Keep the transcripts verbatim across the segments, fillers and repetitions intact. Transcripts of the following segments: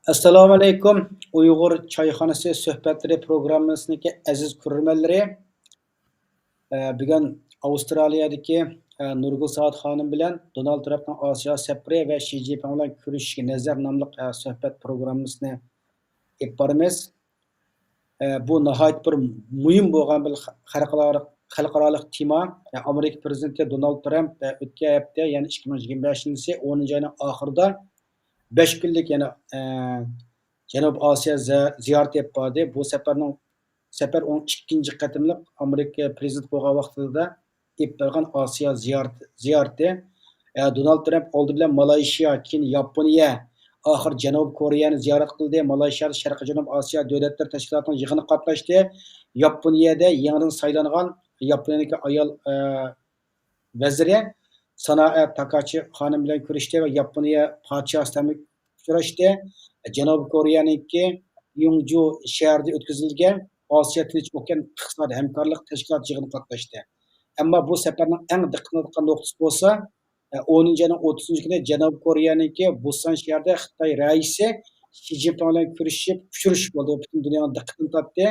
ئەسسالامۇئەلەيكۇم، ئۇيغۇر چايخانىسى سۆھبەتلىرى پروگراممىسىنىڭكى ئەزىز كۆرۈرمەنلىرى. ئە، بۈگۈن ئاۋسترالىيەدىكى، ئە، نۇرگۈل سائەت خانىم بىلەن دونالد ترامپنىڭ ئاسىيا سەپىرى ۋە شى جىنپىڭ بىلەن كۆرۈشۈشكە نەزەر ناملىق، ئە، سۆھبەت پروگراممىسىنى ئېلىپ بارىمىز. ئە، بۇ ناھايىتى بىر مۇھىم بولغان بىر خەلقئارالىق، خەلقئارالىق تېما. ئە، ئامېرىكا پىرېزىدېنتى دونالد ترامپ، ئە، ئۆتكەن ھەپتە، يەنى ئىككى مىڭ يىگىرمە بەشىنچى يىلى ئونىنچى ئاينىڭ ئاخىرىدا بەش كۈنلۈك، يەنى، ئە، جەنۇبىي ئاسىيا زە-، زىيارىتى ئېلىپ باردى. بۇ سەپەرنىڭ، سەپەر ئۇنىڭ ئىككىنچى قېتىملىق ئامېرىكا پىرېزىدېنتى بولغان ۋاقتىدا ئېلىپ بارغان ئاسىيا زىيارىتى، زىيارىتى. ئە، دونالد ترامپ ئالدى بىلەن مالايشىيا، كېيىن ياپونىيە، ئاخىرى جەنۇبىي كورېيەنى زىيارەت قىلدى. مالايشىيادا شەرقىي جەنۇبىي ئاسىيا دۆلەتلىرى تەشكىلاتىنىڭ يىغىنىغا قاتناشتى. ياپونىيەدە يېڭىدىن سايلانغان ياپونىيەدىكى ئايال، ئە، ۋەزىرى سانائە تاكاچى خانىم بىلەن كۆرۈشتى ۋە ياپونىيە پادىشاھى بىلەن ئۇچراشتى. جەنۇبىي كورېيەنىڭكى يۇڭجۇ شەھىرىدە ئۆتكۈزۈلگەن ئاسىيا تىنچ ئوكيان ئىقتىسادىي ھەمكارلىق تەشكىلاتى يىغىنىغا قاتناشتى. ئەمما بۇ سەپەرنىڭ ئەڭ دىققەت قىلىدىغان نۇقتىسى بولسا، ئونىنچى ئاينىڭ ئوتتۇزىنچى كۈنى جەنۇبىي كورېيەنىڭكى بۇسان شەھىرىدە خىتاي رەئىسى شى جىنپىڭ بىلەن كۆرۈشۈپ، ئۇچرىشىش بولدى. پۈتۈن دۇنيانىڭ دىققىتىنى تارتتى.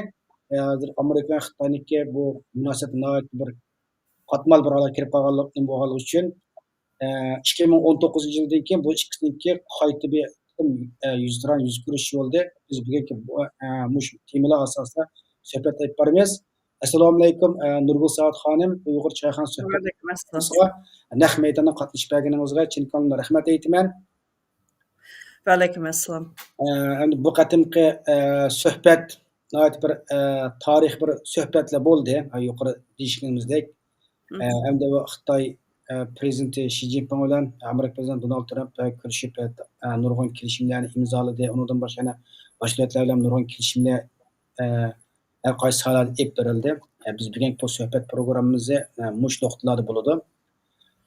ھازىر ئامېرىكا بىلەن خىتاينىڭكى بۇ مۇناسىۋەت ناھايىتى بىر قاتمال بىر ھالەتكە كىرىپ قالغانلىق، نېمە بولغانلىقى ئۈچۈن، ئىككى مىڭ ئون توققۇزىنچى يىلدىن كېيىن بۇ ئىككىسىنىڭكى قايتا بىر قېتىم، يۈزتۇرا يۈز كۆرۈشۈش بولدى. بىز بۈگۈنكى بۇ، مۇشۇ تېمىلار ئاساسىدا سۆھبەت ئېلىپ بارىمىز. ئەسسالامۇئەلەيكۇم، نۇرگۈل سائەت خانىم، ئۇيغۇر چايخانا سۆھبەت ۋەئەلەيكۇم ئەسسالام. نەق مەيدانغا قاتنىشىپ بەرگىنىڭىزگە چىن كۆڭلۈمدىن رەھمەت ئېيتىمەن. ۋەئەلەيكۇم ئەسسالام. ئە، ئەمدى بۇ قېتىمقى، ئە، سۆھبەت ناھايىتى بىر، ئە، تارىخىي بىر سۆھبەتلەر بولدى. ھە، يۇقىرى دېيىشكىنىمىزدەك. ئە، ھەمدە بۇ خىتاي، ئە، پىرېزىدېنتى شى جىنپىڭ بىلەن ئامېرىكا پىرېزىدېنتى دونالد ترامپ، ئە، كۆرۈشۈپ، ئە، نۇرغۇن كېلىشىملەرنى ئىمزالىدى. ئۇنىڭدىن باشقا يەنە باشقا دۆلەتلەر بىلەن نۇرغۇن كېلىشىملەر، ئە، ھەر قايسى ساھەلەردە ئېلىپ بېرىلدى. ئە، بىز بۈگۈنكى بۇ سۆھبەت پروگراممىمىزى، ئە، مۇشۇ نۇقتىلاردا بولىدۇ.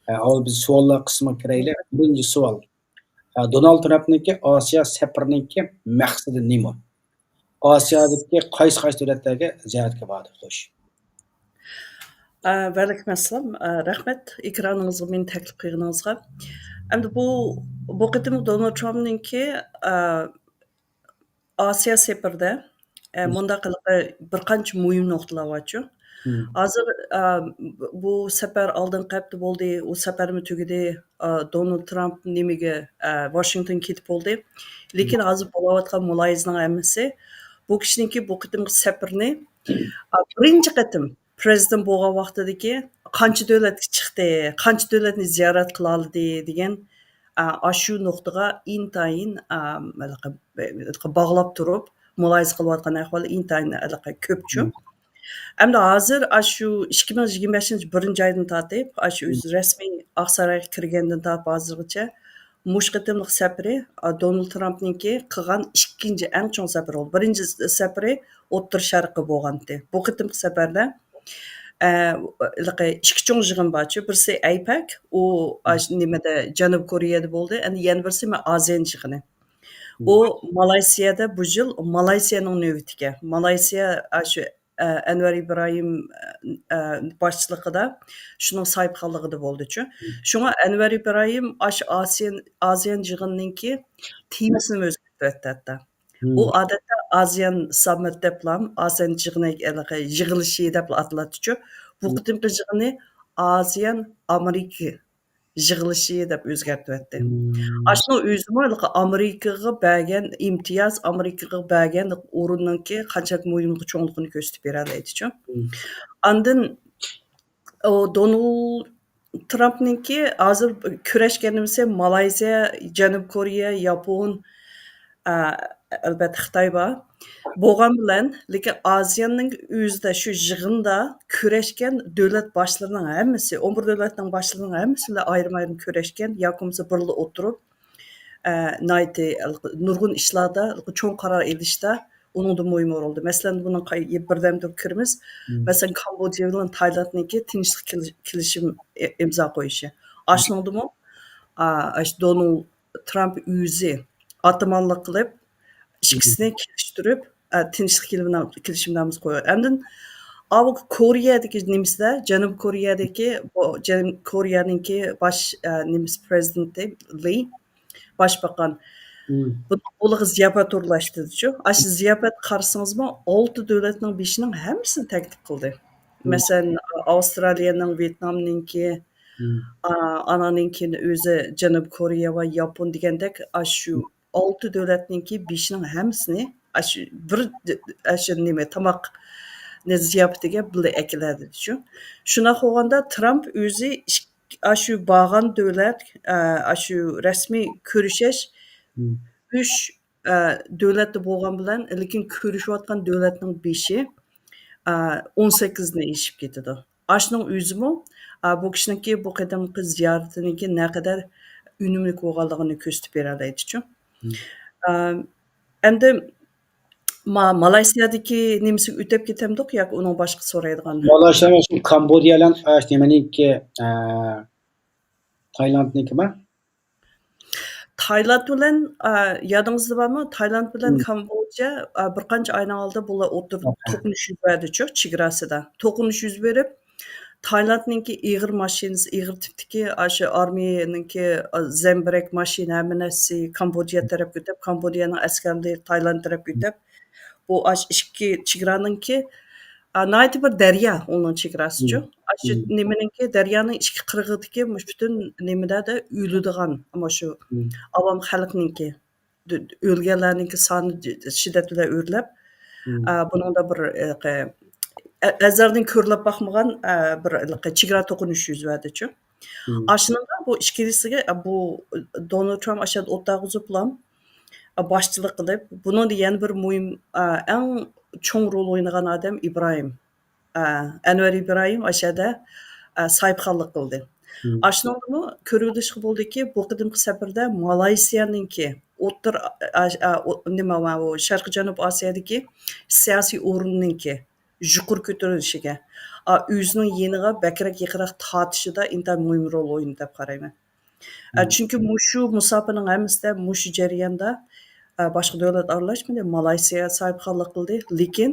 ئە، ئاۋۋال بىز سوئاللار قىسمىغا كىرەيلى. بىرىنچى سوئال. ئە، دونالد ترامپنىڭكى ئاسىيا سەپىرىنىڭكى مەقسىتى نېمە؟ ئاسىيادىكى قايسى، قايسى دۆلەتلەرگە زىيارەتكە باردى؟ خوش. ئە، ۋەئەلەيكۇم ئەسسالام. ئە، رەھمەت ئېكرانىڭىزغا مېنى تەكلىپ قىلغىنىڭىزغا. ئەمدى بۇ، بۇ قېتىم دونالد ترامپنىڭكى، ئە، ئاسىيا سەپىرىدە، ئە، مۇنداق ھېلىقى بىر قانچە مۇھىم نۇقتىلار بارچۇ. ھازىر، ئە، بۇ سەپەر ئالدىنقى ھەپتە بولدى، ئۇ سەپەرمۇ تۈگىدى. ئە، دونالد ترامپ نېمىگە، ئە، ۋاشىنگتونغا كېتىپ بولدى. لېكىن ھازىر بولاۋاتقان مۇلاھىزىنىڭ ھەممىسى بۇ كىشىنىڭكى بۇ قېتىمقى سەپىرىنى، ئە، بىرىنچى قېتىم پىرېزىدېنت بولغان ۋاقتىدىكى قانچە دۆلەتكە چىقتى، قانچە دۆلەتنى زىيارەت قىلالىدى دېگەن، ئە، ئاشۇ نۇقتىغا ئىنتايىن، ئە، ھېلىقى، ھېلىقى باغلاپ تۇرۇپ مۇلاھىزە قىلىۋاتقان ئەھۋال ئىنتايىن ھېلىقى كۆپچۇ. ئەمدى ھازىر ئاشۇ ئىككى مىڭ يىگىرمە بەشىنچى بىرىنچى ئايدىن تارتىپ، ئاشۇ ئۆزى رەسمىي ئاقسارايغا كىرگەندىن تارتىپ ھازىرغىچە مۇشۇ قېتىملىق سەپىرى، ئا، دونالد ترامپنىڭكى قىلغان ئىككىنچى ئەڭ چوڭ سەپىرى بولدى. بىرىنچى سەپىرى ئوتتۇرا شەرققە بولغانتى. بۇ قېتىمقى سەپەردە، ئە، ھېلىقى ئىككى چوڭ يىغىن بارچۇ. بىرسى ئەيپەك، ئۇ ئاش-، نېمىدە، جەنۇبىي كورېيەدە بولدى. ئەمدى يەنە بىرسى مەن ئازىيان يىغىنى. ئۇ مالايسىيەدە بۇ يىل مالايسىيەنىڭ نۆۋىتىكەن. مالايسىيە ئاشۇ، ئە، ئەنۋەر ئىبراھىم، ئە، باشچىلىقىدا شۇنىڭ ساھىبخانلىقىدا بولدىچۇ. شۇڭا ئەنۋەر ئىبراھىم ئاشۇ ئاسىيان، ئازىيان يىغىنىنىڭكى تېمىسىنى ئۆزگەرتىۋەتتى ھەتتا. ئۇ ئادەتتە ئازىيان ساممىت دەپلام، ئازىيان يىغىنى، ھېلىقى يىغىلىشى دەپلا ئاتىلاتتىچۇ. بۇ قېتىمقى يىغىنى ئازىيان ئامېرىكا يىغىلىشى دەپ ئۆزگەرتىۋەتتى. ئاشۇنىڭ ئۆزىمۇ ھېلىقى ئامېرىكىغا بەرگەن ئىمتىياز، ئامېرىكىغا بەرگەن ئورۇننىڭكى قانچىلىك مۇھىملىقى، چوڭلۇقىنى كۆرسىتىپ بېرەلەيدىچۇ. ئاندىن ئۇ دونالد ترامپنىڭكى ھازىر كۆرۈشكەن نېمىسى مالايزىيە، جەنۇبىي كورېيە، ياپون، ئە، ئەلۋەتتە خىتاي بار. بولغان بىلەن، لېكىن ئازىياننىڭ ئۆزىدە شۇ يىغىندا كۆرۈشكەن دۆلەت باشلىرىنىڭ ھەممىسى، ئون بىر دۆلەتنىڭ باشلىرىنىڭ ھەممىسى بىلەن ئايرىم-ئايرىم كۆرۈشكەن ياكى بولمىسا بىرلا ئولتۇرۇپ، ئە، ناھايىتى نۇرغۇن ئىشلاردا، چوڭ قارار ئېلىشتا ئۇنىڭدىن مۇھىم ئورۇن ئالدى. مەسىلەن، بۇنىڭ قاي-، بىردەمدىن كۆرىمىز. مەسىلەن، كامبودژا بىلەن تايلاندنىڭكى تىنچلىق كېلىش-، كېلىشىم ئى-، ئىمزا قويۇشى. ئاشۇنىڭدىمۇ، ئا، ئاشۇ دونالد ترامپ ئۆزى ئاتىمانلىق قىلىپ، ئىككىسىنى كېلىشتۈرۈپ، ئە، تىنچلىق كېلىمنا-، كېلىشىمنامىسى قويغان. ئاندىن ئاۋۇ كورېيەدىكى نېمىسىدە، جەنۇبىي كورېيەدىكى، بۇ جەنۇبىي كورېيەنىڭكى باش، ئە، نېمىسى پىرېزىدېنتى لى، باشباقان، مم. بۇ-، بۇلارغا زىياپەت ئورۇنلاشتۇردىچۇ. ئاشۇ زىياپەت قارىسىڭىزمۇ، ئالتە دۆلەتنىڭ بېشىنىڭ ھەممىسىنى تەكلىپ قىلدى. مم. مەسىلەن، ئاۋسترالىيەنىڭ، ۋيېتنامنىڭكى، مم. ئا-، ئانانىڭكىنى ئۆزى جەنۇبىي كورېيە ۋە ياپون دېگەندەك، ئاشۇ مم. ئالتە دۆلەتنىڭكى بېشىنىڭ ھەممىسىنى ئاشۇ بىر د-، ئاشۇ نېمە، تاماق نە-، زىياپىتىگە بىللە ئەكېلەلىدىچۇ. شۇنداق بولغاندا ترامپ ئۆزى ئىك-، ئاشۇ بارغان دۆلەت، ئە، ئاشۇ رەسمىي كۆرۈشۈش مم. ئۈچ، ئە، دۆلەتتە بولغان بىلەن، لېكىن كۆرۈشۈۋاتقان دۆلەتنىڭ بېشى، ئە، ئون سەككىزدىن ئېشىپ كېتىدۇ. ئاشۇنىڭ ئۆزىمۇ، ئە، بۇ كىشىنىڭكى بۇ قېتىمقى زىيارىتىنىڭكى نەقەدەر ئۈنۈملۈك بولغانلىقىنى كۆرسىتىپ بېرەلەيدىچۇ. مم. ئە، ئەمدى ما-، مالايسىيادىكى نېمىسىگە ئۆتۈپ كېتەمدۇق ياكى ئۇنىڭ باشقا سورايدىغان؟ مالايسىيا، كامبوديا بىلەن، ئە، نېمىنىڭكى، ئە، تايلاندنىڭكىمۇ؟ تايلاند بىلەن، ئە، يادىڭىزدا بارمۇ؟ تايلاند بىلەن مم. كامبوديا، ئە، بىر قانچە ئاينىڭ ئالدىدا بۇلار ئوتتۇرىدا ئاھا. توقۇنۇش يۈز بەردىچۇ، چېگراسىدا. توقۇنۇش يۈز بېرىپ، تايلاندنىڭكى ئېغىر ماشىنىسى، ئېغىر تىپتىكى، ئاشۇ ئارمىيەنىڭكى، ئا، زەمبىرەك ماشىنا، ھەممە نەرسىسى كامبوديا تەرەپكە ئۆتۈپ، كامبوديانىڭ ئەسكەرلىرى تايلاند تەرەپكە ئۆتۈپ، بۇ ئاشۇ ئىككى چېگرانىڭكى، ئا، ناھايىتى بىر دەريا ئۇنىڭ چېگراسىچۇ. مم. ئاشۇ مم. نېمىنىڭكى، دەريانىڭ ئىككى قىرغىقىدىكى مۇشۇ پۈتۈن نېمىدە ئۆلىدىغان، ئاشۇ مم. ئاۋام خەلقنىڭكى. د-، ئۆلگەنلەرنىڭكى سانى ج-، شىددەت بىلەن ئۆرلەپ، مم. ئە، بۇنىڭدا بىر، ئە، قە-، ئە-، ئەزەلدىن كۆرۈلۈپ باقمىغان، ئە، بىر، ئە، چېگرا توقۇنۇشى يۈز بەردىچۇ. مم. ئاشۇنىڭدا بۇ ئىككىلىسىگە، ئە، بۇ دونالد ترامپ ئاشۇ يەردە ئولتۇرغۇزۇپلا، ئە، باشچىلىق قىلىپ، بۇنىڭدا يەنە بىر مۇھىم، ئە، ئەڭ چوڭ رول ئوينىغان ئادەم ئىبراھىم. ئە، ئەنۋەر ئىبراھىم ئاشۇ يەردە، ئە، ساھىبخانلىق قىلدى. مم. ئاشۇنىڭدىمۇ كۆرۈۋېلىشقا بولىدۇكى، بۇ قېتىمقى سەپىرىدە مالايسىيانىڭكى ئوتتۇرا، ئا-، ئا-، ئا-، ئو-، نېمە، ماۋۇ شەرقىي جەنۇب ئاسىيادىكى سىياسىي ئورنىنىڭكى يۇقىرى كۆتۈرۈلۈشىگە، ئا، ئۆزىنىڭ يېنىغا بەكرەك يېقىنراق تارتىشىدا ئىنتايىن مۇھىم رول ئوينىدى دەپ قارايمەن. ئە، مم. چۈنكى مۇشۇ مۇساپىنىڭ ھەممىسىدە، مۇشۇ جەرياندا، ئە، باشقا دۆلەت ئارىلاشمىدى، مالايسىيا ساھىبخانلىق قىلدى. لېكىن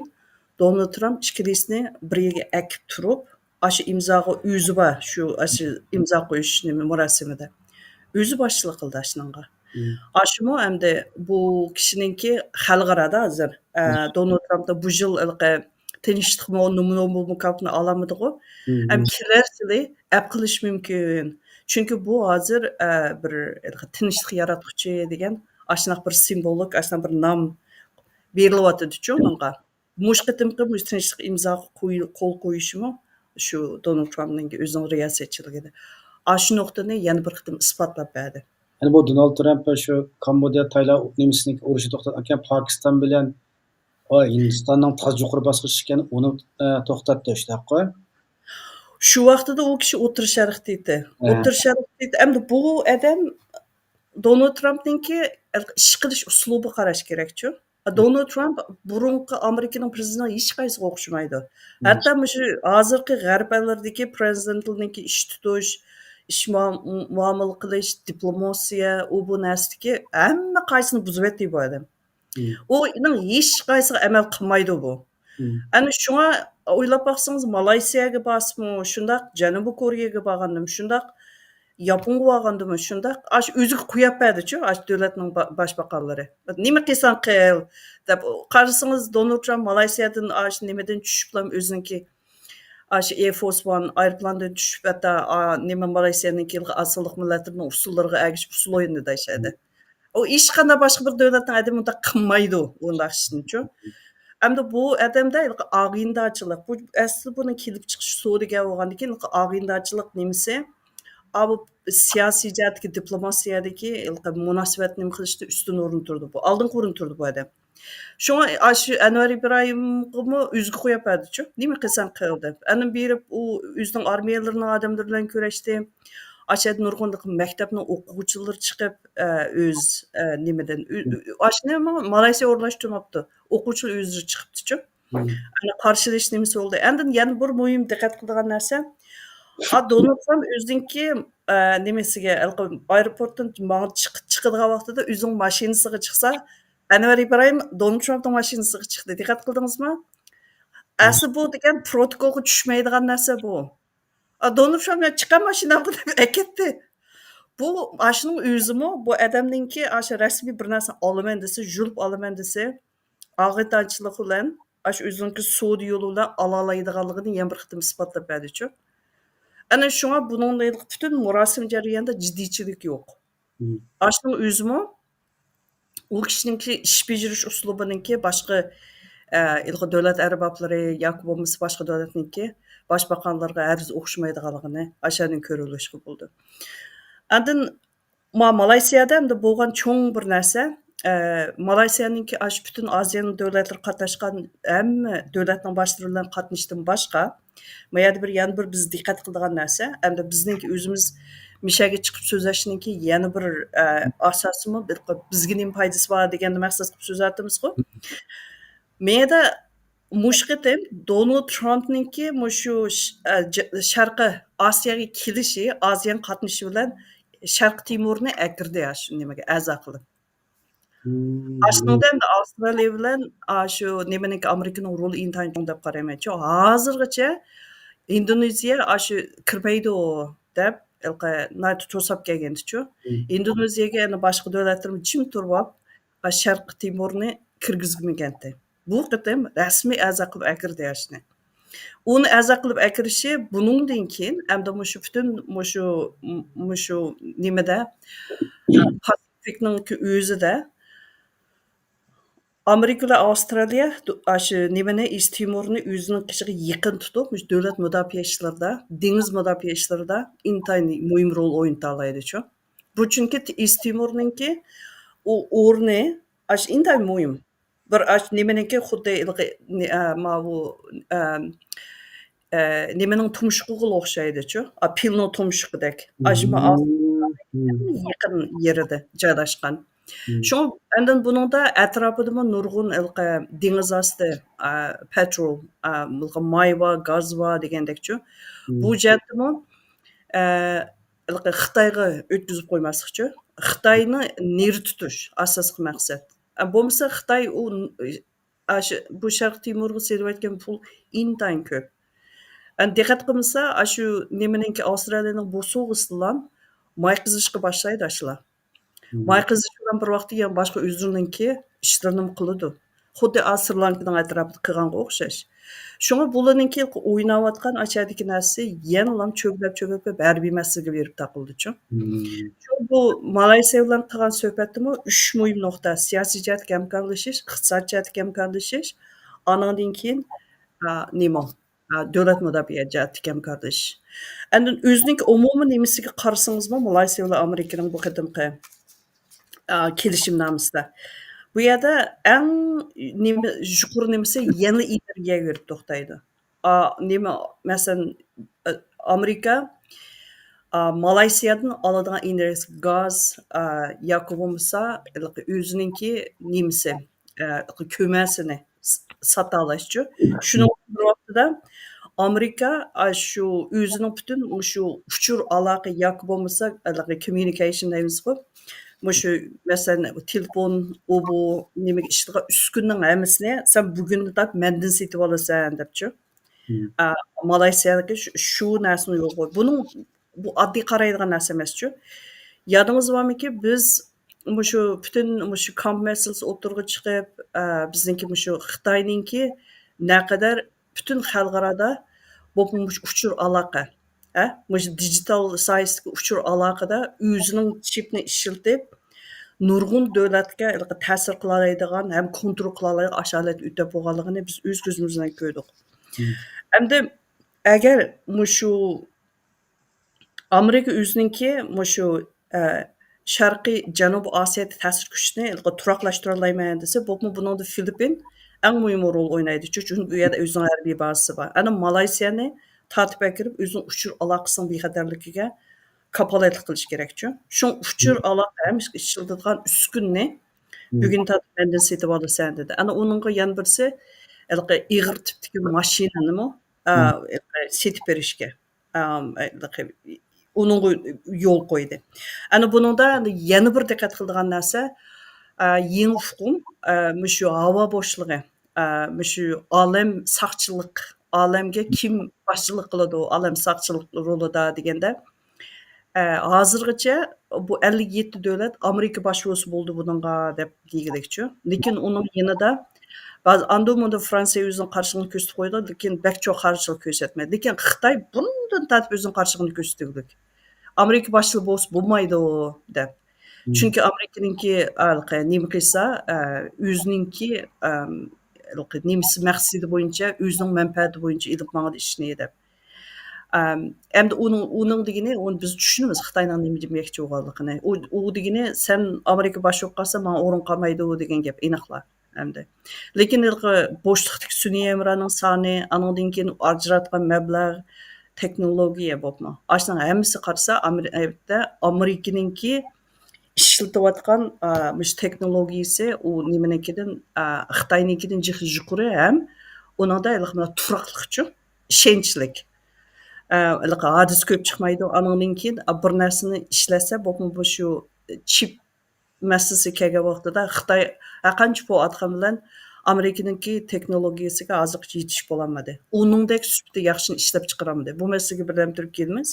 دونالد ترامپ ئىككىلىسىنى بىر يەرگە ئەكىپ تۇرۇپ، ئاشۇ ئىمزاغا ئۆزى بار، شۇ، ئاشۇ ئىمزا قويۇش نېمە مۇراسىمىدا ئۆزى باشچىلىق قىلدى ئاشۇنىڭغا. مم. ئاشۇمۇ ئەمدى بۇ كىشىنىڭكى خەلقئارادا ھازىر، ئە، مم. دونالد ترامپ بۇ يىل ھېلىقى تىنچلىق مو-، نوبېل مۇكاپاتىنى ئالالمىدىغۇ. مم. ئەم كېلەر يىلى ئەپ قىلىشى مۇمكىن. چۈنكى بۇ ھازىر، ئە، بىر ھېلىقى تىنچلىق ياراتقۇچى دېگەن ئاشۇنداق بىر سىمۋوللۇق، ئاشۇنداق بىر نام بېرىلىۋاتىدىچۇ ئۇنىڭغا. مۇشۇ قېتىمقى مۇشۇ تىنچلىق ئىمزاغا قوي-، قول قويۇشىمۇ شۇ دونالد ترامپنىڭ ئۆزىنىڭ رىياسەتچىلىكىدە. ئاشۇ نۇقتىنى يەنە بىر قېتىم ئىسپاتلاپ بەردى. يەنى بۇ دونالد ترامپ شۇ كامبوديا، تايلاند نېمىسىنىڭ ئۇرۇشى توختاتقان، پاكىستان بىلەن، ئا، ھىندىستاننىڭ تازا يۇقىرى باسقۇچ ئىكەن، ئۇنى، ئە، توختاتتى، شۇنداققۇ؟ شۇ ۋاقتىدا ئۇ كىشى ئوتتۇرا شەرقتە ئىدى. ئە. ئوتتۇرا شەرقتە ئىدى. ئەمدى بۇ ئادەم دونالد ترامپنىڭكى ئىش قىلىش ئۇسلۇبىغا قاراش كېرەكچۇ. دونالد ترامپ بۇرۇنقى ئامېرىكىنىڭ پرېزىدېنتىنىڭ ھېچقايسىسىغا ئوخشىمايدۇ. مم. ھەتتا مۇشۇ ھازىرقى غەرب ئەللىرىدىكى پرېزىدېنتلىرىنىڭكى ئىش تۇتۇش، ئىش مۇ-، مۇئامىلە قىلىش، دىپلوماتىيە، ئۇ بۇ نەرسىدىكى ھەممە قايسىنى بۇزۇۋەتتى بۇ ئادەم. مم. ئۇنىڭ ھېچقايسىغا ئەمەل قىلمايدۇ بۇ. مم. ئەنە شۇڭا ئويلاپ باقسىڭىز، مالايسىيەگە بارسىمۇ شۇنداق، جەنۇبىي كورېيەگە بارغاندىمۇ شۇنداق، ياپونغا بارغاندىمۇ شۇنداق، ئاشۇ ئۆزىگە قويۇپ بەردىچۇ، ئاشۇ دۆلەتنىڭ با-، باشباقانلىرى. نېمە قىلساڭ قىل، دەپ قارىسىڭىز، دونالد ترامپ مالايسىيەدىن ئاشۇ نېمىدىن چۈشۈپلا ئۆزىنىڭكى ئاشۇ ئېير فورس ۋان ئايروپىلاندىن چۈشۈپ، ھەتتا، ئا، نېمە، مالايسىيەنىڭكى ئازغىنلىق مىللەتلىرىنىڭ ئۇسسۇللىرىغا ئەگىشىپ ئۇسسۇل ئوينىدى ئاشۇ يەردە. ئۇ ھېچقانداق باشقا بىر دۆلەتنىڭ ئادىمى ئۇنداق قىلمايدۇ، ئۇنداق ئىشنىچۇ. ئەمدى بۇ ئادەمدە ھېلىقى ئاغىنىدارچىلىق، بۇ ئەسلى بۇنىڭ كېلىپ چىقىش ئۇسۇلى دېگەن بولغاندىكىن، ھېلىقى ئاغىنىدارچىلىق نېمىسى، ئا، بۇ سىياسىي جەھەتتىكى، دىپلوماتىيەدىكى ھېلىقى مۇناسىۋەت نېمە قىلىشتا ئۈستۈن ئورۇندا تۇرىدۇ بۇ، ئالدىنقى ئورۇندا تۇرىدۇ بۇ ئادەم. شۇڭا ئاشۇ ئەنۋەر ئىبراھىمغىمۇ ئۆزىگە قويۇپ بەردىچۇ، نېمە قىلساڭ قىل دەپ. ئاندىن بېرىپ ئۇ ئۆزىنىڭ ئارمىيەلىرىنىڭ ئادەملىرى بىلەن كۆرۈشتى. ئاشۇ يەردە نۇرغۇن مەكتەپنىڭ ئوقۇغۇچىلىرى چىقىپ، ئە، ئۆز، ئە، نېمىدىن، ئۆ-، ئۆ-، ئاشۇنى مالايسىيە ئورۇنلاشتۇرماپتۇ. ئوقۇغۇچىلار ئۆزلىرى چىقىپتىچۇ. مم. ئەنە قارشىلىش نېمىسى بولدى. ئاندىن يەنە بىر مۇھىم دىققەت قىلىدىغان نەرسە، ئا، دونالد ترامپ ئۆزىنىڭكى، ئە، نېمىسىگە، ئايروپورتتىن ماڭا چىق-، چىقىدىغان ۋاقتىدا ئۆزىنىڭ ماشىنىسىغا چىقسا، ئەنۋەر ئىبراھىم دونالد ترامپنىڭ ماشىنىسىغا چىقتى. دىققەت قىلدىڭىزمۇ؟ ئەسلى بۇ دېگەن پروتوكولغا چۈشمەيدىغان نەرسە بۇ. ئا، دونالد ترامپ، «يا، چىقار ماشىنامغا» دەپ ئەكەتتى. بۇ، ئاشۇنىڭ ئۆزىمۇ، بۇ ئادەمنىڭكى ئاشۇ رەسمىي بىر نەرسە ئالىمەن دېسە، يۇلۇپ ئالىمەن دېسە، ئاغىنەچىلىك بىلەن، ئاشۇ ئۆزىنىڭكى سودا يولى بىلەن ئالالايدىغانلىقىنى يەنە بىر قېتىم ئىسپاتلاپ بەردىچۇ. ئەنە شۇڭا بۇنىڭ پۈتۈن مۇراسىم جەريانىدا جىددىيچىلىك يوق. مم. ئاشۇنىڭ ئۆزىمۇ ئۇ كىشىنىڭكى ئىش بېجىرىش ئۇسلۇبىنىڭكى باشقا، ئە، ھېلىقى دۆلەت ئەربابلىرى ياكى بولمىسا باشقا دۆلەتنىڭكى باشباقانلىرىغا ھەرگىز ئوخشىمايدىغانلىقىنى ئاشۇندىن كۆرۈۋېلىشقا بولىدۇ. ئاندىن ما-، مالايسىيادا ئەمدى بولغان چوڭ بىر نەرسە، ئە، مالايسىيانىڭكى ئاشۇ پۈتۈن ئازىيان دۆلەتلىرى قاتناشقان ھەممە دۆلەتنىڭ باشلىرى بىلەن قاتنىشىشتىن باشقا، ما يەردە بىر، يەنە بىر بىز دىققەت قىلىدىغان نەرسە، ئەمدى بىزنىڭكى ئۆزىمىز مىشەگە چىقىپ سۆزلەشنىڭكى يەنە بىر، ئە، ئاساسىمۇ بىر، بىزگە نېمە پايدىسى بار دېگەننى مەقسەت قىلىپ سۆزلەۋاتىمىزغۇ. مېدا مۇشۇ قېتىم دونالد ترامپنىڭكى مۇشۇ ش-، ئە، ج-، شەرقىي ئاسىياغا كېلىشى، ئازىيان قاتنىشى بىلەن شەرقىي تىمورنى ئەكىردى، ئاشۇ نېمىگە ئەزا قىلىپ. ئاشۇنىڭدا ئەمدى ئاۋسترالىيە بىلەن، ئاشۇ نېمىنىڭكى، ئامېرىكىنىڭ رولى ئىنتايىن چوڭ دەپ قارايمەن. چۈنكى ھازىرغىچە ئىندونېزىيە ئاشۇ كىرمەيدۇ دەپ، ھېلىقى ناھايىتى توساپ كەلگەنتىچۇ. ئىندونېزىيەگە يەنە باشقا دۆلەتلەرمۇ جىم تۇرۇپ، ئا، شەرقىي تىمورنى كىرگۈزمىگەنتى. بۇ قېتىم رەسمىي ئەزا قىلىپ ئەكىردى ئاشۇنى. ئۇنى ئەزا قىلىپ ئەكىرىشى بۇنىڭدىن كېيىن ئەمدى مۇشۇ پۈتۈن مۇشۇ، مۇشۇ نېمىدە، پاسىفىكنىڭ ئۆزىدە ئامېرىكا بىلەن ئاۋسترالىيە دو-، ئاشۇ نېمىنى، ئىست تىمورنى ئۆزىنىڭ قېشىغا يېقىن تۇتۇپ، مۇشۇ دۆلەت مۇداپىئە ئىشلىرىدا، دېڭىز مۇداپىئە ئىشلىرىدا ئىنتايىن مۇھىم رول ئوينىتالايدىچۇ. بۇ چۈنكى ئىست تىمورنىڭكى ئۇ ئورنى ئاشۇ ئىنتايىن مۇھىم. بىر ئاش-، نېمىنىڭكى خۇددى ھېلىقى نې-، ئە، ماۋۇ، ئە، ئە، نېمىنىڭ تۇمشۇقىغىلا ئوخشايدىچۇ. ئا، پىلنىڭ تۇمشۇقىدەك. ئاشۇ ما يېقىن يېرىدە جايلاشقان. شۇڭا ئاندىن بۇنىڭدا ئەتراپىدىمۇ نۇرغۇن ھېلىقى دېڭىز ئاستى، ئا، پېترول، ئا، ماي بار، گاز بار دېگەندەكچۇ. بۇ جەھەتتىمۇ، ئە، ھېلىقى خىتايغا ئۆتكۈزۈپ قويماسلىقچۇ. خىتاينى نېرى تۇتۇش ئاساسلىق مەقسەت. ئە، بولمىسا خىتاي ئۇ، ئاشۇ، بۇ شەرقىي تىمورغا سېلىۋەتكەن پۇل ئىنتايىن كۆپ. ئەنە دىققەت قىلمىسا، ئاشۇ نېمىنىڭكى، ئاۋسترالىيەنىڭ بوسۇغىسىدىلا ماي قېزىشقا باشلايدۇ ئاشۇلار. ماي قېزىش بىلەن بىر ۋاقىتتا يەنە باشقا ئۆزلىرىنىڭكى ئىشلىرىنىمۇ قىلىدۇ. خۇددى ئا، سرى لانكىنىڭ ئەتراپىدا قىلغانغا ئوخشاش. شۇڭا بۇلارنىڭكى ئويناۋاتقان ئاشەدىكى نەرسىسى يەنىلا چۆگىلەپ، چۆگىلەپ ھەربىي مەسىلىگە بېرىپ تاقىلىدىچۇ. شۇ بۇ مالايسىيا بىلەن قىلغان سۆھبەتتىمۇ ئۈچ مۇھىم نۇقتا، سىياسىي جەھەتتىكى ھەمكارلىشىش، ئىقتىساد جەھەتتىكى ھەمكارلىشىش، ئانىڭدىن كېيىن، ئا، نېمە، ئا، دۆلەت مۇداپىئە جەھەتتىكى ھەمكارلىشىش. ئاندىن ئۆزىنىڭكى ئومۇمىي نېمىسىگە قارىسىڭىزمۇ، مالايسىيا بىلەن ئامېرىكىنىڭ بۇ قېتىمقى، ئا، كېلىشىمنامىسىدا. بۇ يەردە ئەڭ نېمە، يۇقىرى نېمىسى يەنىلا ئېنېرگىيەگە بېرىپ توختايدۇ. ئا، نېمە، مەسىلەن، ئا، ئامېرىكا، ئا، مالايسىيادىن ئالىدىغان ئېنېرگىيەسى، گاز، ئا، ياكى بولمىسا ھېلىقى ئۆزىنىڭكى نېمىسى، ئا، كۆمەسىنى س-، ساتالايدىچۇ. شۇنىڭ بىر ۋاقتىدا ئامېرىكا، ئا، شۇ ئۆزىنىڭ پۈتۈن مۇشۇ ئۇچۇر ئالاقە ياكى بولمىسا ھېلىقى كوممۇنىكېيشن دەيمىزغۇ، مۇشۇ مەسىلەن تېلېفون، ئۇ بۇ نېمىگە ئىشلىتىدىغان ئۈسكۈنىنىڭ ھەممىسىنى سەن بۈگۈندىن تارتىپ مەندىن سېتىۋالىسەن دەپچۇ. ئا، مالايسىيەدىكى شۇ، شۇ نەرسىنى يولغا قويدى. بۇنىڭ، بۇ ئاددىي قارايدىغان نەرسە ئەمەسچۇ. يادىڭىزدا بارمىكى، بىز مۇشۇ پۈتۈن مۇشۇ كامپ مەسىلىسى ئوتتۇرىغا چىقىپ، ئا، بىزنىڭكى مۇشۇ خىتاينىڭكى نەقەدەر پۈتۈن خەلقئارادا بولۇپمۇ مۇشۇ ئۇچۇر ئالاقە، ھە، مۇشۇ دىجىتال ساھەسىدىكى ئۇچۇر ئالاقىدا ئۆزىنىڭ چىپنى ئىشلىتىپ، نۇرغۇن دۆلەتكە ھېلىقى تەسىر قىلالايدىغان ھەم كونترول قىلالايدىغان ئاشۇ ھالەتكە ئۆتۈپ بولغانلىقىنى بىز ئۆز كۆزىمىز بىلەن كۆردۇق. ئەمدى ئەگەر مۇشۇ ئامېرىكا ئۆزىنىڭكى مۇشۇ، ئە، شەرقىي جەنۇبىي ئاسىيادا تەسىر كۈچىنى ھېلىقى تۇراقلاشتۇرالايمەن دېسە، بولۇپمۇ بۇنىڭدا فىلىپپىن ئەڭ مۇھىم رول ئوينايدۇ. چۈنكى ئۇ يەردە ئۆزىنىڭ ھەربىي بازىسى بار. ئەنە مالايسىيەنى تارتىپ ئەكىرىپ، ئۆزىنىڭ ئۇچۇر ئالاقىسىنىڭ بىخەتەرلىكىگە كاپالەتلىك قىلىش كېرەكچۇ. شۇڭا ئۇچۇر ئالاقە ھەم ئىشلىتىدىغان ئۈسكۈنىنى بۈگۈن تارتىپ مەندىن سېتىۋالىسەن دېدى. ئەنە ئۇنىڭغا يەنە بىرسى، ھېلىقى ئېغىر تىپتىكى ماشىنىنىمۇ، ئا، ھېلىقى سېتىپ بېرىشكە، ئام، ھېلىقى ئۇنىڭغا يول قويدى. ئەنە بۇنىڭدا يەنە بىر دىققەت قىلىدىغان نەرسە، ئا، يېڭى ئۇقۇم، ئا، مۇشۇ ھاۋا بوشلۇقى، ئا، مۇشۇ ئالەم ساقچىلىق، ئالەمگە كىم باشچىلىق قىلىدۇ، ئالەم ساقچىلىق رولىدا دېگەندە، ئە، ھازىرغىچە بۇ ئەللىك يەتتە دۆلەت ئامېرىكا باش بولسا بولدى بۇنىڭغا دەپ دېگۈدەكچۇ. لېكىن ئۇنىڭ يېنىدا بەزى ئاندىن مۇندىن فرانسىيە ئۆزىنىڭ قارشىلىقىنى كۆرسىتىپ قويىدۇ، لېكىن بەك چوڭ قارشىلىق كۆرسەتمەيدۇ. لېكىن خىتاي بۇرۇندىن تارتىپ ئۆزىنىڭ قارشىلىقىنى كۆرسىتىۋاتىدۇ. ئامېرىكا باشچىلىقى بولسا بولمايدۇ دەپ. مم. چۈنكى ئامېرىكىنىڭكى ھېلىقى نېمە قىلسا، ئە، ئۆزىنىڭكى، ئەم، ھېلىقى نېمىسى مەقسىتى بويىچە، ئۆزىنىڭ مەنپەئەتى بويىچە ئېلىپ ماڭىدۇ ئىشنى دەپ. ئەم، ئەمدى ئۇنىڭ، ئۇنىڭ دېگىنى، ئۇنى بىز چۈشىنىمىز، خىتاينىڭ نېمە دېمەكچى بولغانلىقىنى. ئۇ، ئۇ دېگىنى، سەن ئامېرىكا باش بولۇپ قالسا، ماڭا ئورۇن قالمايدۇ دېگەن گەپ، ئېنىقلا ئەمدى. لېكىن ھېلىقى بوشلۇقتىكى سۈنئىي ھەمراھنىڭ سانى، ئانىڭدىن كېيىن ئاجراتقان مەبلەغ، تېخنولوگىيە بولۇپمۇ. ئاشۇنىڭ ھەممىسى قارىسا، ئامېرىكىدە ئامېرىكىنىڭكى ئىشلىتىۋاتقان، ئا، مۇشۇ تېخنولوگىيىسى ئۇ نېمىنىڭكىدىن، ئا، خىتاينىڭكىدىن جىق يۇقىرى ھەم ئۇنىڭدا ھېلىقى مۇنداق تۇراقلىقچۇ، ئىشەنچلىك. ئا، ھېلىقى ھادىسە كۆپ چىقمايدۇ. ئانىڭدىن كېيىن، ئا، بىر نەرسىنى ئىشلەتسە، بولۇپمۇ بۇ شۇ چىپ مەسىلىسى كەلگەن ۋاقتىدا خىتاي ھەرقانچە پۇل ئاتقان بىلەن ئامېرىكىنىڭكى تېخنولوگىيىسىگە ھازىرغىچە يېتىشىپ بولالمىدى. ئۇنىڭدەك سۈپىتى ياخشىنى ئىشلەپ چىقىرالمىدى. بۇ مەسىلىگە بىردەم تۈرۈپ كېلىمىز.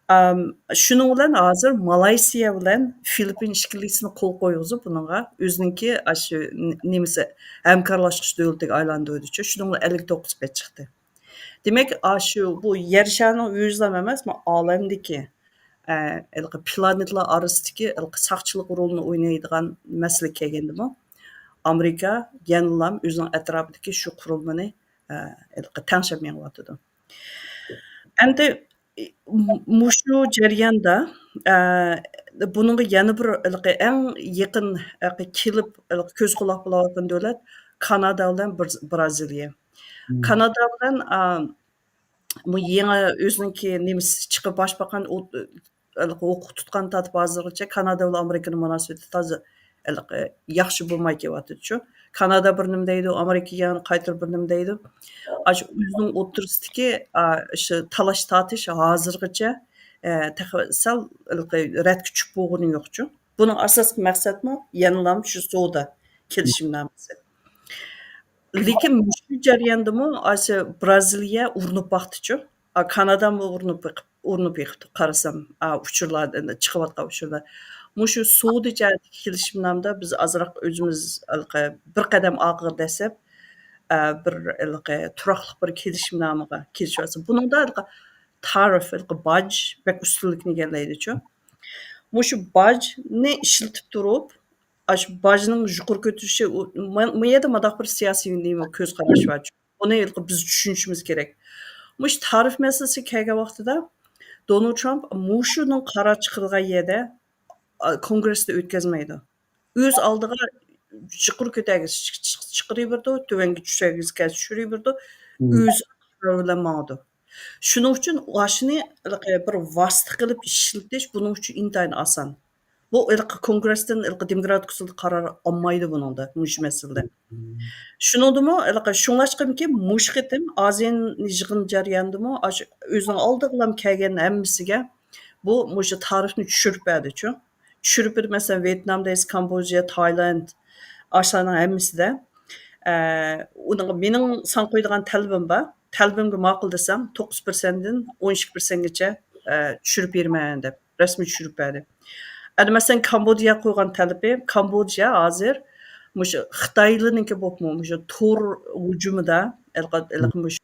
ئام، شۇنىڭ بىلەن ھازىر مالايسىيە بىلەن فىلىپپىن ئىككىلىسىنى قول قويغۇزۇپ بۇنىڭغا ئۆزىنىڭكى ئاشۇ ن-، نېمىسى ھەمكارلاشقۇچى دۆلىتىگە ئايلاندۇردىچۇ. شۇنىڭ بىلەن ئەللىك توققۇز پەت چىقتى. دېمەك، ئاشۇ بۇ يەر شارىنىڭ ئۆزىلا ئەمەس، مۇ-، ئالەمدىكى، ئە، ھېلىقى پلانېتلار ئارىسىدىكى ھېلىقى ساقچىلىق رولىنى ئوينايدىغان مەسىلە كەلگەندىمۇ، ئامېرىكا يەنىلام ئۆزىنىڭ ئەتراپىدىكى شۇ قۇرۇلمىنى، ئە، ھېلىقى تەڭشەپ مېڭىۋاتىدۇ. ئەمدى، ئى، مۇ-، مۇشۇ جەرياندا، ئە، بۇنىڭغا يەنە بىر ھېلىقى ئەڭ يېقىن، ھېلىقى كېلىپ، ھېلىقى كۆز قۇلاق بولاۋاتقان دۆلەت كانادا بىلەن بىر-، بىرازىلىيە. مم. كانادا بىلەن، ئا، بۇ يېڭى ئۆزىنىڭكى نېمىسى چىقىپ، باشباقان ئۇ، ھېلىقى ھوقۇق تۇتقان تارتىپ ھازىرغىچە كانادا بىلەن ئامېرىكىنىڭ مۇناسىۋىتى تازا ھېلىقى ياخشى بولماي كېلىۋاتىدۇچۇ. كانادا بىر نېمە دەيدۇ، ئامېرىكا يەنە قايتۇرۇپ بىر نېمە دەيدۇ. ئاشۇ ئۆزىنىڭ ئوتتۇرىسىدىكى، ئا، شۇ تالاش تارتىش ھازىرغىچە، ئە، تېخى سەل ھېلىقى رەتكە چۈشۈپ بولغىنى يوقچۇ. بۇنىڭ ئاساسلىق مەقسەتمۇ يەنىلام شۇ سودا كېلىشىمنامىسى. لېكىن مۇشۇ جەرياندىمۇ ئاشۇ بىرازىلىيە ئۇرۇنۇپ باقتىچۇ. ئا، كانادامۇ ئۇرۇنۇپ بېقىپ، ئۇرۇنۇپ بېقىپتۇ قارىسام، ئا، ئۇچۇرلار، چىقىۋاتقان ئۇچۇرلار. مۇشۇ سودا جەھەتتىكى كېلىشىمنامىدا بىز ئازراق ئۆزىمىز ھېلىقى بىر قەدەم ئالغا دەسسەپ، ئا، بىر ھېلىقى تۇراقلىق بىر كېلىشىمنامىغا كېلىشىۋاتسا. بۇنىڭدا ھېلىقى تارىف، ھېلىقى باج بەك ئۈستۈنلۈكنى ئىگىلەيدىچۇ. مۇشۇ باجنى ئىشلىتىپ تۇرۇپ، ئاشۇ باجنىڭ يۇقىرى كۆتۈرۈشى، ئۇ، ما-، ما يەردە مۇنداق بىر سىياسىي نېمە كۆز قاراش بار. بۇنى ھېلىقى بىز چۈشىنىشىمىز كېرەك. مۇشۇ تارىف مەسىلىسى كەلگەن ۋاقتىدا دونالد ترامپ مۇشۇنىڭ قارار چىقىرىلغان يەردە، ئا، كونگرېستا ئۆتكۈزمەيدۇ. ئۆز ئالدىغا يۇقىرى كۆتەرگۈسى چىق-، چىق-، چىقىرىۋېرىدۇ، تۆۋەنگە چۈشۈرگۈسى كەلسە چۈشۈرۈۋېرىدۇ. مم. ئۆزى قارار بىلەن ماڭىدۇ. شۇنىڭ ئۈچۈن ئاشۇنى ھېلىقى بىر ۋاسىتە قىلىپ ئىشلىتىش بۇنىڭ ئۈچۈن ئىنتايىن ئاسان. بۇ ھېلىقى كونگرېستىن ھېلىقى دېموكرات ئۇسۇلدا قارار ئالمايدۇ بۇنىڭدا، مۇشۇ مەسىلىدە. مم. شۇنىڭدىمۇ ھېلىقى شۇڭلاشقىمكى مۇشۇ قېتىم ئازىيان يىغىنى جەريانىدىمۇ ئاشۇ ئۆزىنىڭ ئالدىغىلا كەلگەن ھەممىسىگە بۇ مۇشۇ تارىفنى چۈشۈرۈپ بەردىچۇ. چۈشۈرۈپ بېرىپ، مەسىلەن، ۋيېتنام دەيسىز، كامبودژا، تايلاند، ئاشۇلارنىڭ ھەممىسىدە، ئە، ئۇنىڭغا مېنىڭ ساڭا قويىدىغان تەلىپىم بار. تەلىپىمگە ماقۇل دېسەڭ، توققۇز پىرسەنتتىن ئون ئىككى پىرسەنتكىچە، ئە، چۈشۈرۈپ بېرىمەن دەپ رەسمىي چۈشۈرۈپ بەردى. ئەنە، مەسىلەن، كامبودژا قويغان تەلىپى، كامبودژا ھازىر مۇشۇ خىتايلارنىڭكى بولۇپمۇ، مۇشۇ تور ھۇجۇمىدا، ھېلىقى، ھېلىقى مۇشۇ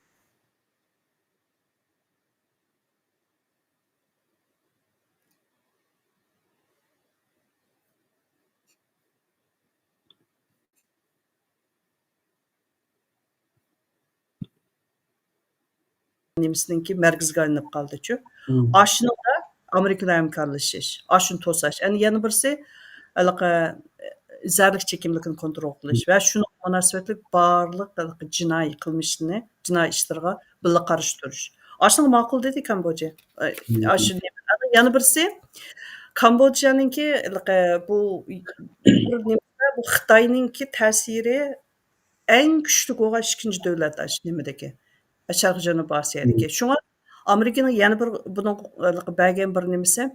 نېمىسىنىڭكى مەركىزىگە ئايلىنىپ قالدىچۇ. مم. ئاشۇنىڭدا ئامېرىكا بىلەن ھەمكارلىشىش، ئاشۇنى توساش. ئەنە يەنە بىرسى، ھېلىقى، زەرلىك چېكىملىكنى كونترول قىلىش ۋە شۇنىڭغا مۇناسىۋەتلىك بارلىق ھېلىقى جىنايى قىلمىشنى، جىنايى ئىشلىرىغا بىللە قارشى تۇرۇش. ئاشۇنىڭغا ماقۇل دېدى كامبودژا. ئاي، مم. ئاشۇ نېمە. ئەنە يەنە بىرسى، كامبودژانىڭكى ھېلىقى بۇ بىر نېمە، بۇ خىتاينىڭكى تەسىرى ئەڭ كۈچلۈك بولغان ئىككىنچى دۆلەت ئاشۇ نېمىدىكى، شەرقىي جەنۇبىي ئاسىيادىكى. مم. شۇڭا ئامېرىكىنىڭ يەنە بىر بۇنىڭغا بەرگەن بىر نېمىسى،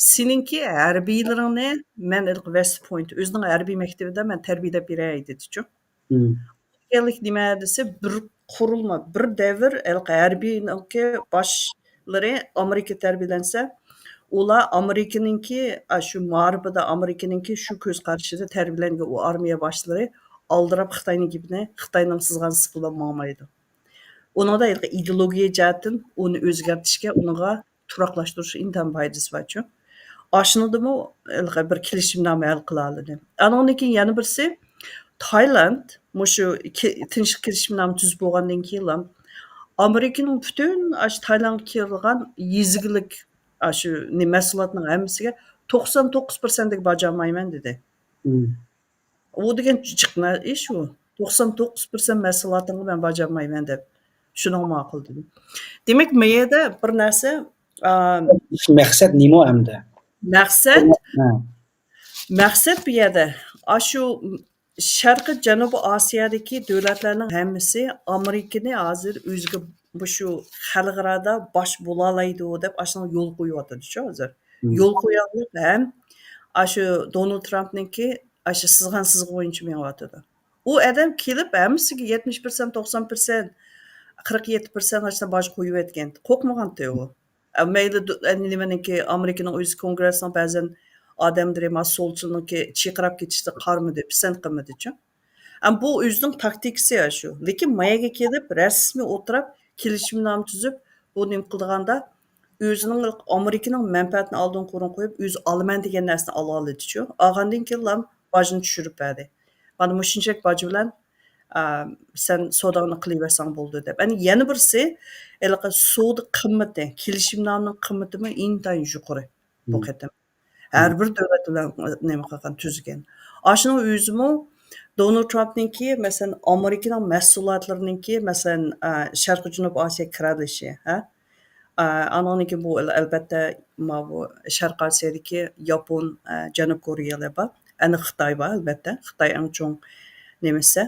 سېنىڭكى ھەربىيلىرىڭنى مەن ھېلىقى ۋېست پوينت، ئۆزىنىڭ ھەربىي مەكتىۋىدە مەن تەربىيەلەپ بېرەي دېدىچۇ. مم. دېگەنلىك نېمە دېسە، بىر قۇرۇلما، بىر دەۋر ھېلىقى ھەربىينىڭكى باشلىرى ئامېرىكا تەربىيەلەنسە، ئۇلار ئامېرىكىنىڭكى، ئا، شۇ مائارىپىدا ئامېرىكىنىڭكى شۇ كۆز قارىشىدا تەربىيەلەنگەن ئۇ ئارمىيە باشلىرى ئالدىراپ خىتاينىڭ گېپىنى، خىتاينىڭ سىزغان سىزىقى بىلەن ماڭمايدۇ. ئۇنىڭدا ھېلىقى ئىدېئولوگىيە جەھەتتىن ئۇنى ئۆزگەرتىشكە، ئۇنىڭغا تۇراقلاشتۇرۇش ئىنتايىن پايدىسى بارچۇ. ئاشۇنىڭدىمۇ ھېلىقى بىر كېلىشىمنامە ھەل قىلالىدى. ئانىڭدىن كېيىن يەنە بىرسى، تايلاند مۇشۇ كې-، تىنچلىق كېلىشىمنامە تۈزۈپ بولغاندىن كېيىنلا ئامېرىكىنىڭ پۈتۈن ئاشۇ تايلاندقا كېلىدىغان يېزا ئىگىلىك، ئاشۇ نېمە، مەھسۇلاتنىڭ ھەممىسىگە توقسان توققۇز پىرسەنتلىك باج ئالمايمەن دېدى. مم. ئۇ دېگەن جىق نە-، ئىش ئۇ. توقسان توققۇز پىرسەنت مەھسۇلاتىڭغا مەن باج ئالمايمەن دەپ. شۇنىڭ ماقۇل دېدى. دېمەك، ما يەردە بىر نەرسە، ئا، مەقسەت نېمە ئەمدى؟ مەقسەت، ھە. مەقسەت بۇ يەردە، ئاشۇ شەرقىي جەنۇبىي ئاسىيادىكى دۆلەتلەرنىڭ ھەممىسى ئامېرىكىنى ھازىر ئۆزىگە مۇشۇ خەلقئارادا باش بولالايدۇ دەپ ئاشۇنىڭ يول قويۇۋاتىدۇچۇ ھازىر. مم. يول قويۇۋاتىدۇ ھەم ئاشۇ دونالد ترامپنىڭكى ئاشۇ سىزغان سىزىقى بويىچە مېڭىۋاتىدۇ. ئۇ ئادەم كېلىپ ھەممىسىگە يەتمىش پىرسەنت، توقسان پىرسەنت، قىرىق يەتتە پىرسەنت ئاشۇنداق باج قويۇۋەتكەن. قورقمىغانتى ئۇ. ئە، مەيلى دۇ-، ئە، نېمىنىڭكى، ئامېرىكىنىڭ ئۆزى كونگرېسنىڭ بەزەن ئادەملىرى ما سولچىلنىڭكى چىرقىراپ كېتىشىدە قارىمىدى، پىسەنت قىلمىدىچۇ. ئە، بۇ ئۆزىنىڭ تاكتىكىسى ئاشۇ. لېكىن ما يەرگە كېلىپ رەسمىي ئولتۇراپ كېلىشىمنامە تۈزۈپ، بۇ نېمە قىلىدىغاندا ئۆزىنىڭ ئامېرىكىنىڭ مەنپەئەتىنى ئالدىنقى ئورۇنغا قويۇپ، ئۆزى ئالىمەن دېگەن نەرسىنى ئالالىدىچۇ. ئالغاندىن كېيىنلا باجنى چۈشۈرۈپ بەردى. مانا مۇشۇنچىلىك باج بىلەن، ئا، سەن سوداڭنى قىلىۋەرسەڭ بولىدۇ دەپ. ئەنە يەنە بىرسى، ھېلىقى سودا قىممىتى، كېلىشىمنامىنىڭ قىممىتىمۇ ئىنتايىن يۇقىرى بۇ مم. قېتىم. ھەر مم. بىر دۆلەت بىلەن نېمە قىلغان، تۈزگەن. ئاشۇنىڭ ئۆزىمۇ دونالد ترامپنىڭكى، مەسىلەن، ئامېرىكىنىڭ مەھسۇلاتلىرىنىڭكى، مەسىلەن، ئا، شەرقىي جەنۇب ئاسىياغا كىرەلىشى، ھە؟ ئا، ئانىڭدىن كېيىن بۇ ئەل-، ئەلبەتتە، ماۋۇ شەرقىي ئاسىيادىكى ياپون، ئا، جەنۇب كورېيەلەر بار. ئەنە خىتاي بار، ئەلبەتتە. خىتاي ئەڭ چوڭ نېمىسى.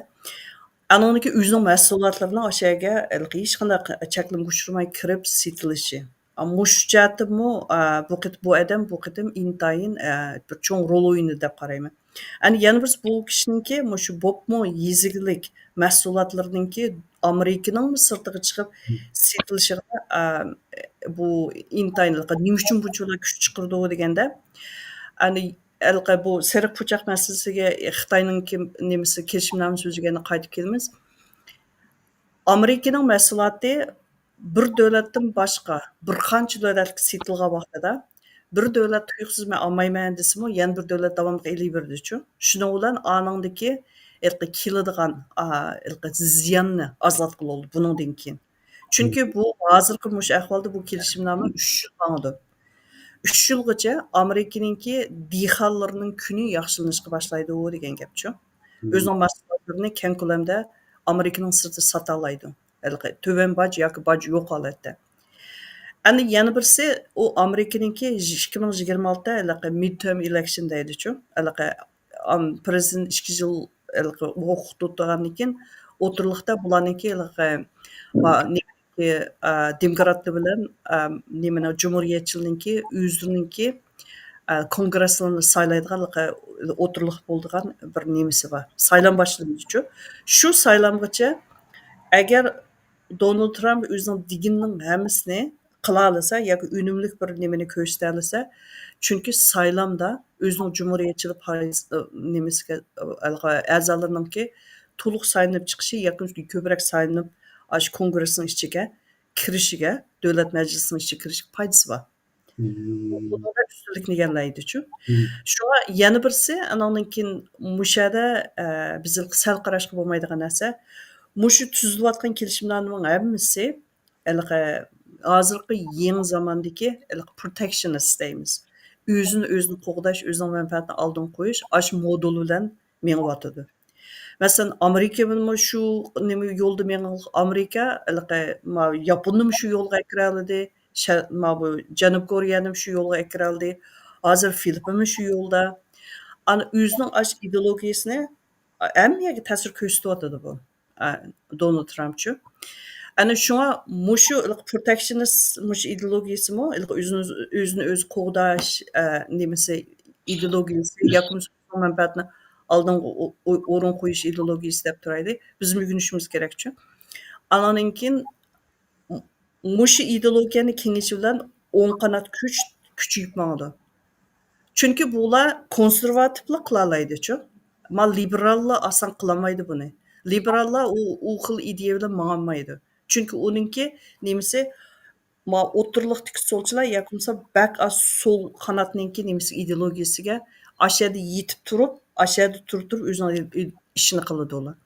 ئانىڭدىن كېيىن ئۆزىنىڭ مەھسۇلاتلىرىنىڭ ئاشۇ يەرگە ھېلىقى ھېچقانداق چەكلىمىگە ئۇچرىماي كىرىپ سېتىلىشى. ئا، مۇشۇ جەھەتتىنمۇ، ئا، بۇ قېت-، بۇ ئادەم بۇ قېتىم ئىنتايىن، ئا، بىر چوڭ رول ئوينىدى دەپ قارايمەن. ئەنە يەنە بىرسى بۇ كىشىنىڭكى مۇشۇ بوپمۇ يېزا ئىگىلىك مەھسۇلاتلىرىنىڭكى ئامېرىكىنىڭمۇ سىرتىغا چىقىپ مم. سېتىلىشىغا، ئا، بۇ ئىنتايىن، نېمە ئۈچۈن بۇنچىۋالا كۈچ چىقىرىدۇ دېگەندە، ئەنە ھېلىقى بۇ سېرىق پۇچاق مەسىلىسىگە خىتاينىڭكى نېمىسى، كېلىشىمنامىسى يۈزىگە قايتىپ كېلىمىز. ئامېرىكىنىڭ مەھسۇلاتى بىر دۆلەتتىن باشقا بىر قانچە دۆلەتكە سېتىلغان ۋاقتىدا، بىر دۆلەت تۇيۇقسىز مەن ئالمايمەن دېسىمۇ، يەنە بىر دۆلەت داۋاملىق ئېلىۋېرىدىچۇ. شۇنىڭ بىلەن ئانىڭدىكى ھېلىقى كېلىدىغان، ئا، ھېلىقى زىياننى ئازلاتقىلى بولىدۇ بۇنىڭدىن كېيىن. چۈنكى بۇ ھازىرقى مۇشۇ ئەھۋالدا بۇ كېلىشىمنامە ئۈچ يىل ماڭىدۇ. ئۈچ يىلغىچە ئامېرىكىنىڭكى دېھقانلىرىنىڭ كۈنى ياخشىلىنىشقا باشلايدۇ دېگەن گەپچۇ. مم. ئۆزىنىڭ مەھسۇلاتلىرىنى كەڭ كۆلەمدە ئامېرىكىنىڭ سىرتىدا ساتالايدۇ. ھېلىقى تۆۋەن باج ياكى باج يوق ھالەتتە. ئەنە يەنە بىرسى، ئۇ ئامېرىكىنىڭكى ئىككى مىڭ يىگىرمە ئالتە ھېلىقى مىدتېرم ئېلېكشن دەيدىچۇ. ھېلىقى، ئام، پرېزىدېنت ئىككى يىل ھېلىقى ھوقۇق تۇتقاندىن كېيىن، ئوتتۇرىلىقتا بۇلارنىڭكى ھېلىقى، ما-، نېمىنىڭكى، ئا، دېموكراتلار بىلەن، ئا، نېمىنىڭ، جۇمھۇرىيەتچىلىرنىڭكى ئۆزلىرىنىڭكى، ئا، كونگرېسلارنى سايلايدىغان ھېلىقى ئوتتۇرىلىق بولىدىغان بىر نېمىسى بار. سايلام باشلىنىدىچۇ. شۇ سايلامغىچە ئەگەر دونالد ترامپ ئۆزىنىڭ دېگىنىنىڭ ھەممىسىنى قىلالىسا ياكى ئۈنۈملۈك بىر نېمىنى كۆرسىتەلىسە، چۈنكى سايلامدا ئۆزىنىڭ جۇمھۇرىيەتچىلىك پارتىيىسى، نېمىسىگە، ئەزالىرىنىڭكى تولۇق سايلىنىپ چىقىشى ياكى كۆپرەك سايلىنىپ، ئاشۇ كونگرېسنىڭ ئىچىگە كىرىشىگە، دۆلەت مەجلىسىنىڭ ئىچىگە كىرىشىگە پايدىسى بار. مم. بۇنىڭدا ئۈستۈنلۈكنى ئىگىلەيدىچۇ. مم. شۇڭا يەنە بىرسى، ئانىڭدىن كېيىن مۇشۇ يەردە، ئە، بىز سەل قاراشقا بولمايدىغان نەرسە، مۇشۇ تۈزۈلۈۋاتقان كېلىشىملەرنىڭ ھەممىسى ھېلىقى ھازىرقى يېڭى زاماندىكى ھېلىقى پروتېكشنىست دەيمىز. ئۆزىنى ئۆزىنى قوغداش، ئۆزىنىڭ مەنپەئەتىنى ئالدىنقى قويۇش، ئاشۇ مودېل بىلەن مېڭىۋاتىدۇ. مەسىلەن، ئامېرىكىمۇ شۇ نېمە يولدا مېڭىپ، ئامېرىكا ھېلىقى ما ياپوننىمۇ شۇ يولغا ئەكىرەلىدى، شە-، ما بۇ جەنۇب كورېيەنىمۇ شۇ يولغا ئەكىرەلىدى، ھازىر فىلىپپىنمۇ شۇ يولدا. ئانا ئۆزىنىڭ ئاشۇ ئىدېئولوگىيىسىنى ھەممە يەرگە تەسىر كۆرسىتىۋاتىدۇ بۇ، ئا، دونالد ترامپچۇ. ئەنە شۇڭا مۇشۇ ھېلىقى پروتېكشنىست مۇشۇ ئىدېئولوگىيىسىمۇ، ھېلىقى ئۆزىنى، ئۆزىنى ئۆزى قوغداش، ئە، نېمىسى، ئىدېئولوگىيىسى ياكى مەنپەئەتىنى ئالدىنقى ئو-، ئو-، ئورۇن قويۇش ئىدېئولوگىيىسى دەپ تۇرايلى. بىزمۇ ئۆگىنىشىمىز كېرەكچۇ. ئانىڭدىن كېيىن م-، مۇشۇ ئىدېئولوگىيەنى كېڭىيىشى بىلەن ئوڭ قانات كۈچ، كۈچىيىپ ماڭىدۇ. چۈنكى بۇلار كونسېرۋاتىپلا قىلالايدىچۇ. ما لىبېراللار ئاسان قىلالمايدۇ بۇنى. لىبېراللار ئۇ، ئۇ خىل ئىدىيە بىلەن ماڭالمايدۇ. چۈنكى ئۇنىڭكى نېمىسى، ما ئوتتۇرىلىقتىكى سولچىلار ياكى بولمىسا بەك ئاز سول قاناتنىڭكى نېمىسى، ئىدېئولوگىيەسىگە ئاشۇ يەردە يېتىپ تۇرۇپ، ئاشۇ يەردە تۇرۇپ تۇرۇپ ئۆزىنىڭ ئىشىنى قىلىدۇ ئۇلار.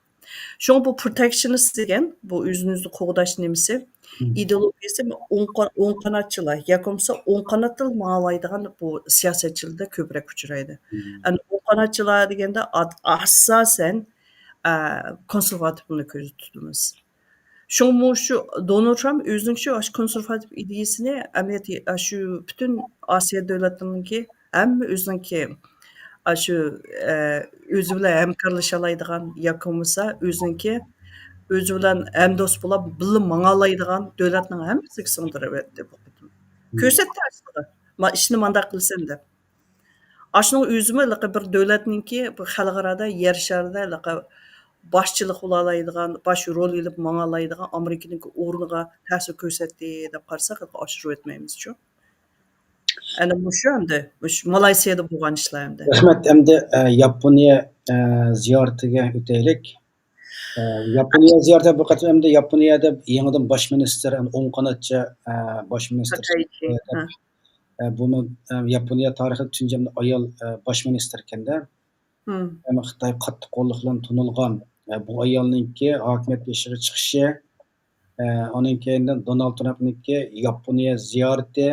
شۇڭا بۇ پروتېكشنىست دېگەن، بۇ ئۆزىنى ئۆزى قوغداش نېمىسى، مم. ئىدېئولوگىيەسى ئوڭ قا-، ئوڭ قاناتچىلار ياكى بولمىسا ئوڭ قاناتتىلا ماڭالايدىغان بۇ سىياسەتچىلەردە كۆپرەك ئۇچرايدۇ. مم. ئەنە ئوڭ قاناتچىلار دېگەندە ئاد-، ئاساسەن، ئە، كونسېرۋاتىپنى كۆزدە تۇتىمىز. شۇڭا مۇشۇ دونالد ترامپ ئۆزىنىڭ شۇ، ئاشۇ كونسېرۋاتىپ ئىدىيەسىنى ئەمەلىيەتتە ئاشۇ پۈتۈن ئاسىيا دۆلەتلىرىنىڭكى ھەممە ئۆزىنىڭكى ئاشۇ، ئە، ئۆزى بىلەن ھەمكارلىشالايدىغان ياكى بولمىسا ئۆزىنىڭكى، ئۆزى بىلەن ھەمدوست بولاپ بىللە ماڭالايدىغان دۆلەتنىڭ ھەممىسىگە سىڭدۈرۈۋەتتى بۇ قېتىم. مم. كۆرسەتتى ئاشۇنى. ما ئىشنى مانداق قىلىسەن دەپ. ئاشۇنىڭ ئۆزىمۇ ھېلىقى بىر دۆلەتنىڭكى بۇ خەلقئارادا، يەر شارىدا ھېلىقى باشچىلىق بولالايدىغان، باش رول ئېلىپ ماڭالايدىغان ئامېرىكىنىڭكى ئورنىغا تەسىر كۆرسەتتى دەپ قارىساق، ھېلىقى ئاشۇرۇۋەتمەيمىزچۇ. ئەنە مۇشۇ ئەمدى، مۇشۇ مالايسىيەدە بولغان ئىشلار ئەمدى. رەھمەت. ئەمدى، ئە، ياپونىيە، ئە، زىيارىتىگە ئۆتەيلىك. ئە، ياپونىيە زىيارىتى بۇ قېتىم ئەمدى ياپونىيەدە يېڭىدىن باش مىنىستىر، ئەمدى ئوڭ قاناتچە، ئە، باش مىنىستىر تاكايچى، چىقتى دەپ، ھە. ئە، بۇمۇ، ئە، ياپونىيە تارىخىدا تۇنجى ئايال، ئە، باش مىنىستىر ئىكەندە. مم. ئەمما خىتاي قاتتىق قوللۇق بىلەن تونۇلغان، ئە، بۇ ئايالنىڭكى ھاكىمىيەت بېشىغا چىقىشى، ئە، ئۇنىڭ كەينىدىن دونالد ترامپنىڭكى ياپونىيە زىيارىتى،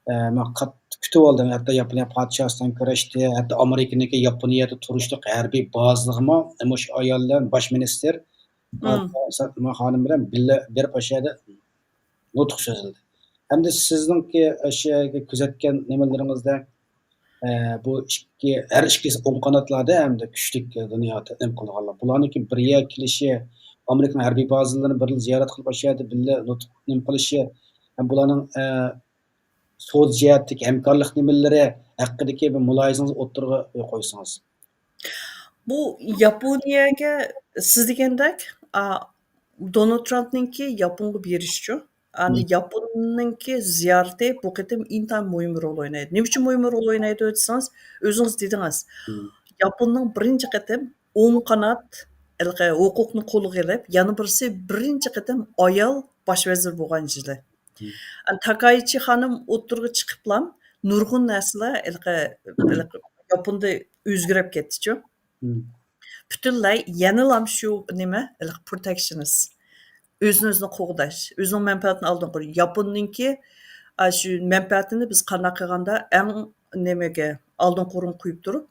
ئە، مەن قاتتىق كۈتۈۋالدىم. ھەتتا ياپونىيە پادىشاھى بىلەن كۆرۈشتى، ھەتتا ئامېرىكىنىڭكى ياپونىيەدە تۇرۇشلۇق ھەربىي بازىلىغىمۇ مۇشۇ ئايال بىلەن باش مىنىستىر مم. پادىشاھ خانىم بىلەن بىللە بېرىپ ئاشۇ يەردە نۇتۇق سۆزلىدى. ئەمدى سىزنىڭكى ئاشۇ يەرگە كۆزەتكەن نېمىلىرىڭىزدە، ئە، بۇ ئىككى، ھەر ئىككىسى ئوڭ قاناتلاردا ئەمدى كۈچلۈك دۇنيا نېمە قىلغانلار. بۇلارنىڭكى بىر يەرگە كېلىشى، ئامېرىكىنىڭ ھەربىي بازىلىرىنى بىرلا زىيارەت قىلىپ، ئاشۇ يەردە بىللە نۇتۇق نېمە قىلىشى، ھەم بۇلارنىڭ، ئە، سودا جەھەتتىكى ھەمكارلىق نېمىلىرى ھەققىدىكى بىر مۇلاھىزىڭىزنى ئوتتۇرىغا قويسىڭىز. بۇ ياپونىيەگە سىز دېگەندەك، ئا، دونالد ترامپنىڭكى ياپونغا بېرىشىچۇ. ئەنە مم. ياپوننىڭكى زىيارىتى بۇ قېتىم ئىنتايىن مۇھىم رول ئوينايدۇ. نېمە ئۈچۈن مۇھىم رول ئوينايدۇ دېسىڭىز، ئۆزىڭىز دېدىڭىز. مم. ياپوننىڭ بىرىنچى قېتىم ئوڭ قانات ھېلىقى ھوقۇقنى قولىغا ئېلىپ، يەنە بىرسى بىرىنچى قېتىم ئايال باش ۋەزىر بولغان يىلى. مم. ئەنە تاكايچى خانىم ئوتتۇرىغا چىقىپلا نۇرغۇن نەرسىلەر ھېلىقى، ھېلىقى ياپوندا ئۆزگىرىپ كەتتىچۇ. مم. پۈتۈنلەي يەنىلا شۇ نېمە، ھېلىقى پروتېكشنىست. ئۆزىنى ئۆزىنى قوغداش، ئۆزىنىڭ مەنپەئەتىنى ئالدىن قويۇش. ياپوننىڭكى، ئا، شۇ مەنپەئەتىنى بىز قانداق قىلغاندا ئەڭ نېمىگە ئالدىنقى ئورۇنغا قويۇپ تۇرۇپ،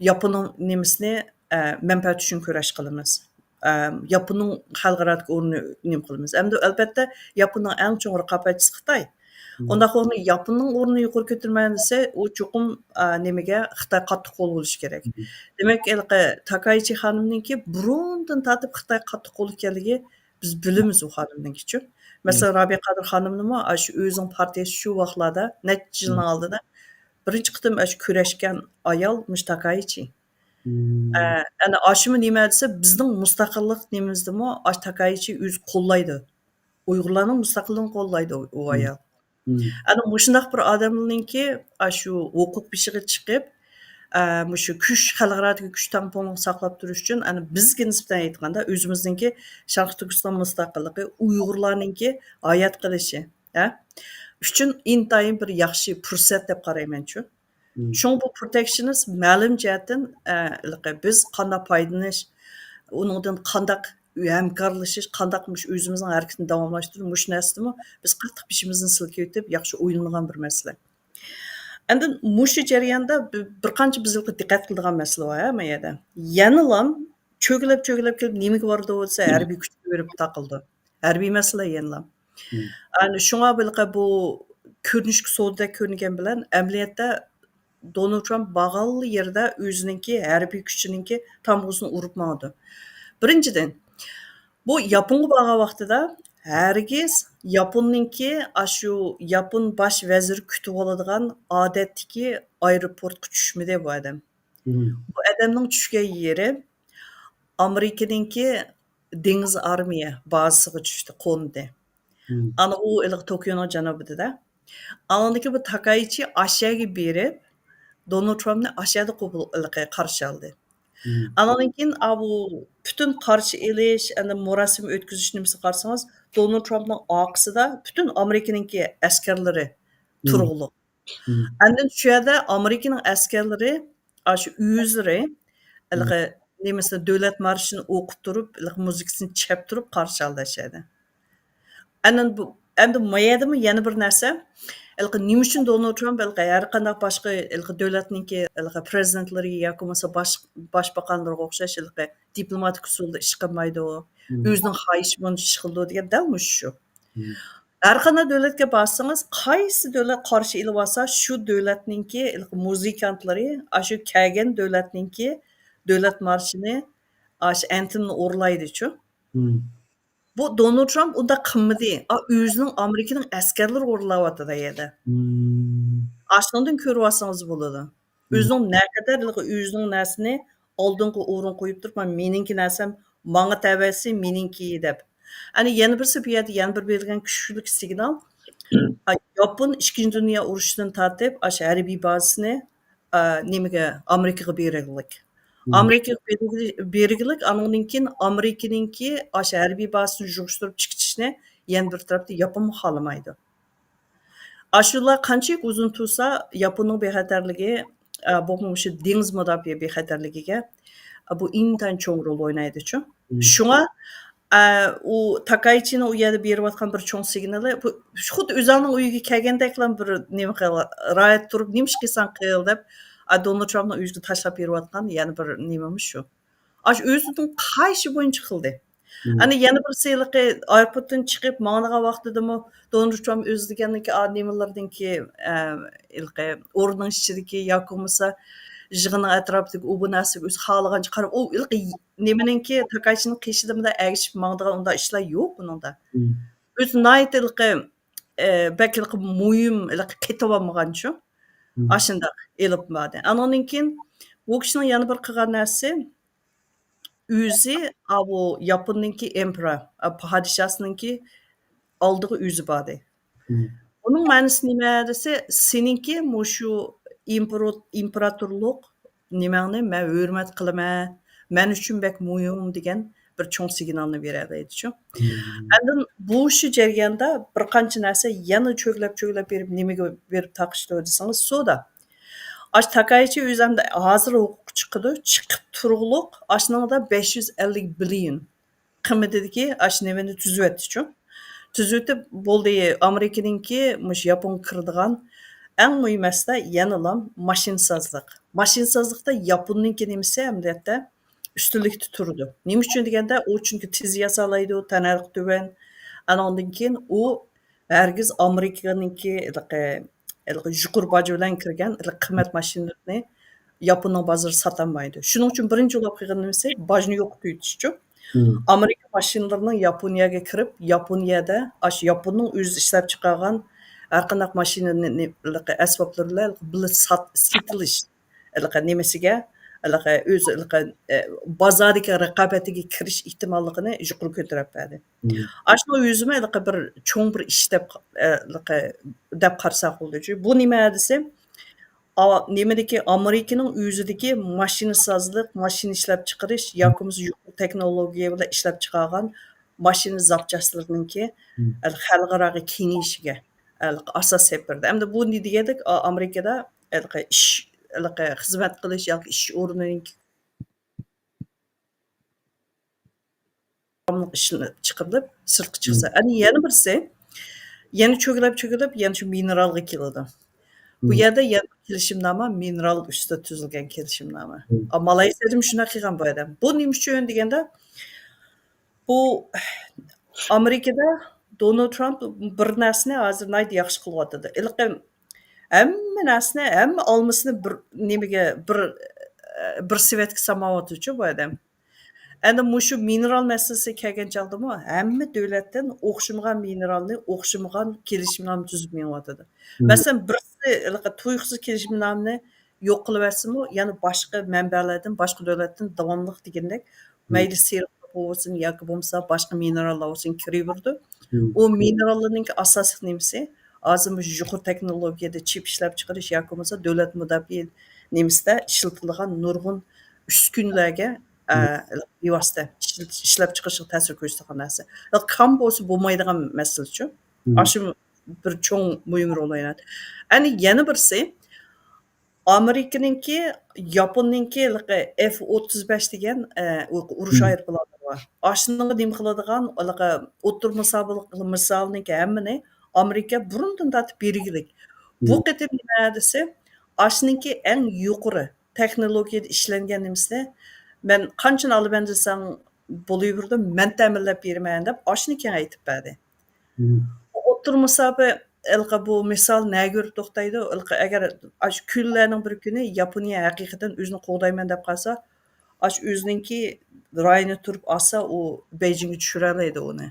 ياپوننىڭ نېمىسىنى، ئە، مەنپەئەت ئۈچۈن كۈرەش قىلىمىز. ئە، ياپوننىڭ خەلقئارادىكى ئورنىنى نېمە قىلىمىز. ئەمدى ئەلبەتتە ياپوننىڭ ئەڭ چوڭ رىقابەتچىسى خىتاي. مم. ئۇنداق بولغاندا ياپوننىڭ ئورنىنى يۇقىرى كۆتۈرمەيمەن دېسە، ئۇ چوقۇم، ئا، نېمىگە، خىتاي قاتتىق قول بولۇشى كېرەك. مم. دېمەك، ھېلىقى تاكايچى خانىمنىڭكى بۇرۇندىن تارتىپ خىتاي قاتتىق قول ئىكەنلىكى بىز بىلىمىز ئۇ خانىمنىڭكىچۇ. مەسىلەن، مم. رابىيە قادىر خانىمنىمۇ ئاشۇ ئۆزىنىڭ پارتىيەسى شۇ ۋاقىتلاردا نەچچە يىلنىڭ مم. ئالدىدا بىرىنچى قېتىم ئاشۇ كۆرۈشكەن ئايال مۇشۇ تاكايچى. مم. ئە، ئەنە ئاشۇمۇ نېمە دېسە، بىزنىڭ مۇستەقىللىق نېمىمىزدىمۇ ئاشۇ تاكايچى ئۆزى قوللايدۇ. ئۇيغۇرلارنىڭ مۇستەقىللىقىنى قوللايدۇ ئۇ مم. ئايال. مم. ئەنە مۇشۇنداق بىر ئادەمنىڭكى ئاشۇ ھوقۇق بېشىغا چىقىپ، ئە، مۇشۇ كۈچ، خەلقئارادىكى كۈچ تەڭپۇڭلۇقنى ساقلاپ تۇرۇش ئۈچۈن، ئەنە بىزگە نىسبەتەن ئېيتقاندا، ئۆزىمىزنىڭكى شەرقىي تۈركىستان مۇستەقىللىقى، ئۇيغۇرلارنىڭكى ھايات قېلىشى، ھە؟ ئۈچۈن ئىنتايىن بىر ياخشى پۇرسەت دەپ قارايمەنچۇ. مم. شۇڭا بۇ پروتېكشنىست مەلۇم جەھەتتىن، ئە، ھېلىقى بىز قانداق پايدىلىنىش، ئۇنىڭدىن قانداق ھەمكارلىشىش، قانداق مۇشۇ ئۆزىمىزنىڭ ھەرىكىتىنى داۋاملاشتۇرۇش، مۇشۇ نەرسىدىمۇ بىز قاتتىق بېشىمىزنى سىلكىۋېتىپ، ياخشى ئويلىنىدىغان بىر مەسىلە. ئاندىن مۇشۇ جەرياندا بىر، بىر قانچە بىز ھېلىقى دىققەت قىلىدىغان مەسىلە بار، ھە، ما يەردە. يەنىلا چۆگىلەپ، چۆگىلەپ كېلىپ، نېمىگە بارىدۇ دېسە، ھەربىي كۈچكە بېرىپ تاقىلىدۇ. ھەربىي مەسىلە يەنىلا. مم. ئەنە شۇڭا ھېلىقى بۇ كۆرۈنۈشكە سودىدەك كۆرۈنگەن بىلەن، ئەمەلىيەتتە دونالد ترامپ بارغانلا يېرىدە ئۆزىنىڭكى ھەربىي كۈچىنىڭكى تامغىسىنى ئۇرۇپ ماڭىدۇ. بىرىنچىدىن، بۇ ياپونغا بارغان ۋاقتىدا ھەرگىز ياپوننىڭكى ئاشۇ ياپون باش ۋەزىرى كۈتۈۋالىدىغان ئادەتتىكى ئايروپورتقا چۈشمىدى بۇ ئادەم. مم. بۇ ئادەمنىڭ چۈشكەن يېرى ئامېرىكىنىڭكى دېڭىز ئارمىيە بازىسىغا چۈشتى، قوندى. مم. ئانا ئۇ ھېلىقى توكيونىڭ جەنۇبىدا. ئاندىن كېيىن بۇ تاكايچى ئاشۇ يەرگە بېرىپ، دونالد ترامپنى ئاشۇ يەردە قوبۇل، ھېلىقى، قارشى ئالدى. مم. ئاندىن كېيىن، ئا، بۇ پۈتۈن قارشى ئېلىش، ئەنە، مۇراسىم ئۆتكۈزۈش نېمىسىگە قارىسىڭىز، دونالد ترامپنىڭ ئارقىسىدا پۈتۈن ئامېرىكىنىڭكى ئەسكەرلىرى مم. تۇرغۇلۇق. مم. ئاندىن شۇ يەردە ئامېرىكىنىڭ ئەسكەرلىرى، ئاشۇ ئۆزلىرى، مم. ھېلىقى نېمىسىنى، دۆلەت مارشىنى ئوقۇپ تۇرۇپ، ھېلىقى مۇزىكىسىنى چەپ تۇرۇپ قارشى ئالدى شۇ يەردە. ئاندىن بۇ، ئەمدى ما يەردىمۇ يەنە بىر نەرسە، ھېلىقى نېمە ئۈچۈن دونالد ترامپ ھېلىقى ھەر قانداق باشقا ھېلىقى دۆلەتنىڭكى ھېلىقى پرېزىدېنتلىرى ياكى بولمىسا باش-، باشباقانلىرىغا ئوخشاش ھېلىقى دىپلوماتىك ئۇسۇلدا ئىش قىلمايدۇ، مم. ئۆزىنىڭ خاھىشى بويىچە ئىش قىلىدۇ دېگەن دەل مۇشۇ شۇ. مم. ھەر قانداق دۆلەتكە بارسىڭىز، قايسى دۆلەت قارشى ئېلىۋالسا، شۇ دۆلەتنىڭكى ھېلىقى مۇزىكانتلىرى، ئاشۇ كەلگەن دۆلەتنىڭكى دۆلەت مارشىنى، ئاشۇ ئەنتېمنى ئورۇنلايدىچۇ. مم. بۇ دونالد ترامپ ئۇنداق قىلمىدى. ئا، ئۆزىنىڭ ئامېرىكىنىڭ ئەسكەرلىرى ئورۇنلاۋاتىدۇ ئەيەردە. مم. ئاشۇنىڭدىن كۆرۈۋالسىڭىز بولىدۇ. مم. ئۆزىنىڭ نەقەدەر ئۆزىنىڭ نەرسىنى ئالدىنقى ئورۇنغا قويۇپ تۇرۇپ، مانا مېنىڭكى نەرسەم ماڭا تەۋەسى، مېنىڭكى دەپ. ئەنە يەنە بىرسى، بۇ يەردە يەنە بىر بېرىلگەن كۈچلۈك سىگنال. ئا، ياپون ئىككىنچى دۇنيا ئۇرۇشىدىن تارتىپ ئاشۇ ھەربىي بازىسىنى، ئا، نېمىگە، ئامېرىكىغا بېرىگلىك. مم. ئامېرىكىغا بېرىگلىك، ئانىڭدىن كېيىن ئامېرىكىنىڭكى ئاشۇ ھەربىي بازىسىنى يىغىشتۇرۇپ چىقىشىنى يەنە بىر تەرەپتە ياپونمۇ خالىمايدۇ. ئاشۇلار قانچىلىك ئۇزۇن تۇرسا، ياپوننىڭ بىخەتەرلىكى، ئە، بولۇپمۇ مۇشۇ دېڭىز مۇداپىئە بىخەتەرلىكىگە، ئە، بۇ ئىنتايىن چوڭ رول ئوينايدىچۇ. مم. شۇڭا، ئە، ئۇ تاكايچىنىڭ ئۇ يەردە بېرىۋاتقان بىر چوڭ سىگنالى، بۇ خۇددى ئۆزۈڭنىڭ ئۆيىگە كەلگەندەكلا بىر نېمە قىل، راھەت تۇرۇپ، نېمە ئىش قىلساڭ قىل دەپ، ئە، دونالد ترامپنىڭ ئۆزىگە تاشلاپ بېرىۋاتقان يەنە بىر نېمىمۇ شۇ. ئاشۇ ئۆزىنىڭ خاھىشى بويىچە قىلدى. مم. ئەنە يەنە بىرسى ھېلىقى ئايروپورتتىن چىقىپ ماڭىدىغان ۋاقتىدىمۇ دونالد ترامپ ئۆزى دېگەندىكى، ئا، نېمىلىرىدىنكى، ئە، ھېلىقى ئورنىنىڭ ئىچىدىكى ياكى بولمىسا يىغىننىڭ ئەتراپىدىكى ئۇ بۇ نەرسىگە ئۆزى خالىغانچە قاراپ، ئۇ ھېلىقى نېمىنىڭكى، تاكايچىنىڭ قېشىدا مۇنداق ئەگىشىپ ماڭىدىغان ئۇنداق ئىشلار يوق ئۇنىڭدا. مم. ئۆزى ناھايىتى ھېلىقى، ئە، بەك ھېلىقى مۇھىم، ھېلىقى قېتىۋالمىغانچۇ. مم. ئاشۇنداق ئېلىپ باردى. ئانىڭدىن كېيىن بۇ كىشىنىڭ يەنە بىر قىلغان نەرسىسى، ئۆزى، ئاۋۇ ياپوننىڭكى ئېمپېرا، ئا، پادىشاسىنىڭكى ئالدىغا ئۆزى باردى. مم. بۇنىڭ مەنىسى نېمە دېسە، سېنىڭكى مۇشۇ ئىمپېرو-، ئىمپېراتورلۇق نېمەڭنى مەن ھۆرمەت قىلىمەن، مەن ئۈچۈن بەك مۇھىم دېگەن بىر چوڭ سىگنالنى بېرەلەيدىچۇ. مم. ئاندىن بۇ شۇ جەرياندا بىر قانچە نەرسە يەنە چۆگىلەپ، چۆگىلەپ بېرىپ، نېمىگە بېرىپ تاقىشىدۇ دېسىڭىز، سودا. ئاشۇ تاكايچى ئۆزى ئەمدى ھازىر ھوقۇققا چىقىدۇ، چىقىپ تۇرغۇلۇق، ئاشۇنىڭدا بەش يۈز ئەللىك بىليون قىممىتىدىكى ئاشۇ نېمىنى تۈزۈۋەتتىچۇ. تۈزۈۋېتىپ بولدى، ئامېرىكىنىڭكى مۇشۇ ياپونغا كىرىدىغان ئەڭ مۇھىم مەسىلە يەنىلا ماشىنىسازلىق. ماشىنىسازلىقتا ياپوننىڭكى نېمىسى ئەمەلىيەتتە ئۈستۈنلۈكتە تۇرىدۇ. نېمە ئۈچۈن دېگەندە، ئۇ چۈنكى تېز ياسالايدۇ، تەننەرخى تۆۋەن. ئانىڭدىن كېيىن ئۇ ھەرگىز ئامېرىكىنىڭكى ھېلىقى، ھېلىقى يۇقىرى باج بىلەن كىرگەن ھېلىقى قىممەت ماشىنىلىرىنى ياپوننىڭ بازىرىدا ساتالمايدۇ. شۇنىڭ ئۈچۈن بىرىنچى ئۇلار قىلغان نېمىسى، باجنى يوقىتىۋېتىشچۇ. مم. ئامېرىكا ماشىنىلىرىنىڭ ياپونىيەگە كىرىپ، ياپونىيەدە ئاشۇ ياپوننىڭ ئۆزى ئىشلەپچىقارغان ھەر قانداق ماشىنىنى، نى-، ھېلىقى ئەسۋابلىرى بىلەن بىللە سات-، سېتىلىش، ھېلىقى نېمىسىگە، ھېلىقى ئۆزى ھېلىقى، ئە، بازاردىكى رىقابەتكە كىرىش ئېھتىماللىقىنى يۇقىرى كۆتۈرۈپ بەردى. مم. ئاشۇنىڭ ئۆزىمۇ ھېلىقى بىر چوڭ بىر ئىش دەپ، ئە، ھېلىقى دەپ قارىساق بولىدۇ. بۇ نېمە دېسە، ئا-، نېمىدىكى، ئامېرىكىنىڭ ئۆزىدىكى ماشىنىسازلىق، ماشىنا ئىشلەپچىقىرىش ياكى بولمىسا يۇقىرى تېخنولوگىيە بىلەن ئىشلەپچىقارغان ماشىنا زاپچاسلىرىنىڭكى، مم، خەلقئاراغا كېڭىيىشىگە، ئاساس سېلىپ بەردى. ئەمدى بۇ نېمە دېگەندەك، ئا-، ئامېرىكىدا ھېلىقى ئىش، ھېلىقى خىزمەت قىلىش ياكى ئىش ئورنىنىڭكى ئىشلىنىپ چىقىرىلىپ سىرتقا چىقسا. مم. ئەنە يەنە بىرسى، يەنە چۆگىلەپ، چۆگىلەپ، يەنە شۇ مىنېرالغا كېلىدۇ. بۇ، مم، يەردە يەنە كېلىشىمنامە، مىنېرال ئۈستىدە تۈزۈلگەن كېلىشىمنامە. مم. ئا، مالايسىيەدىمۇ شۇنداق قىلغان بۇ ئادەم. بۇ نېمە ئۈچۈن دېگەندە، بۇ ئامېرىكىدا دونالد ترامپ بىر نەرسىنى ھازىر ناھايىتى ياخشى قىلىۋاتىدۇ. ھېلىقى ھەممە نەرسىنى، ھەممە ئالمىسىنى بىر نېمىگە، بىر، بىر سېۋەتكە سالمايۋاتىدۇچۇ بۇ ئادەم. ئەنە مۇشۇ مىنېرال مەسىلىسىگە كەلگەن چاغدىمۇ ھەممە دۆلەتتىن ئوخشىمىغان مىنېرالنى، ئوخشىمىغان كېلىشىمنامە تۈزۈپ مېڭىۋاتىدۇ. مم. مەسىلەن، بىرسى ھېلىقى تۇيۇقسىز كېلىشىمنامىنى يوق قىلىۋەتسىمۇ، يەنە باشقا مەنبەلەردىن، باشقا دۆلەتتىن داۋاملىق دېگەندەك، مم، مەيلى سېرىق توپا بولسۇن ياكى بولمىسا باشقا مىنېراللار بولسۇن كىرىۋېرىدۇ. مم. ئۇ مىنېراللارنىڭكى ئاساسلىق نېمىسى، ھازىر مۇشۇ يۇقىرى تېخنولوگىيەدە چىپ ئىشلەپچىقىرىش ياكى بولمىسا دۆلەت مۇداپىئە نېمىسىدە ئىشلىتىلىدىغان نۇرغۇن ئۈسكۈنىلەرگە، ئە، بىۋاسىتە ئىشلىتىش، ئىشلەپچىقىرىشىغا تەسىر كۆرسىتىدىغان نەرسە. كام بولسا بولمايدىغان مەسىلىچۇ. ئاشۇ بىر چوڭ مۇھىم رول ئوينايدۇ. ئەنە يەنە بىرسى، ئامېرىكىنىڭكى، ياپوننىڭكى ھېلىقى ئېف ئوتتۇز بەش دېگەن، ئە، ئۇ-، ئۇرۇش ئايروپىلانلىرى بار. ئاشۇنىڭغا نېمە قىلىدىغان، ھېلىقى ئوتتۇرا مىسابىق-، مىسالنىڭكى ھەممىنى ئامېرىكا بۇرۇندىن تارتىپ بەلگىلىك. بۇ قېتىم نېمە دېسە، ئاشۇنىڭكى ئەڭ يۇقىرى تېخنولوگىيەدە ئىشلەنگەن نېمىسىنى مەن قانچىنى ئالىمەن دېسەڭ بولۇۋېرىدۇ، مەن تەمىنلەپ بېرىمەن دەپ ئاشۇنى كېڭەيتىپ بەردى. ئوتتۇرا مۇساپە، ھېلىقى بۇ مىسال نەگە كۆرۈپ توختايدۇ؟ ھېلىقى ئەگەر ئاشۇ كۈنلەرنىڭ بىر كۈنى ياپونىيە ھەقىقەتەن ئۆزىنى قوغدايمەن دەپ قالسا، ئاشۇ ئۆزىنىڭكى رايونى تۇرۇپ ئالسا، ئۇ بېيجىڭگە چۈشۈرەلەيدۇ ئۇنى.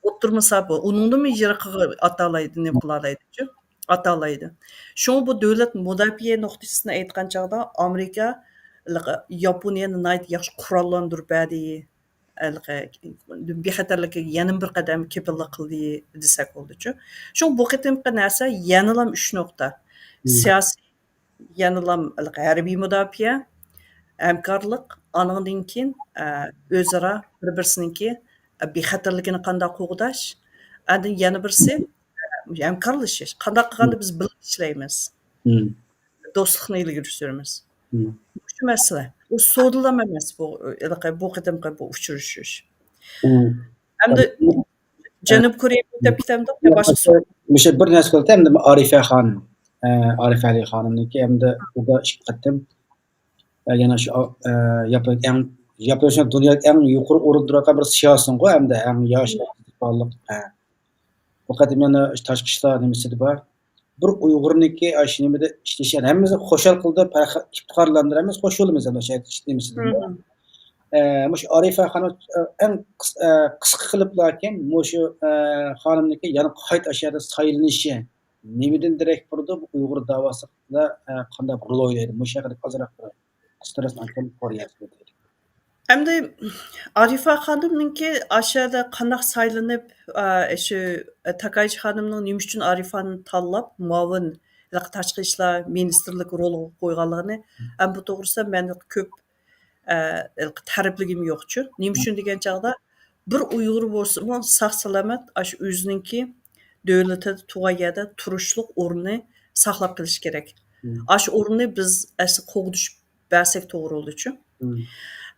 ئوتتۇرا مۇساپە، ئۇنىڭدىنمۇ يىراققا ئاتالايدۇ، نېمە قىلالايدۇچۇ؟ ئاتالايدۇ. شۇڭا بۇ دۆلەت مۇداپىئە نۇقتىسىدىن ئېيتقان چاغدا ئامېرىكا ھېلىقى ياپونىيەنى ناھايىتى ياخشى قوراللاندۇرۇپ بەردى. ھېلىقى بىخەتەرلىككە يەنە بىر قەدەم كېپىللىق قىلدى دېسەك بولىدۇچۇ. شۇڭا بۇ قېتىمقى نەرسە يەنىلا ئۈچ نۇقتا. سىياسىي، يەنىلا ھېلىقى ھەربىي مۇداپىئە، ھەمكارلىق، ئانىڭدىن كېيىن، ئە، ئۆزئارا بىر-بىرسىنىڭكى، ئە، بىخەتەرلىكىنى قانداق قوغداش، ئاندىن يەنە بىرسى، ئە، ھەمكارلىشىش. قانداق قىلغاندا بىز بىللە ئىشلەيمىز؟ دوستلۇقنى ئىلگىرى سۈرىمىز. شۇ مەسىلە. ئۇ سودىلام ئەمەس بۇ، ھېلىقى بۇ قېتىمقى بۇ ئۇچرىشىش. ئەمدى جەنۇب كورېيەگە ئۆتۈپ كېتەمدۇق يا باشقا سورۇن؟ مۇشۇ بىر نەرسە قىلدى، ئەمدى ئارىفە خانىم، ئە، ئارىفە ئەلى خانىمنىڭكى، ئەمدى بۇ ئىككى قېتىم، ئە، يەنە شۇ، ئە، ياپون ئەڭ، ياپونىيە دۇنيادىكى ئەڭ يۇقىرى ئورۇندا تۇرۇۋاتقان بىر سىياسىيسىنغۇ، ئەمدى ئەڭ ياش، ئە، بۇ قېتىم يەنە تاشقى ئىشلار نېمىسىدە بار. بىر ئۇيغۇرنىڭكى ئاشۇ نېمىدە ئىشلىشى، ھەممىمىزنى خۇشال قىلدى، پەخىر، ئىپتىخارلاندۇرىمىز، خۇش بولىمىز ئەمدى شۇ نېمىسىدىن. ئە، مۇشۇ ئارىفە خانىم، ئە، ئەڭ قىس-، ئە، قىسقا قىلىپلاكىن مۇشۇ، ئە، خانىمنىڭكى يەنە قايتا ئاشۇ يەردە سايلىنىشى نېمىدىن دېرەك بېرىدۇ؟ بۇ ئۇيغۇر داۋاسىدا، ئە، قانداق رول ئوينايدۇ؟ مۇشۇ ھەققىدە ئازراق بىر قىسقىچە ئايتىپ بېرەيسىز. ئەمدى ئارىفە خانىمنىڭكى ئاشۇ يەردە قانداق سايلىنىپ، ئا، شۇ تاكايچى خانىمنىڭ نېمە ئۈچۈن ئارىفانى تاللاپ، مۇئاۋىن ھېلىقى تاشقى ئىشلار مىنىستىرلىك رولىغا قويغانلىقىنى، ئەمما بۇ توغرىسىدا مەن كۆپ، ئە، ھېلىقى تەرىپلىگۈم يوقچۇ. نېمە ئۈچۈن دېگەن چاغدا، بىر ئۇيغۇر بولسىمۇ ساق-سالامەت ئاشۇ ئۆزىنىڭكى دۆلىتىدە، تۇغان يەردە تۇرۇشلۇق ئورنىنى ساقلاپ قېلىشى كېرەك. ئاشۇ ئورۇننى بىز ئەسلى قوغدىشىپ بەرسەك توغرا بولىدۇچۇ.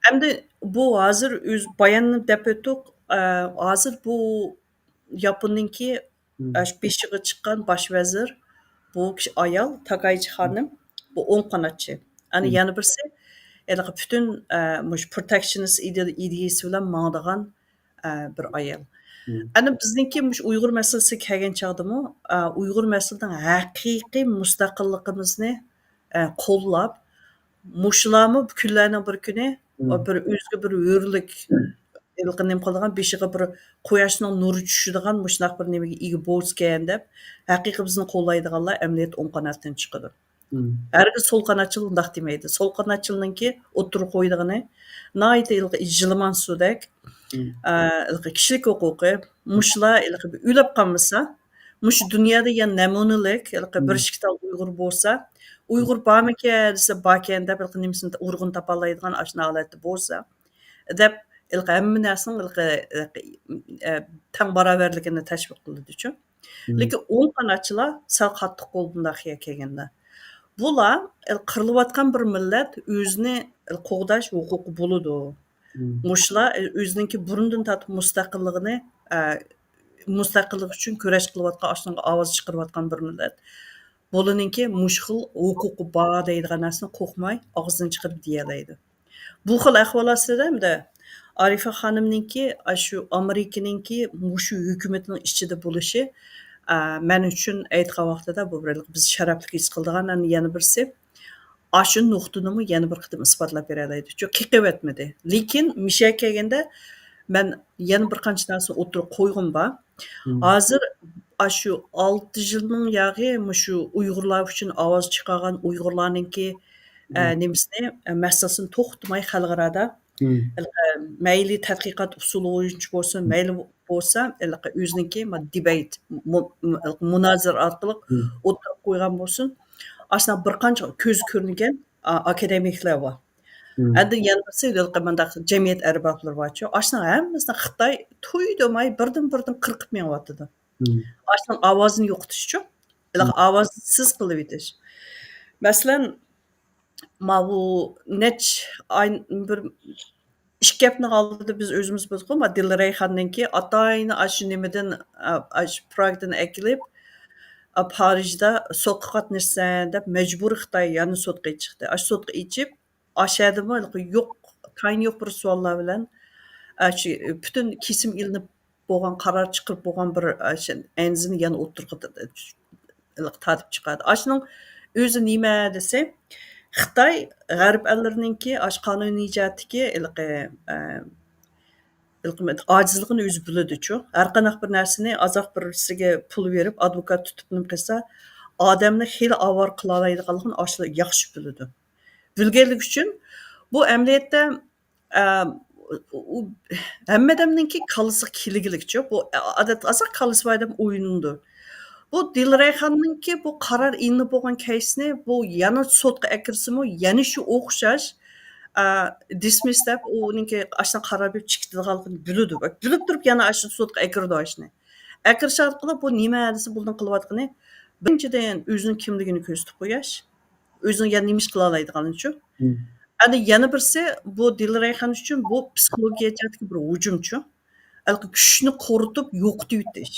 ئەمدى بۇ ھازىر ئۆز باياننى دەپ ئۆتتۇق. ئە، ھازىر بۇ ياپوننىڭكى، ئە، بېشىغا چىققان باش ۋەزىر، بۇ كىشى ئايال، تاكايچى خانىم، بۇ ئوڭ قاناتچى. ئەنە يەنە بىرسى، ھېلىقى پۈتۈن، ئە، مۇشۇ پروتېكشنىست ئىدى-، ئىدىيىسى بىلەن ماڭىدىغان، ئە، بىر ئايال. ئەنە بىزنىڭكى مۇشۇ ئۇيغۇر مەسىلىسىگە كەلگەن چاغدىمۇ، ئە، ئۇيغۇر مەسىلىنىڭ ھەقىقىي مۇستەقىللىقىمىزنى، ئە، قوللاپ، مۇشۇلارمۇ بۇ كۈنلەرنىڭ بىر كۈنى بىر ئۆزىگە بىر ھۆرلۈك، ھېلىقى نېمە قىلىدىغان، بېشىغا بىر قۇياشنىڭ نۇرى چۈشىدىغان مۇشۇنداق بىر نېمىگە ئىگە بولسىكەن دەپ، ھەقىقىي بىزنى قوللايدىغانلار ئەمەلىيەتتە ئوڭ قاناتتىن چىقىدۇ. ھەرگىز سول قاناتچىلار ئۇنداق دېمەيدۇ. سول قاناتچىلارنىڭكى ئوتتۇرىغا قويىدىغىنى ناھايىتى ھېلىقى يىلىمان سۇدەك، ئە، ھېلىقى كىشىلىك ھوقۇقى، مۇشۇلار ھېلىقى بىر ئۆلۈپ قالمىسا، مۇشۇ دۇنيادا يەنە نەمۇنىلىك، ھېلىقى بىر ئىككى تال ئۇيغۇر بولسا، ئۇيغۇر بارمىكەن دېسە، باركەن دەپ، ھېلىقى نېمىسىنى، ئۇرۇقىنى تاپالايدىغان ئاشۇنداق ھالەتتە بولسا، دەپ، ھېلىقى ھەممە نەرسىنىڭ ھېلىقى، ھېلىقى، ئە، تەڭ باراۋەرلىكىنى تەشۋىق قىلىدۇچۇ. لېكىن ئوڭ قاناتچىلار سەل قاتتىق قول بۇنداق يەرگە كەلگەندە. بۇلار، ئە، قىرىلىۋاتقان بىر مىللەت ئۆزىنى، ئە، قوغداش ھوقۇقى بولىدۇ. مۇشۇلار، ئە، ئۆزىنىڭكى بۇرۇندىن تارتىپ مۇستەقىللىقىنى، ئە، مۇستەقىللىق ئۈچۈن كۈرەش قىلىۋاتقان، ئاشۇنىڭغا ئاۋاز چىقىرىۋاتقان بىر مىللەت. بۇلارنىڭكى مۇشۇ خىل ھوقۇقى بار دەيدىغان نەرسىنى قورقماي ئاغزىدىن چىقىرىپ دېيەلەيدۇ. بۇ خىل ئەھۋال ئاستىدا ئەمدى ئارىفە خانىمنىڭكى ئاشۇ ئامېرىكىنىڭكى مۇشۇ ھۆكۈمىتىنىڭ ئىچىدە بولۇشى، ئە، مەن ئۈچۈن ئېيتقان ۋاقتىدا بۇ بىر بىز شەرەپلىك ھېس قىلىدىغان يەنە بىرسى. ئاشۇ نۇقتىنىمۇ يەنە بىر قېتىم ئىسپاتلاپ بېرەلەيدۇ. چۈنكى قېقىۋەتمىدى. لېكىن مۇشۇ يەرگە كەلگەندە مەن يەنە بىر قانچە نەرسىنى ئوتتۇرىغا قويغۇم بار. ھازىر ئاشۇ ئالتە يىلنىڭ ياغى مۇشۇ ئۇيغۇرلار ئۈچۈن ئاۋاز چىقارغان ئۇيغۇرلارنىڭكى، ئە، نېمىسىنى، ئە، مەسىلىسىنى توختىماي خەلقئارادا ھېلىقى مەيلى تەتقىقات ئۇسۇلى بويىچە بولسۇن، مەيلى بولسا ھېلىقى ئۆزىنىڭكى ما-، دېبەيت، مۇ-، مۇ-، مۇنازىرە ئارقىلىق ئولتۇرۇپ قويغان بولسۇن. ئاشۇنداق بىر قانچە كۆز كۆرۈنگەن، ئا-، ئاكادېمىكلار بار. ئاندىن يەنە بىرسى ھېلىقى مۇنداق جەمئىيەت ئەربابلىرى بارچۇ. ئاشۇنىڭ ھەممىسىنى خىتاي توي دېمەي بىردىن-بىردىن قىرقىپ مېڭىۋاتىدۇ. ئاشۇنىڭ ئاۋازىنى يوقىتىشچۇ. ھېلىقى ئاۋازسىز قىلىۋېتىش. مەسىلەن، ماۋۇ نەچچە ئاي، بىر ئىككى ھەپتىنىڭ ئالدىدا بىز ئۆزىمىز بىلدۇققۇ، ما دىلرەيھاننىڭكى ئاتايىنى ئاشۇ نېمىدىن، ئا-، ئاشۇ پراگدىن ئەكېلىپ، ئا، پارىژدا سوتقا قاتنىشىسەن دەپ مەجبۇرىي خىتاي يەنە سوتقا چىقتى. ئاشۇ سوتقا ئېچىپ، ئاشەدىمۇ ھېلىقى يوق، تايىنى يوق بىر سوئاللار بىلەن، ئاشۇ پۈتۈن كېسىم ئېلىنىپ بولغان، قارار چىقىرىپ بولغان بىر، ئاشۇ ئەنزىنى يەنە ئوتتۇرىغا ت-، ت-، ھېلىقى تارتىپ چىقاردى. ئاشۇنىڭ ئۆزى نېمە دېسە، خىتاي غەرب ئەللىرىنىڭكى ئاشۇ قانۇنىي جەھەتتىكى ھېلىقى، ئە، ھېلىقى ئاجىزلىقىنى ئۆزى بىلىدۇچۇ. ھەر قانداق بىر نەرسىنى ئازراق بىرسىگە پۇل بېرىپ، ئادۋوكات تۇتۇپ نېمە قىلسا، ئادەمنى خېلى ئاۋارە قىلالايدىغانلىقىنى ئاشۇلار ياخشى بىلىدۇ. بىلگەنلىكى ئۈچۈن بۇ ئەمەلىيەتتە، ئە، ئۇ، ھەممە ئادەمنىڭكى كاللىسىغا كېلگىلىكچۇ. بۇ، ئە، ئادەتتە ئازراق كاللىسى بار ئادەم ئويلىنىدۇ. بۇ دىلرەيھاننىڭكى بۇ قارار ئېلىنىپ بولغان كەيسىنى بۇ يەنە سوتقا ئەكىرسىمۇ، يەنە شۇ ئوخشاش، ئە، دىسمىس دەپ ئۇنىڭكى ئاشۇنداق قارار بېرىپ چىقىدىغانلىقىنى بىلىدۇ. بىلىپ تۇرۇپ يەنە ئاشۇ سوتقا ئەكىرىدۇ ئاشۇنى. ئەكىرىش ئارقىلىق بۇ نېمە دېسە بۇنىڭ قىلىۋاتقىنى، بىرىنچىدىن، ئۆزىنىڭ كىملىكىنى كۆرسىتىپ قويۇش، ئۆزىنىڭ يەنە نېمە ئىش قىلالايدىغانىچۇ. ئەنە يەنە بىرسى، بۇ دىلرەيھان ئۈچۈن بۇ پسىخولوگىيە جەھەتتىكى بىر ھۇجۇمچۇ. ھېلىقى كۈچنى قۇرۇتۇپ يوقىتىۋېتىش.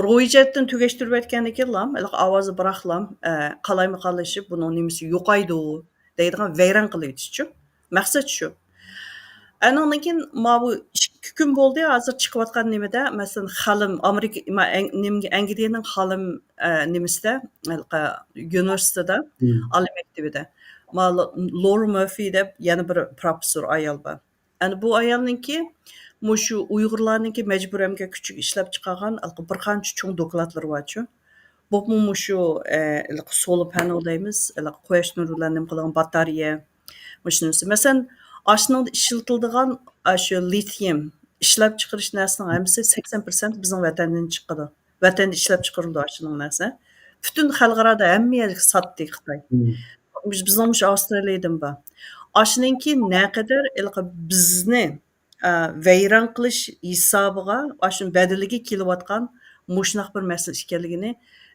روھىي جەھەتتىن تۈگەشتۈرۈۋەتكەندىن كېيىنلا، ھېلىقى ئاۋازى بىراقلا، ئە، قالايمىقانلىشىپ، بۇنىڭ نېمىسى يوقايدۇ دەيدىغان ۋەيران قىلىۋېتىشچۇ. مەقسەت شۇ. ئەنىڭدىن كېيىن ماۋۇ ئىككى كۈن بولدى، ھازىر چىقىۋاتقان نېمىدە، مەسىلەن، خەلىم، ئامېرىكا، ما-، ئەڭ-، نېمىگە، ئەنگلىيەنىڭ خەلىم، ئە، نېمىسىدە، ھېلىقى يۇنىۋېرسىتېتىدا، ئالىي مەكتىۋىدە. ما-، لورا مۇرفى دەپ يەنە بىر پروفېسسور ئايال بار. ئەنە بۇ ئايالنىڭكى مۇشۇ ئۇيغۇرلارنىڭكى مەجبۇرىي ئەمگەك كۈچىگە ئىشلەپ چىقارغان ھېلىقى بىر قانچە چوڭ دوكلاتلىرى بارچۇ. بولۇپمۇ مۇشۇ، ئە، ھېلىقى سولار پانېل دەيمىز، ھېلىقى قۇياش نۇرى بىلەن نېمە قىلغان باتارېيە، مۇشۇ نېمىسى. مەسىلەن، ئاشۇنىڭدا ئىشلىتىلىدىغان، ئاشۇ لىتىيۇم ئىشلەپ چىقىرىش نەرسىنىڭ ھەممىسى سەكسەن پىرسەنت بىزنىڭ ۋەتەندىن چىقىدۇ. ۋەتەندە ئىشلەپ چىقىرىلىدۇ ئاشۇنىڭ نەرسە. پۈتۈن خەلقئارادا ھەممە يەرگە ساتتى خىتاي. بىز، بىزنىڭ مۇشۇ ئاۋسترالىيەدىمۇ بار. ئاشۇنىڭكى نەقەدەر ھېلىقى بىزنى، ئە، ۋەيران قىلىش ھېسابىغا ئاشۇ بەدىلىگە كېلىۋاتقان مۇشۇنداق بىر مەسىلە ئىكەنلىكىنى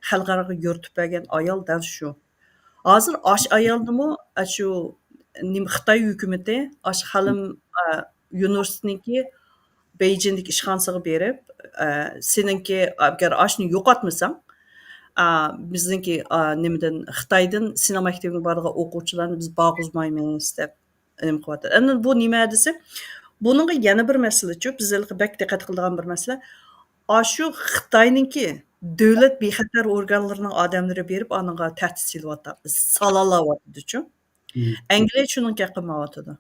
خەلقئاراغا يورۇتۇپ بەرگەن ئايال دەل شۇ. ھازىر ئاش ئايالنىمۇ، ئە، شۇ نېمە، خىتاي ھۆكۈمىتى ئاشۇ خەلىم، ئە، يۇنىۋېرسىتېتنىڭكى بېيجىڭدىكى ئىشخانىسىغا بېرىپ، ئە، سېنىڭكى، ئەگەر ئاشۇنى يوقاتمىساڭ، ئە، بىزنىڭكى، ئە، نېمىدىن، خىتايدىن سېنىڭ مەكتىۋىڭگە بارىدىغان ئوقۇغۇچىلارنى بىز بارغۇزمايمىز دەپ نېمە قىلىۋاتىدۇ. ئەمدى بۇ نېمە دېسە، بۇنىڭغا يەنە بىر مەسىلىچۇ، بىز ھېلىقى بەك دىققەت قىلىدىغان بىر مەسىلە. ئاشۇ خىتاينىڭكى دۆلەت بىخەتەر ئورگانلىرىنىڭ ئادەملىرى بېرىپ ئانىڭغا تەھدىت سېلىۋاتا-، سالالاۋاتىدۇچۇ. ئەنگلىيە شۇنىڭغا گەپ قىلمايۋاتىدۇ.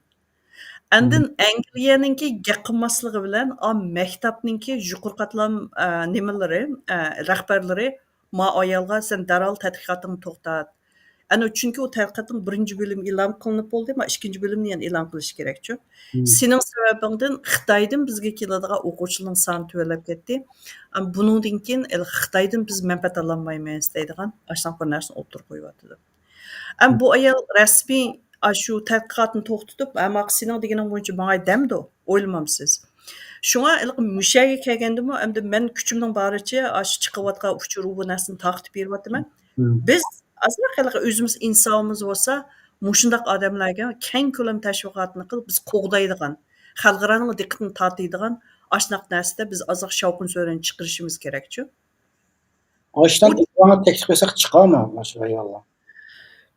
ئاندىن ئەنگلىيەنىڭكى گەپ قىلماسلىقى بىلەن، ئا، مەكتەپنىڭكى يۇقىرى قاتلام، ئە، نېمىلىرى، ئە، رەھبەرلىرى ما ئايالغا، سەن دەرھال تەتقىقاتىڭنى توختات. ئەنە، چۈنكى ئۇ تەتقىقاتنىڭ بىرىنچى بۆلۈمى ئېلان قىلىنىپ بولدى، ما ئىككىنچى بۆلۈمنى يەنە ئېلان قىلىش كېرەكچۇ. سېنىڭ سەۋەبىڭدىن خىتايدىن بىزگە كېلىدىغان ئوقۇغۇچىلارنىڭ سانى تۆۋەنلەپ كەتتى. ئەم، بۇنىڭدىن كېيىن، ئە، خىتايدىن بىز مەنپەئەت ئالالمايمىز دەيدىغان ئاشۇنداق بىر نەرسىنى ئوتتۇرىغا قويۇۋاتىدۇ. ئەم، بۇ ئايال رەسمىي، ئاشۇ تەتقىقاتنى توختىتىپ، ئەمما سېنىڭ دېگىنىڭ بويىچە ماڭاي دەمدۇ؟ ئويلىمامسىز؟ شۇڭا ھېلىقى مۇشۇ يەرگە كەلگەندىمۇ، ئەمدى مەن كۈچۈمنىڭ بارىچە ئاشۇ چىقىۋاتقان ئۇچۇر، بۇ نەرسىنى تارقىتىپ بېرىۋاتىمەن. بىز ئازراق ھېلىقى ئۆزىمىز ئىنسانىمىز بولسا، مۇشۇنداق ئادەملەرگە كەڭ كۆلەم تەشۋىقاتنى قىلىپ، بىز قوغدايدىغان، خەلقئارانىڭ دىققىتىنى تارتىدىغان ئاشۇنداق نەرسىدە بىز ئازراق شاۋقۇن سۈرەننى چىقىرىشىمىز كېرەكچۇ. ئاشۇنداق ئۇ ئىقتىدارغا تەكلىپ قىلساق چىقارمۇ مۇشۇ ئاياللار؟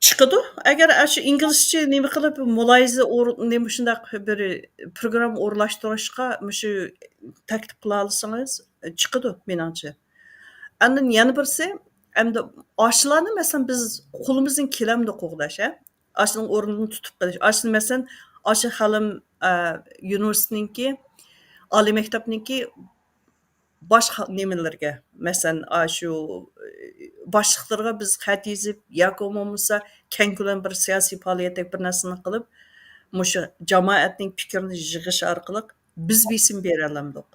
چىقىدۇ. ئەگەر ئاشۇ ئىنگلىزچە نېمە قىلىپ، مۇلاھىزە ئور-، نېمە شۇنداق بىر پروگرامما ئورۇنلاشتۇرۇشقا مۇشۇ تەكلىپ قىلالىسىڭىز، چىقىدۇ مېنىڭچە. ئاندىن يەنە بىرسى، ئەمدى ئاشۇلارنى، مەسىلەن، بىز قولىمىزدىن كېلەمدۇ قوغداش، ھە؟ ئاشۇنىڭ ئورنىنى تۇتۇپ قېلىش. ئاشۇنى، مەسىلەن، ئاشۇ خەلىم، ئە، يۇنىۋېرسىتېتنىڭكى، ئالىي مەكتەپنىڭكى باش خا-، نېمىلىرىگە، مەسىلەن، ئاشۇ، ئە، باشلىقلىرىغا بىز خەت يېزىپ ياكى بولمىسا كەڭ كۆلەم بىر سىياسىي پائالىيەتتەك بىر نەرسىنى قىلىپ، مۇشۇ جامائەتنىڭ پىكرىنى يىغىش ئارقىلىق بىز بېسىم بېرەلەمدۇق.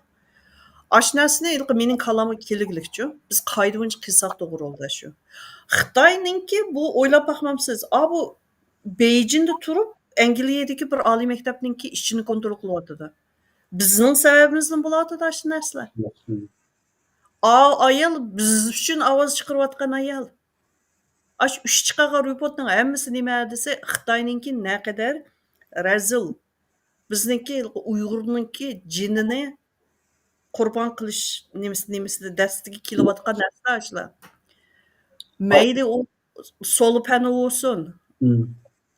ئاشۇ نەرسىنى ھېلىقى مېنىڭ كاللامغا كېلىگلىكچۇ، بىز قايدىغۇچە قىلساق توغرا بولىدۇ شۇ. خىتاينىڭكى بۇ، ئويلاپ باقمامسىز؟ ئا، بۇ بېيجىڭدا تۇرۇپ، ئەنگلىيەدىكى بىر ئالىي مەكتەپنىڭكى ئىشىنى كونترول قىلىۋاتىدۇ. بىزنىڭ سەۋەبىمىزدىن بولۇۋاتىدۇ ئاشۇ نەرسىلەر. مم. ئا-، ئايال بىز ئۈچۈن ئاۋاز چىقىرىۋاتقان ئايال. ئاشۇ ئۈچ چىقارغان روبوتنىڭ ھەممىسى نېمە دېسە، خىتاينىڭكى نەقەدەر رەزىل. بىزنىڭكى ئۇيغۇرنىڭكى جېنىنى قۇربان قىلىش نېمىسى، نېمىسىدە دەستىگە كېلىۋاتقان نەرسە ئاشۇلار. مەيلى ئۇ سولپەن بولسۇن. مم.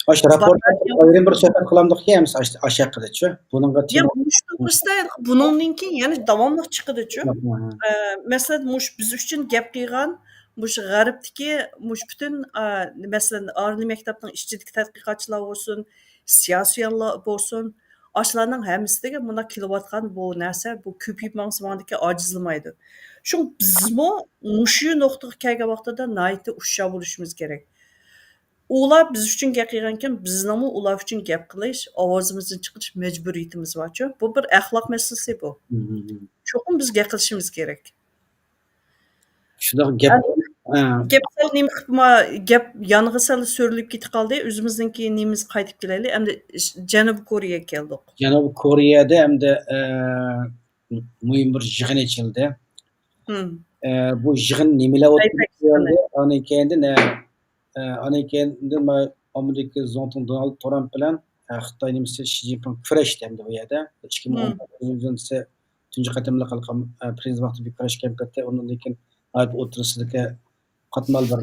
ئاشۇ راپورتتا ئايرىم بىر سۆھبەت قىلامدۇقكى، ئەمىسە ئاش-، ئاشۇ ھەققىدىچۇ؟ بۇنىڭغا يا، تېما مۇشۇ توغرىسىدا بۇنىڭدىن كېيىن يەنە داۋاملىق چىقىدىچۇ. ئە، مەسىلەن، مۇشۇ بىز ئۈچۈن گەپ قىلغان، مۇشۇ غەربتىكى مۇشۇ پۈتۈن، ئا، مەسىلەن، ئالىي مەكتەپنىڭ ئىچىدىكى تەتقىقاتچىلار بولسۇن، سىياسىيونلار بولسۇن، ئاشۇلارنىڭ ھەممىسىگە مۇنداق كېلىۋاتقان بۇ نەرسە، بۇ كۆپىيىپ ماڭسا ماڭىدىكى ئاجىزلىمايدۇ. شۇڭا بىزمۇ مۇشۇ نۇقتىغا كەلگەن ۋاقتىدا ناھايىتى ئۇششاق بولۇشىمىز كېرەك. ئۇلار بىز ئۈچۈن گەپ قىلغانكەن، بىزنىڭمۇ ئۇلار ئۈچۈن گەپ قىلىش، ئاۋازىمىزنى چىقىرىش مەجبۇرىيىتىمىز بارچۇ. بۇ بىر ئەخلاق مەسىلىسى بۇ. مم. چوقۇم بىز گەپ قىلىشىمىز كېرەك. شۇنداق گەپ، ئەمدى ھە. گەپ سەل نېمە قىلىپ، ما-، گەپ يانغا سەل سۆرىلىپ كېتىپ قالدى. ئۆزىمىزنىڭكى نېمىمىزگە قايتىپ كېلەيلى. ئەمدى ش-، جەنۇبىي كورېيەگە كەلدۇق. جەنۇبىي كورېيەدە ئەمدى، ئە، مۇھىم بىر يىغىن ئېچىلدى. مم. ئە، بۇ يىغىن نېمىلەر ئوتتۇرىغا قويۇلدى؟ ئاندىن كېيىندىن، ئە، ئە، ئاندىن كېيىندىن ما-، ئامېرىكا زۇڭتۇڭ دونالد ترامپ بىلەن، ئە، خىتاي نېمىسى شى جىنپىڭ كۆرۈشتى ئەمدى بۇ يەردە. ئىككى مىڭ ئون توققۇزىنچى يىلى تۇنجى قېتىملىق ھېلىقى، ئە، پرېزىدېنت ۋاقتىدا بىر كۆرۈشۈپ كەتتى. ئۇنىڭدىن كېيىن ناھايىتى ئوتتۇرىسىدىكى قاتمال بىر،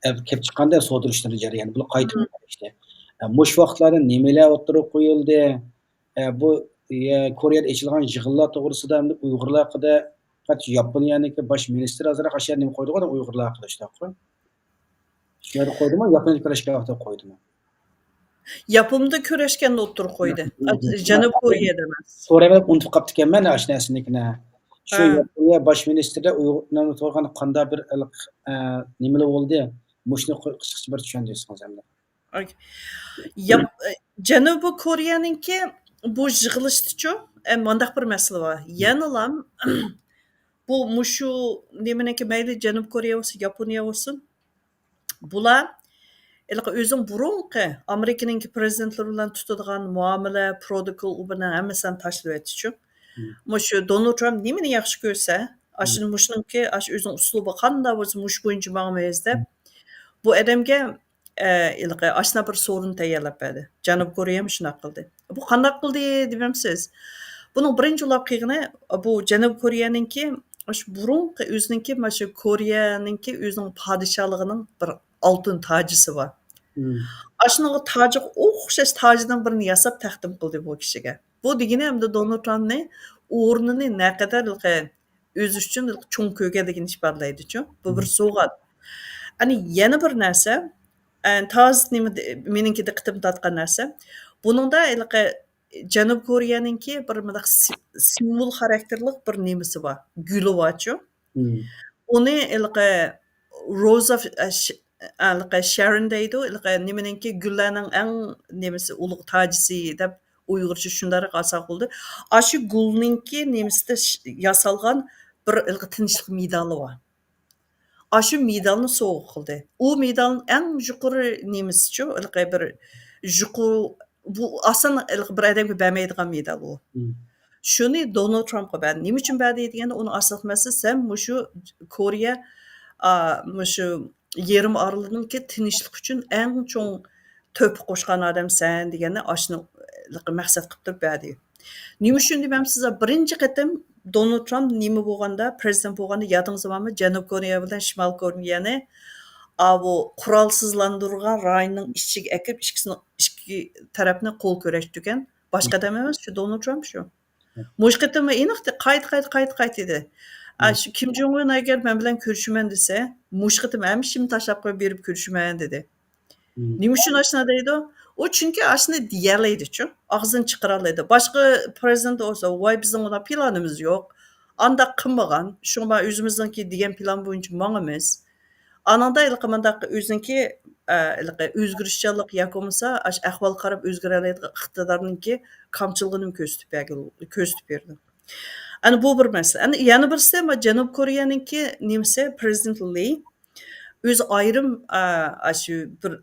ئە، كېلىپ چىققاندا سودا ئۇرۇشلىرى جەريانى. بۇلار قايتىدىن كۆرۈشتى. ئە، مۇشۇ ۋاقىتلاردا نېمىلەر ئوتتۇرىغا قويۇلدى؟ ئە، بۇ، ئە، كورېيەدە ئېچىلغان يىغىنلار توغرىسىدا ئەمدى ئۇيغۇرلار ھەققىدە، ياپونىيەنىڭكى باش مىنىستىرى ئازراق ئاشۇ يەردە نېمە قويدىغۇ، ئۇيغۇرلار ھەققىدە شۇنداققۇ؟ شۇ يەردە قويدىمۇ؟ ياپونىيەدە كۆرۈشكەن ۋاقتىدا قويدىمۇ؟ ياپوندا كۆرۈشكەندە ئوتتۇرىغا قويدى. مم. جەنۇب كورېيەدە ئەمەس. سورايمەن، ئۇنتۇپ قاپتىكەنمەن ئاشۇ نەرسىنىڭكىنى. شۇ ھە. ياپونىيە باش مىنىستىرى ئۇيغۇر نېمە تۇرغان قانداق بىر ئىلق، ئە، نېمىلەر بولدى؟ مۇشۇنى قو-، قىسقىچە بىر چۈشەندۈرسىڭىز ئەمدى. ئوكېي. ياپ-، ئە، جەنۇبىي كورېيەنىڭكى بۇ يىغىلىشتىچۇ، ئە، مۇنداق بىر مەسىلە بار. مم. يەنىلا بۇ مۇشۇ نېمىنىڭكى، مەيلى جەنۇبىي كورېيە بولسۇن، ياپونىيە بولسۇن، بۇلار ھېلىقى ئۆزىنىڭ بۇرۇنقى ئامېرىكىنىڭكى پرېزىدېنتلىرى بىلەن تۇتىدىغان مۇئامىلە، پروتوكول، ئۇ بۇنىڭ ھەممىسىنى تاشلىۋەتتىچۇ. مم. مۇشۇ دونالد ترامپ نېمىنى ياخشى كۆرسە، مم. ئاشۇ مۇشۇنىڭكى، ئاشۇ ئۆزىنىڭ ئۇسلۇبى قانداق بولسا، مۇشۇ بويىچە ماڭىمىز دەپ، مم. بۇ ئادەمگە، ئە، ھېلىقى ئاشۇنداق بىر سورۇن تەييارلاپ بەردى. جەنۇبىي كورېيەمۇ شۇنداق قىلدى. بۇ قانداق قىلدى دېمەمسىز؟ بۇنىڭ بىرىنچى ئۇلاپ قىلغىنى، بۇ جەنۇبىي كورېيەنىڭكى، ئاشۇ بۇرۇنقى ئۆزىنىڭكى، مانا شۇ كورېيەنىڭكى ئۆزىنىڭ پادىشاھلىقىنىڭ بىر ئالتۇن تاجىسى بار. مم. ئاشۇنىڭغا تاجىغا ئوخشاش تاجدىن بىرنى ياساپ تەقدىم قىلدى بۇ كىشىگە. بۇ دېگىنى ئەمدى دونالد ترامپنى ئورنىنى نەقەدەر ئۆزى ئۈچۈن چوڭ كۆرگەن دېگەن ئىپادىلەيدىچۇ. بۇ بىر مم. سوۋغات. ئەنە يەنە بىر نەرسە، ئە، تازا نېمە دە-، مېنىڭكى دىققىتىمنى تارتقان نەرسە، بۇنىڭدا ھېلىقى جەنۇبىي كورېيەنىڭكى بىر مۇنداق سى-، سىمۋول خاراكتېرلىق بىر نېمىسى بار، گۈلى بارچۇ. مم. ئۇنى ھېلىقى روزا ف-، ئە، ش-، ھېلىقى شارون دەيدۇ، ھېلىقى نېمىنىڭكى، گۈللەرنىڭ ئەڭ نېمىسى، ئۇلۇغ تاجىسى دەپ ئۇيغۇرچە شۇنداقراق ئالساق بولىدۇ. ئاشۇ گۈلنىڭكى نېمىسىدە ش-، ياسالغان بىر ھېلىقى تىنچلىق مېدالى بار. ئاشۇ مېدالنى سوۋغا قىلدى. ئۇ مېدالنىڭ ئەڭ يۇقىرى نېمىسىچۇ، ھېلىقى بىر يۇقىرى، بۇ ئاسان ھېلىقى بىر ئادەمگە بەرمەيدىغان مېدال ئۇ. مم. شۇنى دونالد ترامپقا بەردى. نېمە ئۈچۈن بەردى دېگەندە، ئۇنىڭ ئاساسلىق مەسىلىسى، سەن مۇشۇ كورېيە، ئا، مۇشۇ يېرىم ئارىلىنىڭكى تىنچلىقى ئۈچۈن ئەڭ چوڭ تۆھپە قوشقان ئادەمسەن دېگەننى ئاشۇنى مەقسەت قىلىپ تۇرۇپ بەردى. نېمە ئۈچۈن دېمەمسىز؟ بىرىنچى قېتىم دونالد ترامپ نېمە بولغاندا، پرېزىدېنت بولغاندا، يادىڭىزدا بارمۇ؟ جەنۇبىي كورېيە بىلەن شىمالىي كورېيەنى، ئاۋۇ قورالسىزلاندۇرۇلغان رايوننىڭ ئىچىگە ئەكىرىپ، ئىككىسىنىڭ، ئىككى تەرەپنى قول كۆرۈشتۈرگەن. باشقا ئادەم ئەمەس، شۇ دونالد ترامپ شۇ. مۇشۇ قېتىممۇ ئېنىق، قايتا، قايتا، قايتا، قايتا دېدى. ئا، شۇ كىم جوڭ ئۇن ئەگەر مەن بىلەن كۆرۈشىمەن دېسە، مۇشۇ قېتىم ھەممە ئىشىمنى تاشلاپ قويۇپ بېرىپ كۆرۈشىمەن دېدى. مم. نېمە ئۈچۈن ئاشۇنداق دەيدۇ؟ ئۇ چۈنكى ئاشۇنى دېيەلەيدىچۇ، ئاغزىدىن چىقىرالايدۇ. باشقا پرېزىدېنت بولسا، ۋاي، بىزنىڭ ئۇنداق پىلانىمىز يوق، ئانداق قىلمىغان، شۇڭا ئۆزىمىزنىڭكى دېگەن پىلان بويىچە ماڭىمىز. ئانىڭدا ھېلىقى مۇنداق ئۆزىنىڭكى، ئە، ھېلىقى ئۆزگىرىشچانلىق ياكى بولمىسا ئاشۇ ئەھۋالغا قاراپ ئۆزگىرەلەيدىغان ئىقتىدارنىڭكى كامچىلىقىنى كۆرسىتىپ بەرگىلى-، كۆرسىتىپ بېرىدۇ. ئەنە بۇ بىر مەسىلە. ئەنە يەنە بىرسى، ما-، جەنۇبىي كورېيەنىڭكى نېمىسى، پرېزىدېنت لى ئۆزى ئايرىم، ئا، ئاشۇ بىر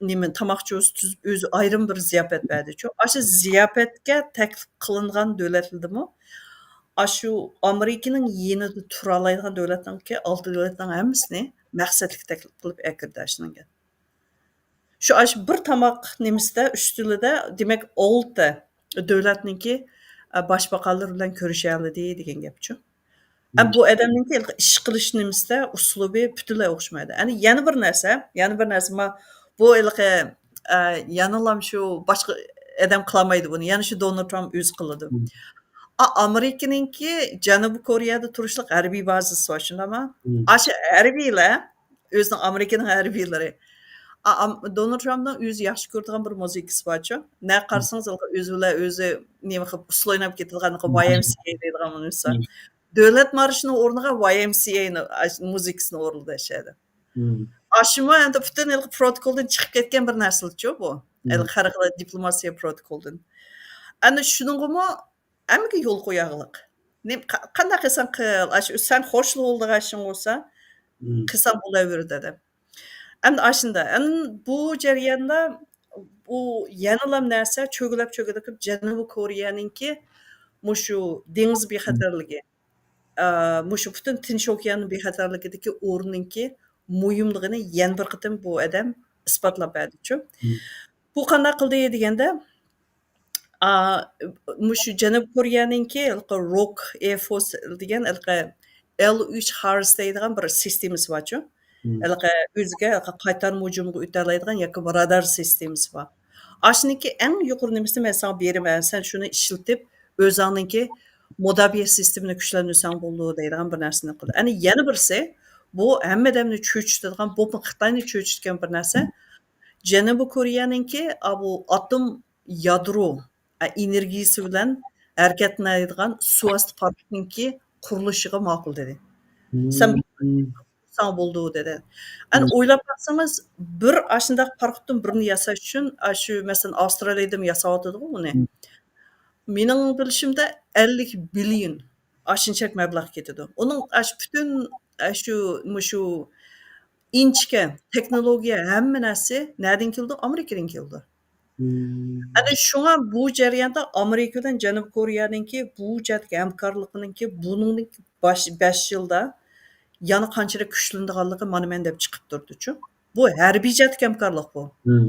نېمە، تاماقچى تۈزۈپ، ئۆزى ئايرىم بىر زىياپەت بەردىچۇ. ئاشۇ زىياپەتكە تەكلىپ قىلىنغان دۆلەتلەردىمۇ ئاشۇ ئامېرىكىنىڭ يېنىدا تۇرالايدىغان دۆلەتنىڭكى، ئالتە دۆلەتنىڭ ھەممىسىنى مەقسەتلىك تەكلىپ قىلىپ ئەكىردى ئاشۇنىڭ گەپ. شۇ، ئاشۇ بىر تاماق نېمىسىدە، ئۈستىلىدە، دېمەك، ئالتە دۆلەتنىڭكى، ئە، باشباقانلىرى بىلەن كۆرۈشەلىدى دېگەن گەپچۇ. ئە، مم. بۇ ئادەمنىڭكى ھېلىقى ئىش قىلىش نېمىسىدە ئۇسلۇبى پۈتۈنلەي ئوخشىمايدۇ. ئەنە يەنە بىر نەرسە، يەنە بىر نەرسە، ما-، بۇ ھېلىقى، ئە، يەنىلام شۇ باشقا ئادەم قىلالمايدۇ بۇنى. يەنە شۇ دونالد ترامپ ئۆزى قىلىدۇ. مم. ئا-، ئامېرىكىنىڭكى جەنۇبىي كورېيەدە تۇرۇشلۇق ھەربىي بازىسى بار، شۇنداقمۇ؟ مم. ئاشۇ ھەربىيلەر ئۆزىنىڭ، ئامېرىكىنىڭ ھەربىيلىرى. ئا-، ئام-، دونالد ترامپنىڭ ئۆزى ياخشى كۆرىدىغان بىر مۇزىكىسى بارچۇ. نە مم. قارىسىڭىز، ھېلىقى ئۆزى بىلەن ئۆزى نېمە قىلىپ، ئۇسسۇل ئويناپ كېتىدىغان، ھېلىقى مم. ۋاي ئېم سى ئەي دەيدىغان بولسا. مم. دۆلەت مارشىنىڭ ئورنىغا ۋاي ئېم سى ئەينى، ئاش-، مۇزىكىسىنى ئورۇنلىدى ئاشۇ يەردە. مم. ئاشۇمۇ ئەمدى پۈتۈن ھېلىقى پروتوكولدىن چىقىپ كەتكەن بىر نەرسىلىچۇ بۇ. مم. ھېلىقى خەلقئارا دىپلوماتىيە پروتوكولدىن. ئەنە شۇنىڭغىمۇ ھەممىگە يول قوياغلىق. نېمە، قا-، قانداق قىلساڭ قىل، ئاشۇ سەن خوشلۇق بولىدىغان ئىشىڭ بولسا، مم. قىلساڭ بولاۋېرىدۇ دەپ. ئەمدى ئاشۇنداق. ئەمدى بۇ جەرياندا بۇ يەنىلا نەرسە چۆگىلەپ، چۆگىلەپ كېلىپ، جەنۇبىي كورېيەنىڭكى مۇشۇ دېڭىز مم. بىخەتەرلىكى، ئا، مۇشۇ پۈتۈن تىنچ ئوكيان بىخەتەرلىكىدىكى ئورنىنىڭكى مۇھىملىقىنى يەنە بىر قېتىم بۇ ئادەم ئىسپاتلاپ بەردىچۇ. مم. بۇ قانداق قىلدى دېگەندە، ئا، مۇشۇ جەنۇبىي كورېيەنىڭكى ھېلىقى روك ئېير فورس دېگەن ھېلىقى ئېل ئۈچ هارس دەيدىغان بىر سىستېمىسى بارچۇ. مم. ھېلىقى ئۆزىگە ھېلىقى قايتارما ھۇجۇمغا ئۆتەلەيدىغان ياكى رادار سىستېمىسى بار. ئاشۇنىڭكى ئەڭ يۇقىرى نېمىسىنى مەن ساڭا بېرىمەن، سەن شۇنى ئىشلىتىپ، ئۆزۈڭنىڭكى مۇداپىئە سىستېمىنى كۈچلەندۈرسەڭ بولىدۇ دەيدىغان بىر نەرسىنى قىلدى. ئەنە يەنە بىرسى، بۇ ھەممە ئادەمنى چۆچۈتىدىغان، بولۇپمۇ خىتاينى چۆچۈتكەن بىر نەرسە. جەنۇبىي كورېيەنىڭكى، ئا، بۇ ئاتوم يادرو، ئا، ئېنېرگىيىسى بىلەن ھەرىكەتلىنەلەيدىغان سۇ ئاستى پاراخوتنىڭكى قۇرۇلۇشىغا ماقۇل دېدى. سەن مم. ساڭا بولىدۇ دېدى. ئەنە مم. ئويلاپ باقسىڭىز، بىر ئاشۇنداق پاراخوتتىن بىرنى ياساش ئۈچۈن، ئاشۇ مەسىلەن، ئاۋسترالىيەدىمۇ ياساۋاتىدىغۇ ئۇنى. مم. مېنىڭ بىلىشىمدە ئەللىك بىليون ئاشۇنچىلىك مەبلەغ كېتىدۇ. ئۇنىڭ ئاشۇ پۈتۈن، ئاشۇ، مۇشۇ ئىنچىكە، تېخنولوگىيە، ھەممە نەرسە نەدىن كېلىدۇ؟ ئامېرىكىدىن كېلىدۇ. مم. ئەنە شۇڭا بۇ جەرياندا ئامېرىكا بىلەن جەنۇبىي كورېيەنىڭكى بۇ جەھەتتىكى ھەمكارلىقىنىڭكى بۇنىڭدىن باش-، بەش يىلدا يەنە قانچىلىك كۈچلىنىدىغانلىقى مانا مەن دەپ چىقىپ تۇرىدۇچۇ. بۇ ھەربىي جەھەتتىكى ھەمكارلىق بۇ. مم.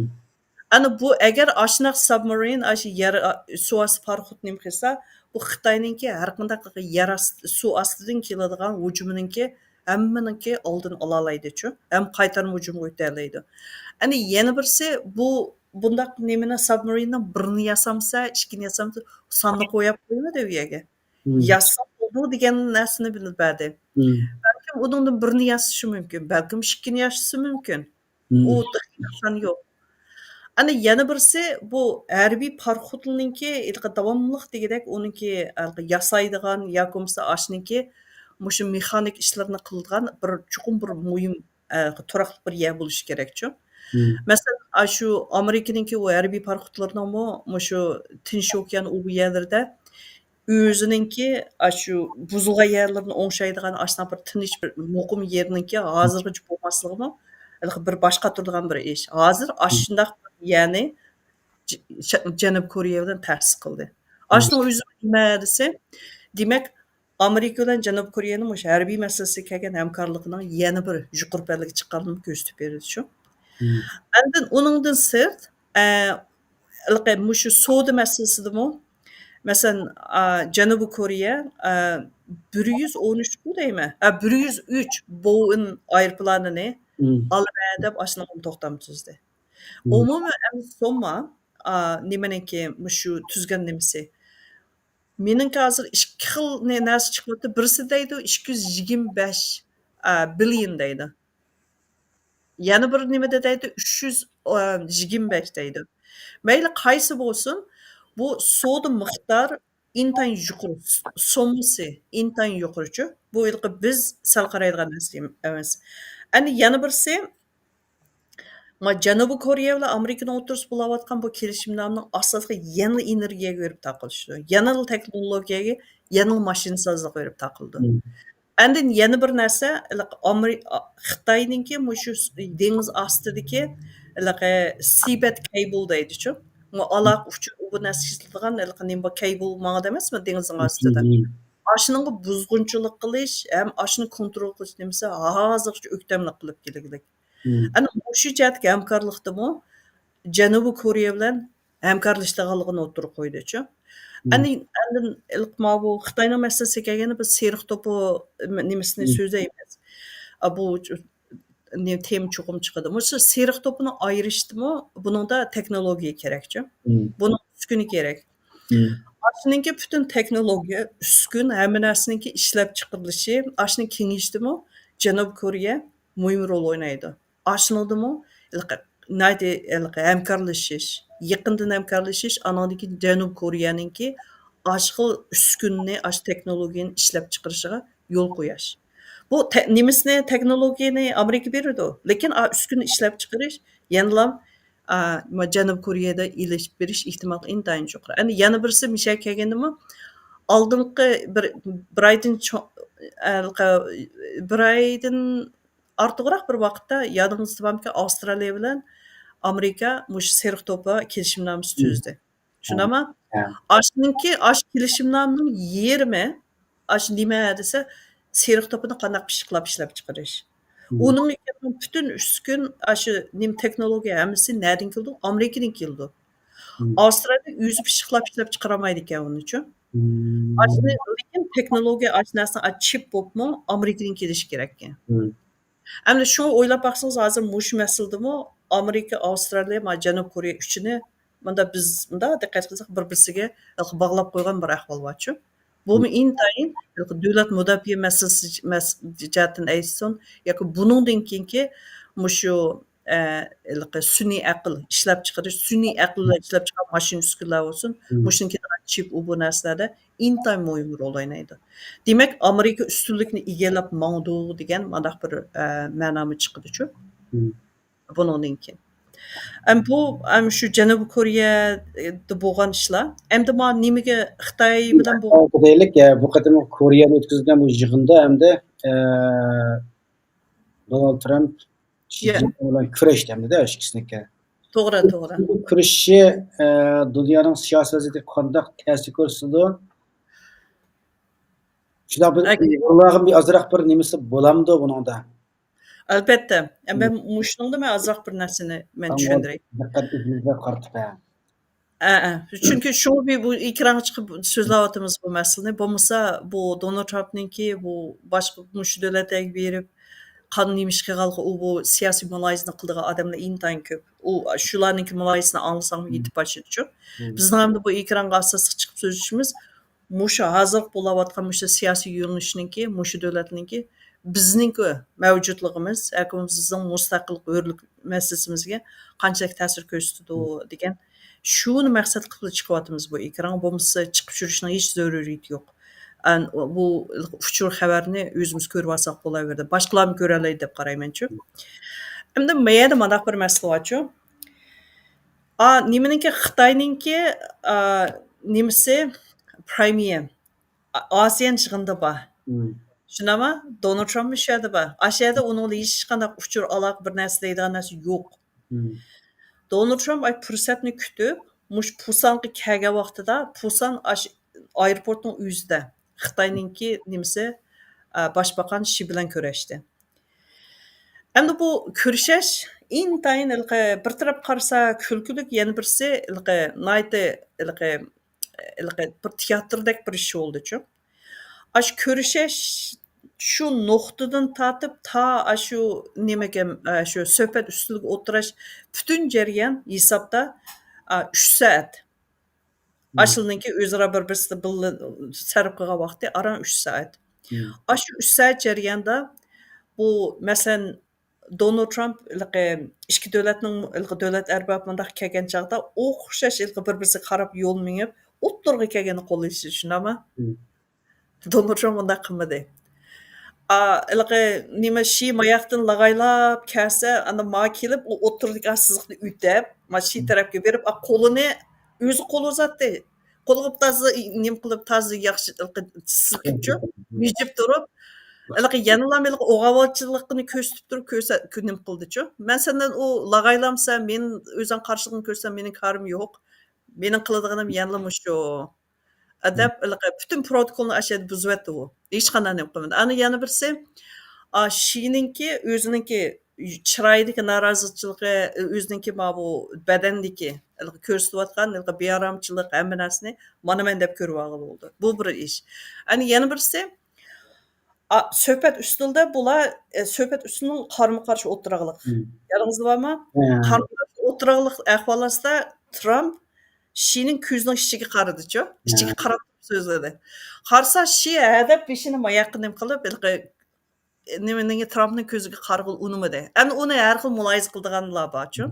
ئەنە بۇ ئەگەر ئاشۇنداق سابمارىن، ئاشۇ يەر، سۇ ئاستى پاراخوت نېمە قىلسا، بۇ خىتاينىڭكى ھەر قانداق يەر ئاستى، سۇ ئاستىدىن كېلىدىغان ھۇجۇمىنىڭكى ھەممىنىڭكى ئالدىنى ئالالايدىچۇ، ھەم قايتارما ھۇجۇمغا ئۆتەلەيدۇ. ئەنە يەنە بىرسى، بۇ بۇنداق نېمىنى، سابمارىننىڭ بىرنى ياسامسا، ئىككىنى ياسامسا، ساننى قويۇپ قويمىدى ئۇ يەرگە. مم. ياسىسا بولىدۇ دېگەن نەرسىنى بىلدۈرۈپ بەردى. مم. بەلكىم ئۇنىڭدىن بىرنى ياسىشى مۇمكىن، بەلكىم ئىككىنى ياسىشى مۇمكىن. مم. ئۇ تېخى نىشان يوق. ئەنە يەنە بىرسى، بۇ ھەربىي پاراخوتلىنىڭكى ھېلىقى داۋاملىق دېگۈدەك ئۇنىڭكى ھېلىقى ياسايدىغان ياكى بولمىسا ئاشۇنىڭكى مۇشۇ مېخانىك ئىشلىرىنى قىلىدىغان بىر چوقۇم بىر مۇھىم، ئە، تۇراقلىق بىر يەر بولۇشى كېرەكچۇ. مم. مەسىلەن، ئاشۇ ئامېرىكىنىڭكى ئۇ ھەربىي پاراخوتلىرىنىڭمۇ مۇشۇ تىنچ ئوكيان ئۇ بۇ يەرلىرىدە ئۆزىنىڭكى ئاشۇ بۇزۇلغان يەرلىرىنى ئوڭشايدىغان ئاشۇنداق بىر تىنچ، بىر مۇقىم يېرىنىڭكى ھازىرغىچە بولماسلىقىمۇ ھېلىقى بىر باش قاتۇرىدىغان بىر ئىش. ھازىر مم. ئاشۇنداق بىر يەرنى ج-، ش-، جەنۇبىي كورېيە بىلەن تەسىس قىلدى. مم. ئاشۇنىڭ ئۆزى نېمە دېسە، دېمەك، ئامېرىكا بىلەن جەنۇبىي كورېيەنىڭ مۇشۇ ھەربىي مەسىلىسىگە كەلگەن ھەمكارلىقىنىڭ يەنە بىر يۇقىرى پەللىگە چىققانلىقىنى كۆرسىتىپ بېرىدۇ شۇ. مم. ئاندىن ئۇنىڭدىن سىرت، ئە، ھېلىقى مۇشۇ سودا مەسىلىسىدىمۇ، مەسىلەن، ئا، جەنۇبىي كورېيە، ئا، بىر يۈز ئون ئۈچ بۇ دەيمەن، ئا، بىر يۈز ئۈچ بوئېڭ ئايروپىلانىنى مم. ئالىمەن دەپ ئاشۇنىڭغىمۇ توختام تۈزدى. مم. ئومۇمىي ئەمدى سومما، ئا، نېمىنىڭكى مۇشۇ تۈزگەن نېمىسى؟ مېنىڭكى ھازىر ئىككى خىل نە-، نەرسە چىقىۋاتىدۇ. بىرسى دەيدۇ، ئىككى يۈز يىگىرمە بەش، ئا، بىليون دەيدۇ. يەنە بىر نېمىدە دەيدۇ، ئۈچ يۈز، ئا، يىگىرمە بەش دەيدۇ. مەيلى قايسى بولسۇن، بۇ سودا مىقدار ئىنتايىن يۇقىرى، س-، سوممىسى ئىنتايىن يۇقىرىچۇ. بۇ ھېلىقى بىز سەل قارايدىغان نەرسە ئەمەس. ئەنە يەنە بىرسى، ما جەنۇبىي كورېيە بىلەن ئامېرىكىنىڭ ئوتتۇرىسىدا بولۇۋاتقان بۇ كېلىشىمنامىنىڭ ئاساسلىقى يەنىلا ئېنېرگىيەگە بېرىپ تاقىلىشىدۇ. يەنىلا تېخنولوگىيەگە، يەنىلا ماشىنىسازلىققا بېرىپ تاقىلىدۇ. مم. ئاندىن يەنە بىر نەرسە، ھېلىقى ئامېرى-، ئا-، خىتاينىڭكى مۇشۇ س-، دېڭىز ئاستىدىكى ھېلىقى سىبەت كەيبل دەيدىچۇ. مۇ-، مم. ئالاقە ئۇچۇر، ئۇ بۇ نەرسە ئىشلىتىدىغان ھېلىقى نېمە بار، كەيبل ماڭىدۇ ئەمەسمۇ دېڭىزنىڭ ئاستىدا. مم. ئاشۇنىڭغا بۇزغۇنچىلىق قىلىش ھەم ئاشۇنى كونترول قىلىش نېمىسى ھازىرغىچە ئۆكتەملىك قىلىپ كېلىگلىك. مم. ئەنە مۇشۇ جەھەتتىكى ھەمكارلىقتىمۇ جەنۇبىي كورېيە بىلەن ھەمكارلىشىدىغانلىقىنى ئوتتۇرىغا قويدىچۇ. مم. ئەنە، ئاندىن ئېلىق ماۋۇ خىتاينىڭ مەسىلىسىگە كەلگەندە، بىز سېرىق توپا نېمىسىنى مم. سۆزلەيمىز. ئا، بۇ چ-، نېمە، تېما چوقۇم چىقىدۇ. مۇشۇ سېرىق توپىنى ئايرىشتىمۇ بۇنىڭدا تېخنولوگىيە كېرەكچۇ. مم. بۇنىڭ ئۈسكۈنە كېرەك. مم. ئاشۇنىڭكى پۈتۈن تېخنولوگىيە، ئۈسكۈن، ھەممە نەرسىنىڭكى ئىشلەپ چىقىرىلىشى، ئاشۇنى كېڭىيىشتىمۇ جەنۇبىي كورېيە مۇھىم رول ئوينايدۇ. ئاشۇنىڭدىمۇ ھېلىقى ناھايىتى ھېلىقى ھەمكارلىشىش، يېقىندىن ھەمكارلىشىش، ئانىڭدىن كېيىن جەنۇبىي كورېيەنىڭكى ئاشۇ خىل ئۈسكۈنىنى، ئاشۇ تېخنولوگىيەنى ئىشلەپ چىقىرىشىغا يول قويۇش. بۇ تە-، نېمىسىنى، تېخنولوگىيەنى ئامېرىكا بېرىدۇ، لېكىن ئا، ئۈسكۈنە ئىشلەپ چىقىرىش يەنىلا، ئا، جەنۇبىي كورېيەدە ئېلىپ بېرىش ئېھتىمالى ئىنتايىن يۇقىرى. ئەنە يەنە بىرسى مىشەگە كەلگەندىمۇ، ئالدىنقى بىر، بىر ئايدىن چو-، ھېلىقى، بىر ئايدىن ئارتۇقراق بىر ۋاقىتتا، يادىڭىزدا بارمىكىن، ئاۋسترالىيە بىلەن ئامېرىكا مۇشۇ سېرىق توپا كېلىشىمنامىسى مم. تۈزدى. ھە. شۇنداقمۇ؟ ھە. ئاشۇنىڭكى، ئاشۇ كېلىشىمنامىنىڭ يېرىمى، ئاشۇ نېمە دېسە، سېرىق توپىنى قانداق پىششىقلاپ ئىشلەپ چىقىرىش. مم. ئۇنىڭ پۈتۈن ئۈسكۈن، ئاشۇ نېمە تېخنولوگىيە ھەممىسى نەدىن كېلىدۇ؟ ئامېرىكىدىن كېلىدۇ. مم. ئاۋسترالىيە ئۆزى پىششىقلاپ ئىشلەپ چىقىرالمايدىكەن ئۇنىچۇ. مم. ئاشۇنى، لېكىن تېخنولوگىيە ئاشۇ نەرسىنىڭ، ئا، چىپ بولۇپمۇ ئامېرىكىدىن كېلىشى كېرەككەن. مم. ئەمدى شۇڭا ئويلاپ باقسىڭىز، ھازىر مۇشۇ مەسىلىدىمۇ ئامېرىكا، ئاۋسترالىيە، مانا جەنۇبىي كورېيە ئۈچىنى مۇندا بىز، مۇنداق دىققەت قىلساق، بىر-بىرسىگە باغلاپ قويغان بىر ئەھۋال بارچۇ. بۇمۇ مم. ئىنتايىن دۆلەت مۇداپىئە مەسىلىسى، مەس-، جەھەتتىن ئېيتسۇن ياكى بۇنىڭدىن كېيىنكى مۇشۇ، ئە، ھېلىقى سۈنئىي ئەقىل ئىشلەپ چىقىرىش، سۈنئىي ئەقىل بىلەن ئىشلەپ چىقارغان ماشىنا ئۈسكۈنىلەر بولسۇن، مم. مۇشۇنىڭ كېلىدىغان چىپ، ئۇ بۇ نەرسىلەردە ئىنتايىن مۇھىم رول ئوينايدۇ. دېمەك، ئامېرىكا ئۈستۈنلۈكنى ئىگىلەپ ماڭىدۇ دېگەن مانداق بىر، ئە، مەنامۇ چىقىدۇچۇ. مم. بۇنىڭدىن كېيىن. ئەم، بۇ، ئەم، شۇ جەنۇبىي كورېيەدە بولغان ئىشلار. ئەمدى ما نېمىگە خىتاي بىلەن بولغان دەيلىك، ئە، بۇ قېتىم كورېيەدە ئۆتكۈزۈلگەن بۇ يىغىندا ئەمدى، ئە، دونالد ترامپ شى يە. جىنپىڭ بىلەن كۆرۈشتى ئەمدىدە ئىككىسىنىڭكى. توغرا، توغرا. بۇ كۆرۈشۈشى، ئە، دۇنيانىڭ سىياسىي ۋەزىيىتىگە قانداق تەسىر كۆرسىتىدۇ؟ شۇنداق بىر ئەك- ئۇيغۇرلارغا بىر ئازراق بىر نېمىسى بولامدۇ بۇنىڭدا؟ ئەلۋەتتە. ئە، مم. مەن مۇشۇنىڭدا مەن ئازراق بىر نەرسىنى مەن ئەمما چۈشەندۈرەي. دىققەت ئۆزىمىزگە قارىتىپ، ھە. ئە، ئە. چۈنكى شۇ بى-، بۇ ئېكرانغا چىقىپ سۆزلەۋاتىمىز بۇ مەسىلىنى. بولمىسا بۇ دونالد ترامپنىڭكى بۇ باشقا مۇشۇ دۆلەتلەرگە بېرىپ قانداق نېمە ئىش قىلغانلىقى، ئۇ بۇ سىياسىي مۇلاھىزىنى قىلىدىغان ئادەملەر ئىنتايىن كۆپ. ئۇ شۇلارنىڭكى مۇلاھىزىسىنى ئاڭلىساڭمۇ مم. يېتىپ باشلىدىچۇ. مم. بىزنىڭ ئەمدى بۇ ئېكرانغا ئاساسلىق چىقىپ سۆزلىشىمىز مۇشۇ ھازىرقى بولۇۋاتقان مۇشۇ سىياسىي يۆنىلىشنىڭكى، مۇشۇ دۆلەتنىڭكى بىزنىڭكى مەۋجۇتلۇقىمىز، ھەركىمىزنىڭ مۇستەقىللىق، ھۆرلۈك مەسىلىسىمىزگە قانچىلىك تەسىر كۆرسىتىدۇ مم. دېگەن شۇنى مەقسەت قىلىپ چىقىۋاتىمىز بۇ ئېكرانغا. بولمىسا چىقىپ يۈرۈشنىڭ ھېچ زۆرۈرىيىتى يوق. ئەن-، بۇ ئۇچۇر خەۋەرنى ئۆزىمىز كۆرۈۋالساق بولاۋېرىدۇ. باشقىلارمۇ كۆرەلەيدۇ دەپ قارايمەنچۇ. ئەمدى مۇ يەردە مانداق بىر مەسىلە بارچۇ. ئا، نېمىنىڭكى، خىتاينىڭكى، ئا، نېمىسى، پرېمىيېر، ئا-، ئاسىيان يىغىنىدا بار. مم. شۇنداقمۇ؟ دونالد ترامپ شۇ يەردە بار. ئاشۇ يەردە ئۇنىڭ بىلەن ھېچقانداق ئۇچۇر ئالاقە، بىر نەرسە دەيدىغان نەرسە يوق. مم. دونالد ترامپ ئاي پۇرسەتنى كۈتۈپ، مۇشۇ پۇسانغا كەلگەن ۋاقتىدا، پۇسان ئاش-، ئايروپورتنىڭ ئۆزىدە خىتاينىڭكى نېمىسى، ئا، باشباقان شى بىلەن كۆرۈشتى. ئەمدى بۇ كۆرۈشۈش ئىنتايىن ھېلىقى بىر تەرەپ قارىسا كۈلكىلىك، يەنە بىرسى ھېلىقى ناھايىتى ھېلىقى، ھېلىقى بىر تىياتىردەك بىر ئىش بولدىچۇ. ئاشۇ كۆرۈشۈش شۇ نۇقتىدىن تارتىپ تا ئاشۇ نېمىگە، ئاشۇ سۆھبەت ئۈستىلىگە ئولتۇرۇش پۈتۈن جەريان ھېسابتا، ئا، ئۈچ سائەت. مم. ئاشۇلىنىڭكى ئۆزئارا بىر-بىرسىدە بىللە سەرپ قىلغان ۋاقتى ئاران ئۈچ سائەت. مم. ئاشۇ ئۈچ سائەت جەريانىدا بۇ، مەسىلەن، دونالد ترامپ ھېلىقى ئىككى دۆلەتنىڭ ھېلىقى دۆلەت ئەربابى مۇنداق كەلگەن چاغدا ئوخشاش ھېلىقى بىر-بىرسىگە قاراپ يول مېڭىپ، ئوتتۇرىغا كەلگەندە قوللىشى، شۇنداقمۇ؟ مم. دونالد ترامپ ئۇنداق قىلمىدى. ھېلىقى نېمە، شى ماياقتىن لاغايلاپ كەلسە، ئاندىن ما كېلىپ، ئۇ ئوتتۇرىدىكى سىزىقنى ئۆتەپ، ما شى تەرەپكە بېرىپ، قولىنى، ئۆزى قول ئۇزاتتى. قولىغا تازا نېمە قىلىپ، تازا ياخشى ھېلىقى سىلكىپچۇ، مىجىپ تۇرۇپ، ھېلىقى يەنىلا ھېلىقى ئوغاۋاتچىلىقىنى كۆرسىتىپ تۇرۇپ، كۆرسە-، كۆ-، نېمە قىلدىچۇ. مەن سەندىن ئۇ لاغايلامسەن، مېنى ئۆزۈڭ قارشىلىقىڭ كۆرسەڭ، مېنىڭ كارىم يوق. مېنىڭ قىلىدىغىنىم يەنىلا مۇشۇ. دەپ ھېلىقى پۈتۈن پروتوكولنى ئاشۇ يەردە بۇزۇۋەتتى ئۇ. ھېچقانداق نېمە قىلمىدى. ئانا يەنە بىرسى، ئا، شىنىڭكى ئۆزىنىڭكى چىرايىدىكى نارازىچىلىقى، ئۆزىنىڭكى ماۋۇ بەدەندىكى ھېلىقى كۆرسىتىۋاتقان ھېلىقى بىئارامچىلىق، ھەممە نەرسىنى مانا مەن دەپ كۆرۈۋالغىلى بولدى. بۇ بىر ئىش. ئانا يەنە بىرسى، ئا، سۆھبەت ئۈستىلىدە بۇلار، ئە، سۆھبەت ئۈستىلىنىڭ قارمۇ قارشى ئولتۇرغانلىقى. يادىڭىزدا بارمۇ؟ قارمۇ قارشى ئولتۇرغانلىق ئەھۋال ئاستىدا ترامپ شىنىڭ كۆزىنىڭ ئىچىگە قارىدىچۇ. ئىچىگە قاراپ سۆزلىدى. قارىسا شى ھەدەپ بېشىنى ماياققا نېمە قىلىپ، ھېلىقى نېمىنىڭ، ترامپنىڭ كۆزىگە قارىغىلى ئۇنىمىدى. ئەمدى ئۇنى ھەر خىل مۇلاھىزە قىلىدىغانلار بارچۇ.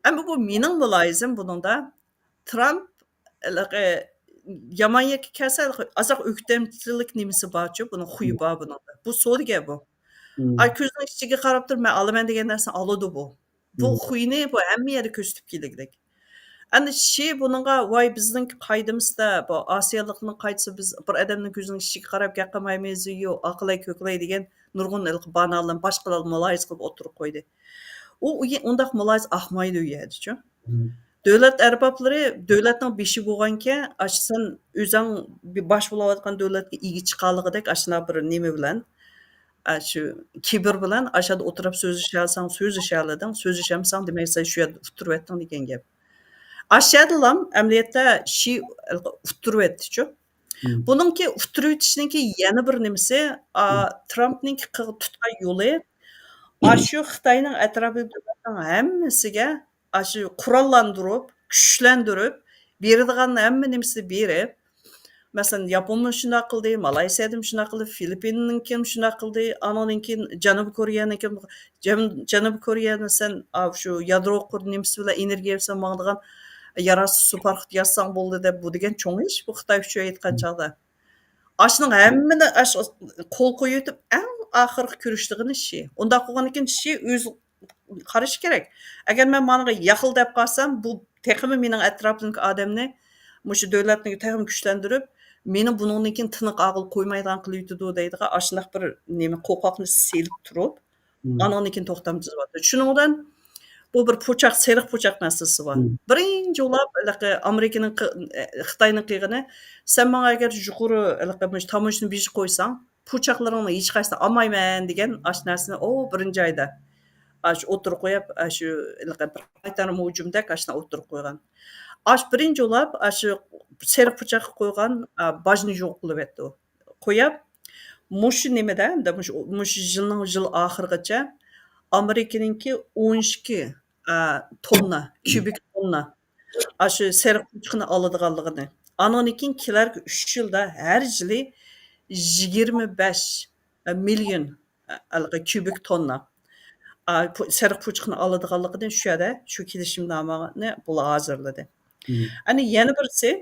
ئەمما بۇ مېنىڭ مۇلاھىزەم بۇنىڭدا، ترامپ ھېلىقى يامان يەرگە كەلسە، ھېلىقى ئازراق ئۆكتەمچىلىك نېمىسى بارچۇ، بۇنىڭ خۇيى بار بۇنىڭدا. بۇ سودىگەر بۇ. ئاي، كۆزىنىڭ ئىچىگە قاراپ تۇرۇپ، مەن ئالىمەن دېگەن نەرسىنى ئالىدۇ بۇ. بۇ خۇينى بۇ ھەممە يەردە كۆرسىتىپ كېلىگۈدەك. ئەمدى شى بۇنىڭغا، ۋاي، بىزنىڭكى قائىدىمىزدا، بۇ ئاسىيالىقنىڭ قائىدىسى، بىز بىر ئادەمنىڭ كۆزىنىڭ ئىچىگە قاراپ گەپ قىلمايمىز، يو، ئاقىلاي كۆكىلاي دېگەن نۇرغۇن ھېلىقى بانالارنى باشقىلار مۇلاھىزە قىلىپ ئوتتۇرىغا قويدى. ئۇ، ئۇ يە-، ئۇنداق مۇلاھىزە ئاقمايدۇ ئۇ يەردىچۇ. دۆلەت ئەربابلىرى دۆلەتنىڭ بېشى بولغانكەن، ئاشۇ سەن ئۆزۈڭ بىر باش بولاۋاتقان دۆلەتكە ئىگە چىقالىغۇدەك ئاشۇنداق بىر نېمە بىلەن، ئاشۇ كىبىر بىلەن ئاشۇ يەردە ئولتۇرۇپ سۆزلىشەلىسەڭ سۆزلىشەلىدىڭ، سۆزلىشەلمىسەڭ، دېمەك، سەن شۇ يەردە ئۇتتۇرۇۋەتتىڭ دېگەن گەپ. ئاشۇ يەردىلا ئەمەلىيەتتە شى ئۇتتۇرۇۋەتتىچۇ. بۇنىڭكى ئۇتتۇرۇۋېتىشنىڭكى يەنە بىر نېمىسى، ئا، ترامپنىڭكى قىغ-، تۇتقان يولى، ئاشۇ خىتاينىڭ ئەتراپىدىكى دۆلەتنىڭ ھەممىسىگە ئاشۇ قوراللاندۇرۇپ، كۈچلەندۈرۈپ، بېرىدىغان ھەممە نېمىسىنى بېرىپ، مەسىلەن، ياپونمۇ شۇنداق قىلدى، مالايسىيەدىمۇ شۇنداق قىلدى، فىلىپپىننىڭكىمۇ شۇنداق قىلدى، ئانىڭدىن كېيىن جەنۇبىي كورېيەنىڭكى، جەن-، جەنۇبىي كورېيەنى سەن، ئا، شۇ يادرو قۇر-، نېمىسى بىلەن، ئېنېرگىيە بىلەن ماڭىدىغان يەر ئاستى سۇ پاراخوت ياسىساڭ بولدى دەپ، بۇ دېگەن چوڭ ئىش، بۇ خىتاي ئۈچۈن ئېيتقان چاغدا. ئاشۇنىڭ ھەممىنى ئاش-، قول قويۇۋېتىپ، ئەڭ ئاخىرقى كۆرۈشىدىغىنى شى. ئۇنداق بولغاندىكىن شى ئۆزى قارىشى كېرەك. ئەگەر مەن مانىڭغا ياقىل دەپ قالسام، بۇ تېخىمۇ مېنىڭ ئەتراپىمدىكى ئادەمنى، مۇشۇ دۆلەتنى تېخىمۇ كۈچلەندۈرۈپ، مېنى بۇنىڭدىن كېيىن تىنىق ئاغىلى قويمايدىغان قىلىۋېتىدۇ دەيدىغان ئاشۇنداق بىر نېمە، قوقاقنى سېلىپ تۇرۇپ، ئانىڭدىن كېيىن توختام تۈزۈۋاتىدۇ. شۇنىڭ بىلەن بۇ بىر پۇچاق، سېرىق پۇچاق مەسىلىسى بار. بىرىنچى ئۇلاپ ھېلىقى ئامېرىكىنىڭ قى-، خىتاينىڭ قىلغىنى، سەن ماڭا ئەگەر يۇقىرى ھېلىقى مۇشۇ تاموژنا بېجى قويساڭ، پۇچاقلىرىڭنى ھېچقايسىنى ئالمايمەن دېگەن ئاشۇ نەرسىنى ئۇ بىرىنچى ئايدا ئاشۇ ئوتتۇرىغا قويۇپ، ئاشۇ ھېلىقى بىر قايتارما ھۇجۇمدەك ئاشۇنداق ئوتتۇرىغا قويغان. ئاشۇ بىرىنچى ئۇلاپ ئاشۇ سېرىق پۇچاققا قويغان، ئا، باجنى يوق قىلىۋەتتى ئۇ. قويۇپ، مۇشۇ نېمىدە، مۇشۇ، مۇشۇ يىلنىڭ يىل ئاخىرىغىچە ئامېرىكىنىڭكى ئون ئىككى، ئا، توننا، كيۇبىك توننا ئاشۇ سېرىق پۇچىقىنى ئالىدىغانلىقىنى، ئانىڭدىن كېيىن كېلەركى ئۈچ يىلدا ھەر يىلى يىگىرمە بەش مىليون، ھېلىقى كيۇبىك توننا، ئا، پۇ-، سېرىق پۇچىقىنى ئالىدىغانلىقىنى شۇ يەردە شۇ كېلىشىمنامىنى بۇلار ھازىرلىدى. ئەنە يەنە بىرسى،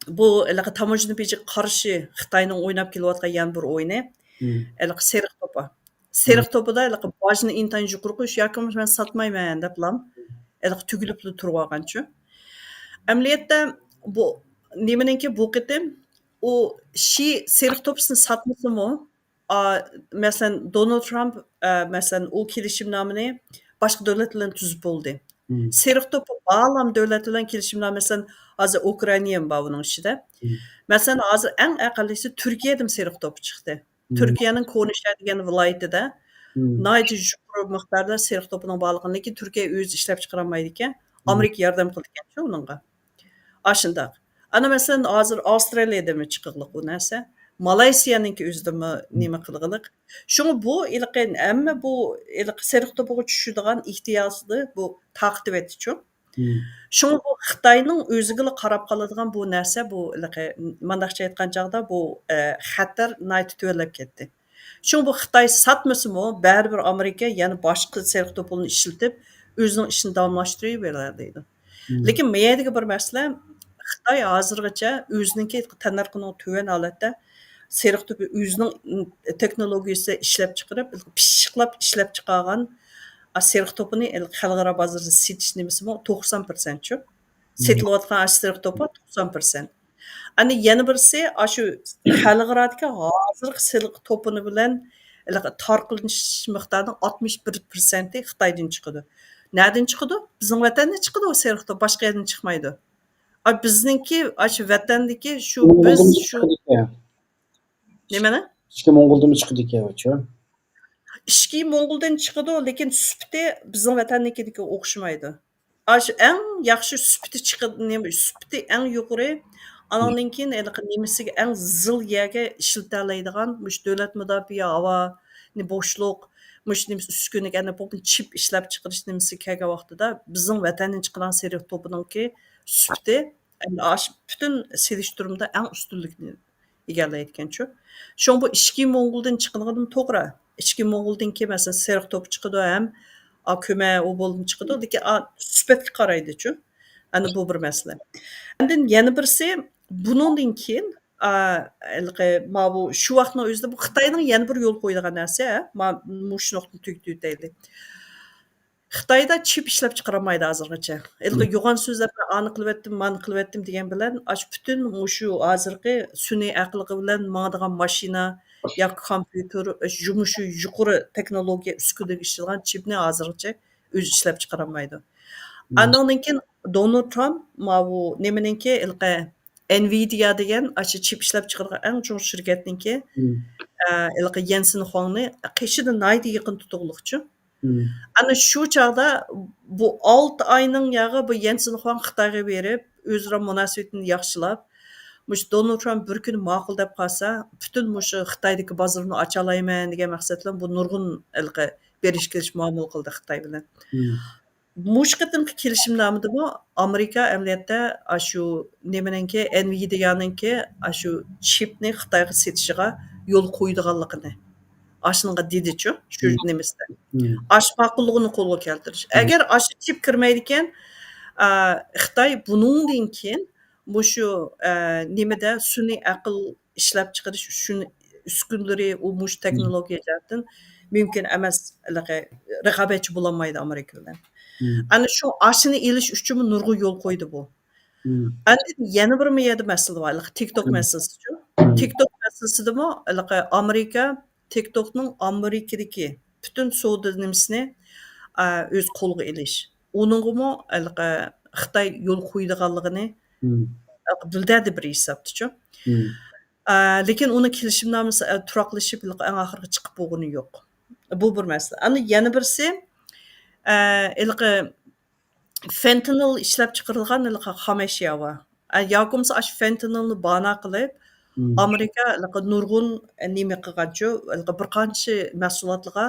بۇ ھېلىقى تاموژنا بېجىگە قارشى خىتاينىڭ ئويناپ كېلىۋاتقان يەنە بىر ئويۇنى، ھېلىقى سېرىق توپا. سېرىق توپىدا ھېلىقى باجنى ئىنتايىن يۇقىرى قويۇش ياكى بولمىسا مەن ساتمايمەن دەپلا ھېلىقى تۈگۈلۈپلا تۇرۇۋالغانچۇ. ئەمەلىيەتتە بۇ نېمىنىڭكى بۇ قېتىم ئۇ شى سېرىق توپىسىنى ساتمىسىمۇ، ئا، مەسىلەن، دونالد ترامپ، ئە، مەسىلەن، ئۇ كېلىشىمنامىنى باشقا دۆلەت بىلەن تۈزۈپ بولدى. سېرىق توپى بارلام دۆلەت بىلەن كېلىشىمنامە، مەسىلەن، ھازىر ئۇكرائىنىيەمۇ بار ئۇنىڭ ئىچىدە. مەسىلەن، ھازىر ئەڭ ئەقەللىسى تۈركىيەدىمۇ سېرىق توپى چىقتى. تۈركىيەنىڭ كورنىشەھەر دېگەن ۋىلايىتىدە ناھايىتى يۇقىرى مىقداردا سېرىق توپىنىڭ بارلىقىنى، لېكىن تۈركىيە ئۆزى ئىشلەپ چىقىرالمايدىكەن. ئامېرىكا ياردەم قىلىدىكەنچۇ ئۇنىڭغا. ئاشۇنداق. ئانا، مەسىلەن، ھازىر ئاۋسترالىيەدىمۇ چىقىقلىق بۇ نەرسە. مالايسىيەنىڭكى ئۆزىدىمۇ نېمە قىلغىلىق. شۇڭا بۇ ھېلىقى ھەممە بۇ ھېلىقى سېرىق توپىغا چۈشىدىغان ئېھتىياجنى بۇ تارقىتىۋەتتىچۇ. شۇڭا بۇ خىتاينىڭ ئۆزىگىلا قاراپ قالىدىغان بۇ نەرسە، بۇ ھېلىقى مانداقچە ئېيتقان چاغدا بۇ، ئە، خەتەر ناھايىتى تۆۋەنلەپ كەتتى. شۇڭا بۇ خىتاي ساتمىسىمۇ، بەرىبىر ئامېرىكا يەنە باشقا سېرىق توپىنى ئىشلىتىپ، ئۆزىنىڭ ئىشىنى داۋاملاشتۇرۇۋېرەلەيدۇ. لېكىن مەيەدىكى بىر مەسىلە، خىتاي ھازىرغىچە ئۆزىنىڭكى تەننەرخىنىڭ تۆۋەن ھالەتتە سېرىق توپى ئۆزىنىڭ تېخنولوگىيىسى ئىشلەپ چىقىرىپ، پىششىقلاپ ئىشلەپ چىقارغان، ئا، سېرىق توپىنى خەلقئارا بازىرىدا سېتىش نېمىسىمۇ توقسان پىرسەنتچۇ. سېتىلىۋاتقان ئاشۇ سېرىق توپا توقسان پىرسەنت. ئەنە يەنە بىرسى، ئاشۇ خەلقئارادىكى ھازىرقى سېرىق توپىنى بىلەن ھېلىقى تارقىلىش مىقدارىنىڭ ئاتمىش بىر پىرسەنتى خىتايدىن چىقىدۇ. نەدىن چىقىدۇ؟ بىزنىڭ ۋەتەندىن چىقىدۇ، سېرىق توپ باشقا يەردىن چىقمايدۇ. ئا، بىزنىڭكى ئاشۇ ۋەتەندىكى شۇ بىز شۇ نېمىنى؟ ئىچكى موڭغۇلدىنمۇ چىقىدىكەن ئۇچۇ. ئىچكى موڭغۇلدىن چىقىدۇ، لېكىن سۈپىتى بىزنىڭ ۋەتەننىڭكىدىكىگە ئوخشىمايدۇ. ئاشۇ ئەڭ ياخشى سۈپىتى چىقىدۇ، نېمە، سۈپىتى ئەڭ يۇقىرى، ئانىڭدىن كېيىن ھېلىقى نېمىسىگە ئەڭ زىل يەرگە ئىشلىتەلەيدىغان مۇشۇ دۆلەت مۇداپىئە ھاۋا، نى بوشلۇق، مۇشۇ نېمىسى ئۈسكۈنىگە، ئەنە بۇ چىپ ئىشلەپ چىقىرىش نېمىسى كەلگەن ۋاقتىدا بىزنىڭ ۋەتەندىن چىقىدىغان سېرىق توپىنىڭكى سۈپىتى، ئەنە ئاشۇ پۈتۈن سېلىشتۇرمىدا ئەڭ ئۈستۈنلۈكنى ئىگىلەيدىكەنچۇ. شۇڭا بۇ ئىچكى موڭغۇلدىن چىقىدىغىنىمۇ توغرا. ئىچكى موڭغۇلدىن كېيىن، مەسىلەن، سېرىق توپا چىقىدۇ ھەم، ئا، كۆمە ئوبولدىن چىقىدۇ. لېكىن، ئا، سۈپەتكە قارايدىچۇ. ئەنە بۇ بىر مەسىلە. ئاندىن يەنە بىرسى، بۇنىڭدىن كېيىن، ئا، ھېلىقى ماۋۇ شۇ ۋاقىتنىڭ ئۆزىدە بۇ خىتاينىڭ يەنە بىر يول قويىدىغان نەرسە، ما-، مۇشۇ نۇقتىنى تۈگىتىۋېتەيلى. خىتايدا چىپ ئىشلەپ چىقىرالمايدۇ ھازىرغىچە. ھېلىقى يوغان سۆزلەپ، مەن ئانى قىلىۋەتتىم، مانى قىلىۋەتتىم دېگەن بىلەن، ئاشۇ پۈتۈن مۇشۇ ھازىرقى سۈنئىي ئەقىل بىلەن ماڭىدىغان ماشىنا ياكى كومپيۇتېر، مۇشۇ يۇقىرى تېخنولوگىيە ئۈسكۈنىلىرىگە ئىشلىتىدىغان چىپنى ھازىرغىچە ئۆزى ئىشلەپ چىقىرالمايدۇ. ئاندىن كېيىن دونالد ترامپ ماۋۇ نېمىنىڭكى، ھېلىقى ئېنۋىدىيا دېگەن ئاشۇ چىپ ئىشلەپ چىقىرىدىغان ئەڭ چوڭ شىركەتنىڭكى، ئە، ھېلىقى يەنسىن خۇاڭنى قېشىدىن ناھايىتى يېقىن تۇتۇقلۇقچۇ. ئەنە شۇ چاغدا بۇ ئالتە ئاينىڭ ياغى بۇ يەنسىن خۇاڭ خىتايغا بېرىپ، ئۆزئارا مۇناسىۋىتىنى ياخشىلاپ، مۇشۇ دونالد ترامپ بىر كۈنى ماقۇل دەپ قالسا، پۈتۈن مۇشۇ خىتايدىكى بازىرىنى ئاچالايمەن دېگەن مەقسەت بىلەن بۇ نۇرغۇن ھېلىقى بېرىش كېلىش مۇئامىلە قىلدى خىتاي بىلەن. مۇشۇ قېتىمقى كېلىشىمنامىدىمۇ ئامېرىكا ئەمەلىيەتتە ئاشۇ نېمىنىڭكى، ئېنۋىدىيانىڭكى ئاشۇ چىپنى خىتايغا سېتىشىغا يول قويىدىغانلىقىنى، ئاشۇنىڭغا دېدىچۇ، شۇ نېمىسىدە. ئاشۇ ماقۇللۇقىنى قولغا كەلتۈرۈش. ئەگەر ئاشۇ چىپ كىرمەيدىكەن، ئا، خىتاي بۇنىڭدىن كېيىن مۇشۇ، ئە، نېمىدە سۈنئىي ئەقىل ئىشلەپ چىقىرىش ئۈچۈن ئۈسكۈنىلىرى، ئۇ مۇشۇ تېخنولوگىيە جەھەتتىن مۇمكىن ئەمەس، ھېلىقى رىقابەتچى بولالمايدۇ ئامېرىكا بىلەن. ئەنە شۇ ئاشۇنى ئېلىش ئۈچۈنمۇ نۇرغۇن يول قويدى بۇ. ئاندىن يەنە بىر يەردە مەسىلە بار، ھېلىقى تىك توك مەسىلىسىچۇ. تىك توك مەسىلىسىدىمۇ ھېلىقى ئامېرىكا تىك توكنىڭ ئامېرىكىدىكى پۈتۈن سودا نېمىسىنى، ئا، ئۆز قولىغا ئېلىش. ئۇنىڭغىمۇ ھېلىقى خىتاي يول قويىدىغانلىقىنى بىلدۈردى بىر ھېسابتىچۇ. ئا، لېكىن ئۇنىڭ كېلىشىمنامىسى، ئا، تۇراقلىشىپ، ھېلىقى ئەڭ ئاخىرىغا چىقىپ بولغىنى يوق. بۇ بىر مەسىلە. ئاندىن يەنە بىرسى، ئا، ھېلىقى فېنتانىل ئىشلەپ چىقىرىلغان ھېلىقى خام ئەشيا بار. ئا، ياكى بولمىسا ئاشۇ فېنتانىلنى بانا قىلىپ، ئامېرىكا ھېلىقى نۇرغۇن، ئا، نېمە قىلغانچۇ، ھېلىقى بىر قانچە مەھسۇلاتلىرىغا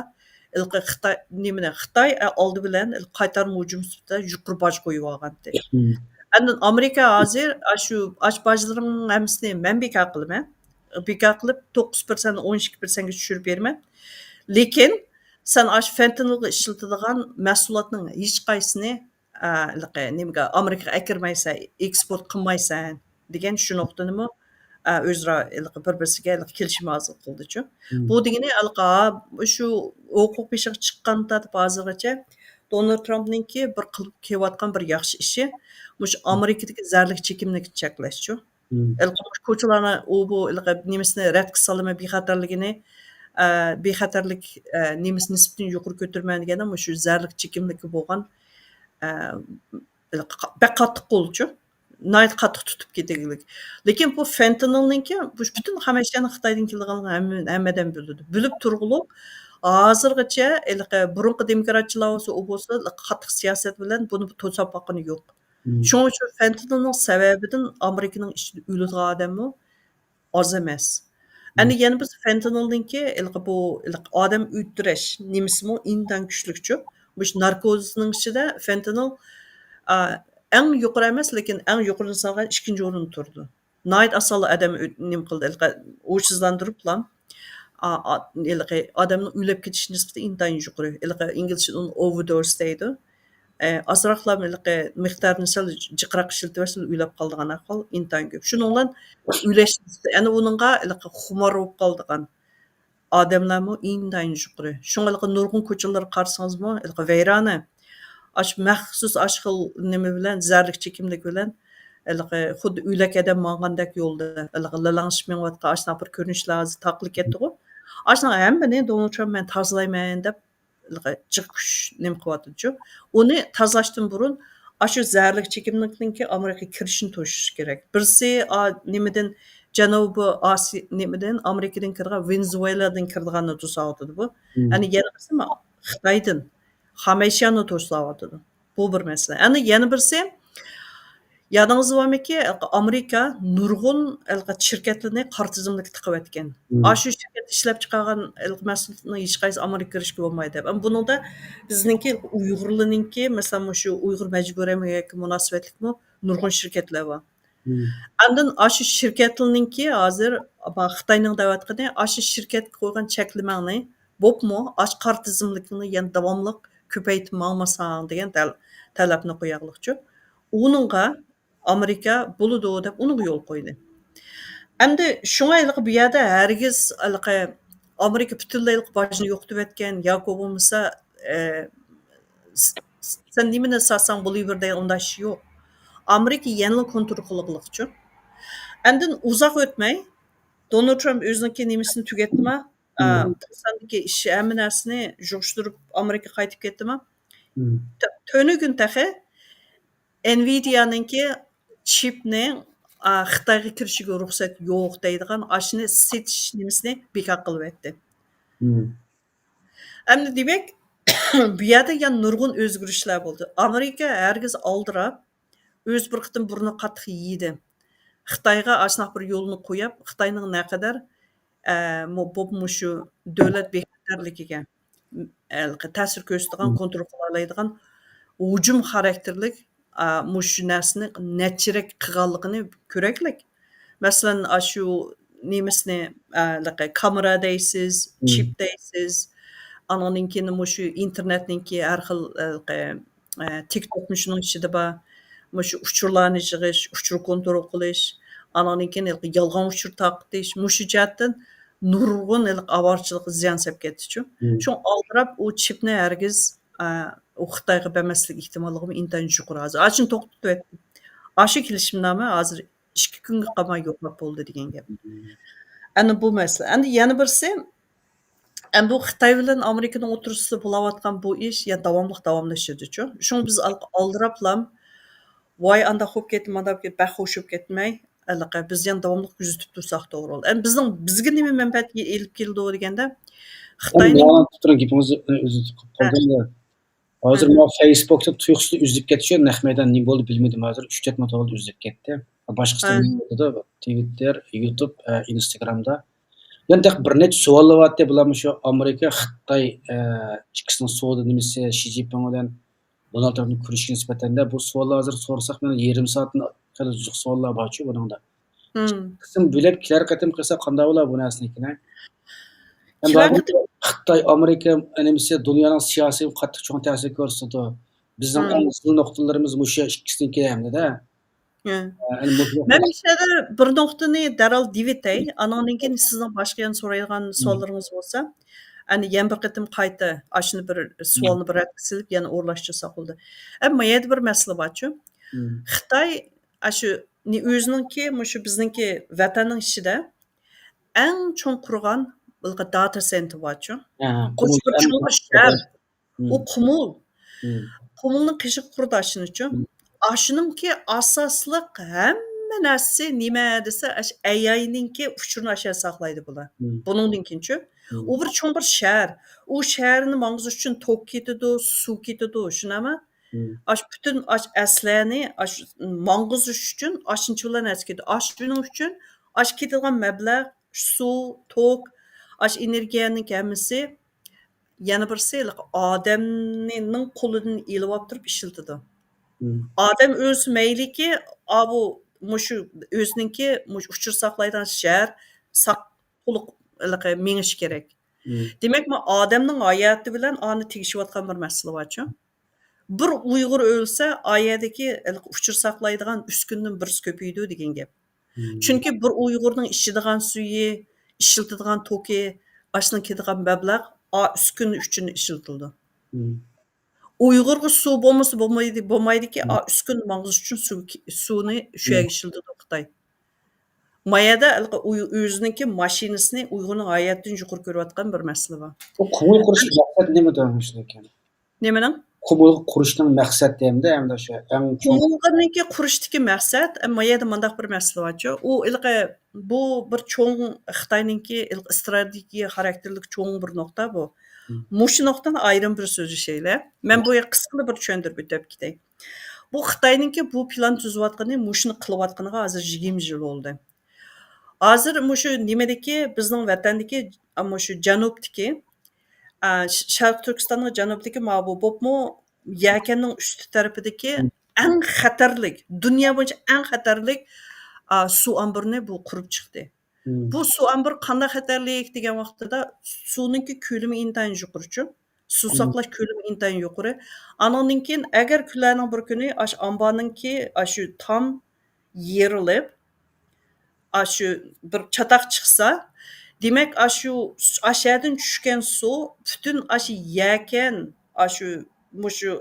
ھېلىقى خىتاي، نېمىنى، خىتاي، ئە، ئالدى بىلەن قايتارما ھۇجۇم سۈپىتىدە يۇقىرى باج قويۇۋالغانتى. ئاندىن ئامېرىكا ھازىر، ئاشۇ، ئاشۇ باجلىرىڭ ھەممىسىنى مەن بىكار قىلىمەن. بىكار قىلىپ، توققۇز پىرسەنت، ئون ئىككى پىرسەنتكە چۈشۈرۈپ بېرىمەن. لېكىن سەن ئاشۇ فېنتانىلغا ئىشلىتىدىغان مەھسۇلاتنىڭ ھېچقايسىسىنى، ئە، ھېلىقى نېمىگە، ئامېرىكىغا ئەكىرمەيسەن، ئېكسپورت قىلمايسەن دېگەن شۇ نۇقتىنىمۇ، ئە، ئۆزئارا ھېلىقى بىر-بىرسىگە ھېلىقى كېلىشىم ھاسىل قىلدىچۇ. بۇ دېگىنى ھېلىقى، ھا، شۇ ھوقۇق بېشىغا چىققان تارتىپ ھازىرغىچە دونالد ترامپنىڭكى بىر قىلىپ كېلىۋاتقان بىر ياخشى ئىشى، مۇشۇ ئامېرىكىدىكى زەرلىك چېكىملىكنى چەكلەشچۇ. ھېلىقى مۇشۇ كوچىلارنى ئۇ بۇ ھېلىقى نېمىسىنى رەتكە سالىمەن، بىخەتەرلىكىنى، ئە، بىخەتەرلىك، ئە، نېمىسى نىسبىتىنى يۇقىرى كۆتۈرىمەن دېگەندە، مۇشۇ زەرلىك چېكىملىكى بولغان، ئە، ھېلىقى بەك قاتتىق قولچۇ. ناھايىتى قاتتىق تۇتۇپ كېتىگلىك. لېكىن بۇ فېنتانىلنىڭكى، بۇ پۈتۈن خام ئەشيانىڭ خىتايدىن كېلىدىغانلىقىنى ھەممە، ھەممە ئادەم بىلىدۇ. بىلىپ تۇرغۇلۇق، ھازىرغىچە ھېلىقى بۇرۇنقى دېموكراتچىلار بولسا، ئۇ بولسا، قاتتىق سىياسەت بىلەن بۇنى توساپ باققىنى يوق. شۇنىڭ ئۈچۈن فېنتانىلنىڭ سەۋەبىدىن ئامېرىكىنىڭ ئىچىدە ئۆلىدىغان ئادەممۇ ئاز ئەمەس. ئەنە يەنە بىر فېنتانىلنىڭكى ھېلىقى بۇ، ھېلىقى ئادەم ئۆلتۈرۈش نېمىسىمۇ ئىنتايىن كۈچلۈكچۇ. مۇشۇ ناركوزنىڭ ئىچىدە فېنتانىل، ئا، ئەڭ يۇقىرى ئەمەس، لېكىن ئەڭ يۇقىرىدىن سالغان ئىككىنچى ئورۇندا تۇرىدۇ. ناھايىتى ئاسانلا ئادەم ئۆ-، نېمە قىلىدۇ، ھېلىقى ھوشسىزلاندۇرۇپلا، ئا، ئا، ھېلىقى ئادەمنىڭ ئۆلۈپ كېتىش نىسبىتى ئىنتايىن يۇقىرى. ھېلىقى ئىنگلىزچە ئۇنى ئوۋېردوز دەيدۇ. ئازراقلا ھېلىقى مىقدارنى سەل جىقراق ئىشلىتىۋەرسىلە ئۆلەپ قالىدىغان ئەھۋال ئىنتايىن كۆپ. شۇنىڭ بىلەن ئۆلەش نىسبىتى، ئەنە ئۇنىڭغا ھېلىقى خۇمار بولۇپ قالىدىغان ئادەملەرمۇ ئىنتايىن يۇقىرى. شۇڭا ھېلىقى نۇرغۇن كوچىلارغا قارىسىڭىزمۇ، ھېلىقى ۋەيرانە. ئاش مەخسۇس ئاش خىل نېمە بىلەن، زەھەرلىك چېكىملىك بىلەن، ھېلىقى خۇددى ئۆلەك ئادەم ماڭغاندەك يولدا، ھېلىقى لىلاڭشىپ مېڭىۋاتقان ئاشۇنداق بىر كۆرۈنۈشلەر ھازىر تارقىلىپ كەتتىغۇ. ئاشۇنىڭ ھەممىنى دونالد ترامپ مەن تازىلايمەن دەپ، ھېلىقى جىق كۈچ نېمە قىلىۋاتىدۇچۇ. ئۇنى تازىلاشتىن بۇرۇن ئاشۇ زەھەرلىك چېكىملىكنىڭكى ئامېرىكىغا كىرىشىنى توسۇش كېرەك. بىرسى، ئا، نېمىدىن، جەنۇبىي ئاسىيا، نېمىدىن، ئامېرىكىدىن كىرىدىغان، ۋېنېزۇېلادىن كىرىدىغاننى توساۋاتىدۇ بۇ. مم. يەنە بىرسى، ما-، خىتايدىن، خامەيشيانى توساۋاتىدۇ. بۇ بىر مەسىلە. ئەنە يەنە بىرسى، يادىڭىزدا بارمىكى، ئامېرىكا نۇرغۇن ھېلىقى شىركەتلىرىنى قارا تىزىملىككە تىقىۋەتكەن. مم. ئاشۇ شىركەت ئىشلەپ چىقارغان ھېلىقى مەھسۇلاتنىڭ ھېچقايسى ئامېرىكىغا كىرىشكە بولمايدۇ دەپ. ئەمما بۇنىڭدا بىزنىڭكى ئۇيغۇرلارنىڭكى، مەسىلەن، مۇشۇ ئۇيغۇر مەجبۇرىي ئەمگىكى مۇناسىۋەتلىكمۇ نۇرغۇن شىركەتلەر بار. مم. ئاندىن ئاشۇ شىركەتلەرنىڭكى ھازىر، ما-، خىتاينىڭ دەۋاتقىنى، ئاشۇ شىركەتكە قويغان چەكلىمەڭنى، بوپمۇ، ئاشۇ قارا تىزىملىكىڭنى يەنە داۋاملىق كۆپەيتىپ ماڭمىساڭ دېگەن تەل-، تەلەپنى قوياغلىقچۇ. ئۇنىڭغا ئامېرىكا بولىدۇ دەپ ئۇنىڭغا يول قويدى. ئەمدى شۇڭا ھېلىقى بۇ يەردە ھەرگىز ھېلىقى ئامېرىكا پۈتۈنلەي ھېلىقى باجنى يوقىتىۋەتكەن ياكى بولمىسا، ئە، س-، س-، سەن نېمىنى ساتساڭ بولۇۋېرىدىغان ئۇنداق ئىش يوق. ئامېرىكا يەنىلا كونترول قىلغىلىقچۇ. ئاندىن ئۇزاق ئۆتمەي دونالد ترامپ ئۆزىنىڭكى نېمىسىنى تۈگەتتىما، ئا، مم. تۇرساندىكى ئىش، ھەممە نەرسىنى يىغىشتۇرۇپ ئامېرىكىغا قايتىپ كەتتىما. مم. تۆ-، تۆنۈگۈن تېخى ئېنۋىدىيانىڭكى چىپنى، ئا، خىتايغا كىرىشىگە رۇخسەت يوق دەيدىغان ئاشۇنى سېتىش نېمىسىنى بىكار قىلىۋەتتى. مم. ئەمدى دېمەك، بۇ يەردە يەنە نۇرغۇن ئۆزگىرىشلەر بولدى. ئامېرىكا ھەرگىز ئالدىراپ، ئۆزى بىر قېتىم بۇرنى قاتتىق يېدى. خىتايغا ئاشۇنداق بىر يولنى قويۇپ، خىتاينىڭ نەقەدەر، ئە، مۇ-، بوپ مۇشۇ دۆلەت بىخەتەرلىكىگە، م-، ھېلىقى تەسىر كۆرسىتىدىغان، مم. كونترول قىلالايدىغان ھۇجۇم خاراكتېرلىك، ئا، مۇشۇ نەرسىنى نەچچىرەك قىلغانلىقىنى كۆرەيلىك. مەسىلەن، ئاشۇ نېمىسىنى، ئە، ھېلىقى كامېرا دەيسىز، مم. چىپ دەيسىز، ئانىڭدىن كېيىن مۇشۇ ئىنتېرنېتنىڭكى ھەر خىل، ھېلىقى، ئە، تىك توكمۇ شۇنىڭ ئىچىدە بار. مۇشۇ ئۇچۇرلارنى يىغىش، ئۇچۇر كونترول قىلىش، ئانىڭدىن كېيىن ھېلىقى يالغان ئۇچۇر تارقىتىش، مۇشۇ جەھەتتىن نۇرغۇن ھېلىقى ئاۋارىچىلىققا زىيان سېلىپ كەتتىچۇ. مم. شۇڭا ئالدىراپ ئۇ چىپنى ھەرگىز، ئە، ئۇ خىتايغا بەرمەسلىك ئېھتىماللىقىمۇ ئىنتايىن يۇقىرى ھازىر. ئاشۇنى توختىتىۋەتتى. ئاشۇ كېلىشىمنامە ھازىر ئىككى كۈنگە قالماي يوقاپ بولدى دېگەن گەپ. مم. ئەنە بۇ مەسىلە. ئەمدى يەنە بىرسى، ئەمدى بۇ خىتاي بىلەن ئامېرىكىنىڭ ئوتتۇرىسىدا بولاۋاتقان بۇ ئىش يەنە داۋاملىق داۋاملىشىدىچۇ. شۇڭا بىز ئال-، ئالدىراپلام، ۋاي، ئانداق بولۇپ كەتتى، مانداق بولۇپ كەتتى، بەك خوش بولۇپ كەتمەي، ھېلىقى بىز يەنە داۋاملىق كۆزىتىپ تۇرساق توغرا بولىدۇ. ئەمدى بىزنىڭ، بىزگە نېمە مەنپەئەت ئېلىپ كېلىدۇ دېگەندە، خىتاينىڭ مۇئاۋىنەت تۇرۇڭ، گېپىڭىزنى ئۈزۈپ قالدىم. ھە. ھازىر ھە. ماۋۇ فېيسبۇكتا تۇيۇقسىز ئۈزۈلۈپ كەتتى، شۇ نەق مەيدان نېمە بولدى بىلمىدىم. ھازىر ئۈچ تۆت مىنۇت بولدى ئۈزۈلۈپ كەتتى. باشقىسى ھە. نېمە بولدى؟ تىۋىتتېر، يۇتۇب، ئە، ئىنستاگرامدا. يەنە تېخى بىر نەچچە سوئاللار بارتتى. بۇلارمۇ شۇ ئامېرىكا، خىتاي، ئە، ئىككىسىنىڭ سودا نېمىسى، شى جىنپىڭ بىلەن دونالد ترامپنىڭ كۆرۈشۈشىگە نىسبەتەن دە، بۇ سوئاللار ھازىر سورىساق، مانا يېرىم سائەتتىن خېلى جىق سوئاللار بارچۇ بۇنىڭدا. مم. قىسىم بۆلەپ كېلەر قېتىم قىلسا قانداق بولا بۇ نەرسىنىڭكىنى؟ كېلەر قېتىم خىتاي، ئامېرىكا نېمىسى دۇنيانىڭ سىياسىي قاتتىق چوڭ تەسىر كۆرسىتىدۇ. بىزنىڭ مم. ئەڭ زىل نۇقتىلىرىمىز مۇشۇ ئىككىسىنىڭكى ھەمدە دە. ھە. ئە، ئەنە مۇشۇ مەن مۇشۇ يەردە بىر نۇقتىنى دەرھال دېيىۋېتەي، ئانىڭدىن كېيىن سىزنىڭ باشقا يەنە سورايدىغان مم. سوئاللىرىڭىز بولسا، ئەنە يەنە بىر قېتىم قايتا ئاشۇنى بىر مم. سوئالنى بىر رەتكە سېلىپ يەنە ئورۇنلاشتۇرساق بولىدۇ. ئەمما يەنە بىر مەسىلە بارچۇ. مم. خىتاي ئاشۇ نى-، ئۆزىنىڭكى، مۇشۇ بىزنىڭكى ۋەتەننىڭ ئىچىدە ئەڭ چوڭ قۇرغان بولغان داتا سېنتېر بارچۇ. ھە، قوش بىر چوڭ بىر شەھەر. مم. ئۇ قۇمۇل. مم. قۇمۇلنىڭ قېشىغا قۇرىدۇ ئاشۇنىچۇ. مم. ئاشۇنىڭكى ئاساسلىق ھەممە نەرسىسى نېمە دېسە، ئاشۇ ئەي ئاينىڭكى ئۇچۇرىنى ئاشۇ يەردە ساقلايدۇ بۇلار. مم. بۇنىڭدىن كېيىنچۇ، مم. ئۇ بىر چوڭ بىر شەھەر. ئۇ شەھەرنى ماڭغۇزۇش ئۈچۈن توك كېتىدۇ، سۇ كېتىدۇ، شۇنداقمۇ؟ مم. ئاشۇ پۈتۈن ئاشۇ ئەسلىھەنى ئاشۇ ماڭغۇزۇش ئۈچۈن ئاشۇنچە بىلەن نەرسە كېتىدۇ. ئاشۇنىڭ ئۈچۈن ئاشۇ كېتىدىغان مەبلەغ، سۇ، توك، ئاشۇ ئېنېرگىيەنىڭ ھەممىسى يەنە بىرسى، ھېلىقى ئادەمنىڭ قولىدىن ئېلىۋاپ تۇرۇپ ئىشلىتىدۇ. مم. ئادەم ئۆلسە مەيلىكى، ئاۋۇ، مۇشۇ ئۆزىنىڭكى، مۇشۇ ئۇچۇر ساقلايدىغان شەھەر ساق، تولۇق ھېلىقى مېڭىشى كېرەك. مم. دېمەك، مۇ ئادەمنىڭ ھاياتى بىلەن ئانى تېگىشىۋاتقان بىر مەسىلە بارچۇ. بىر ئۇيغۇر ئۆلسە، ئا يەردىكى ئۇچۇر ساقلايدىغان ئۈسكۈنىدىن بىرسى كۆپىيىدۇ دېگەن گەپ. چۈنكى بىر ئۇيغۇرنىڭ ئىچىدىغان سۈيى، ئىشلىتىدىغان توكى ئاشۇنىڭ كېتىدىغان مەبلەغ ئا ئۈسكۈن ئۈچۈن ئىشلىتىلىدۇ. ئۇيغۇرغا سۇ بولمىسا بولمايدۇ، بولمايدىكى، ئا ئۈسكۈن ماڭغۇزۇش ئۈچۈن سۇ، سۇنى شۇ يەرگە ئىشلىتىدۇ خىتاي. ما يەردە ئۆزىنىڭكى ماشىنىسىنى ئۇيغۇرنىڭ ھاياتىدىن يۇقىرى كۆرۈۋاتقان بىر مەسىلە بار. بۇ قۇمۇل قۇرۇشنىڭ مەقسەت نېمىدۇ مۇشۇنىڭكى؟ نېمىنىڭ؟ قۇمۇل قۇرۇشنىڭ مەقسەتى ئەمدى، ئەمدى شۇ ئەڭ چوڭ. قۇمۇلنىڭكى قۇرۇشتىكى مەقسەت، ما يەردە مۇنداق بىر مەسىلە بارچۇ. ئۇ ھېلىقى، بۇ بىر چوڭ خىتاينىڭكى ھېلىقى ئىستراتېگىيە خاراكتېرلىك چوڭ بىر نۇقتا بۇ. مۇشۇ نۇقتىنى ئايرىم بىر سۆزلىشەيلى. مەن بۇ يەرگە قىسقىلا بىر چۈشەندۈرۈپ ئۆتۈپ كېتەي. بۇ خىتاينىڭكى بۇ پىلان تۈزۈۋاتقىنى، مۇشۇنى قىلىۋاتقىنىغا ھازىر يىگىرمە يىل بولدى. ھازىر مۇشۇ نېمىدىكى، بىزنىڭ ۋەتەندىكى، مۇشۇ جەنۇبتىكى، ئا، ش-، شەرقىي تۈركىستاننىڭ جەنۇبىدىكى ما بۇ بولۇپمۇ يەكەننىڭ ئۈستى تەرىپىدىكى ئەڭ خەتەرلىك، دۇنيا بويىچە ئەڭ خەتەرلىك، ئا، سۇ ئامبىرىنى بۇ قۇرۇپ چىقتى. بۇ سۇ ئامبىرى قانداق خەتەرلىك دېگەن ۋاقتىدا، سۇنىڭكى كۆلىمى ئىنتايىن يۇقىرىچۇ. سۇ ساقلاش كۆلىمى ئىنتايىن يۇقىرى. ئانىڭدىن كېيىن ئەگەر كۈنلەرنىڭ بىر كۈنى ئاشۇ ئامبارنىڭكى ئاشۇ تام يېرىلىپ، ئاشۇ بىر چاتاق چىقسا، دېمەك، ئاشۇ، ئاشۇ يەردىن چۈشكەن سۇ پۈتۈن ئاشۇ يەكەن، ئاشۇ، مۇشۇ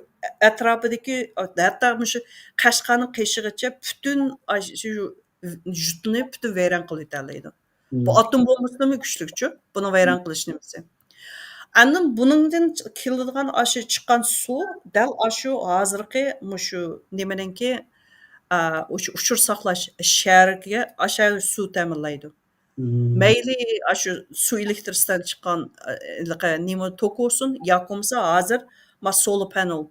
ئەتراپىدىكى، ھەتتا مۇشۇ قەشقەرنىڭ قېشىغىچە پۈتۈن ئاشۇ يۇرتنى پۈتۈن ۋەيران قىلىۋېتەلەيدۇ. بۇ ئاتوم بومبىسىدىنمۇ كۈچلۈكچۇ، بۇنى ۋەيران قىلىش نېمىسى. ئاندىن بۇنىڭدىن كېلىدىغان ئاشۇ چىققان سۇ دەل ئاشۇ ھازىرقى مۇشۇ نېمىنىڭكى، ئا، ئۇچ-، ئۇچۇر ساقلاش شەھىرىگە ئاشۇ سۇ تەمىنلەيدۇ. مەيلى ئاشۇ سۇ ئېلېكترىستان چىققان، ئا، نېمە توك بولسۇن، ياكى بولمىسا ھازىر ما سولار پانېل،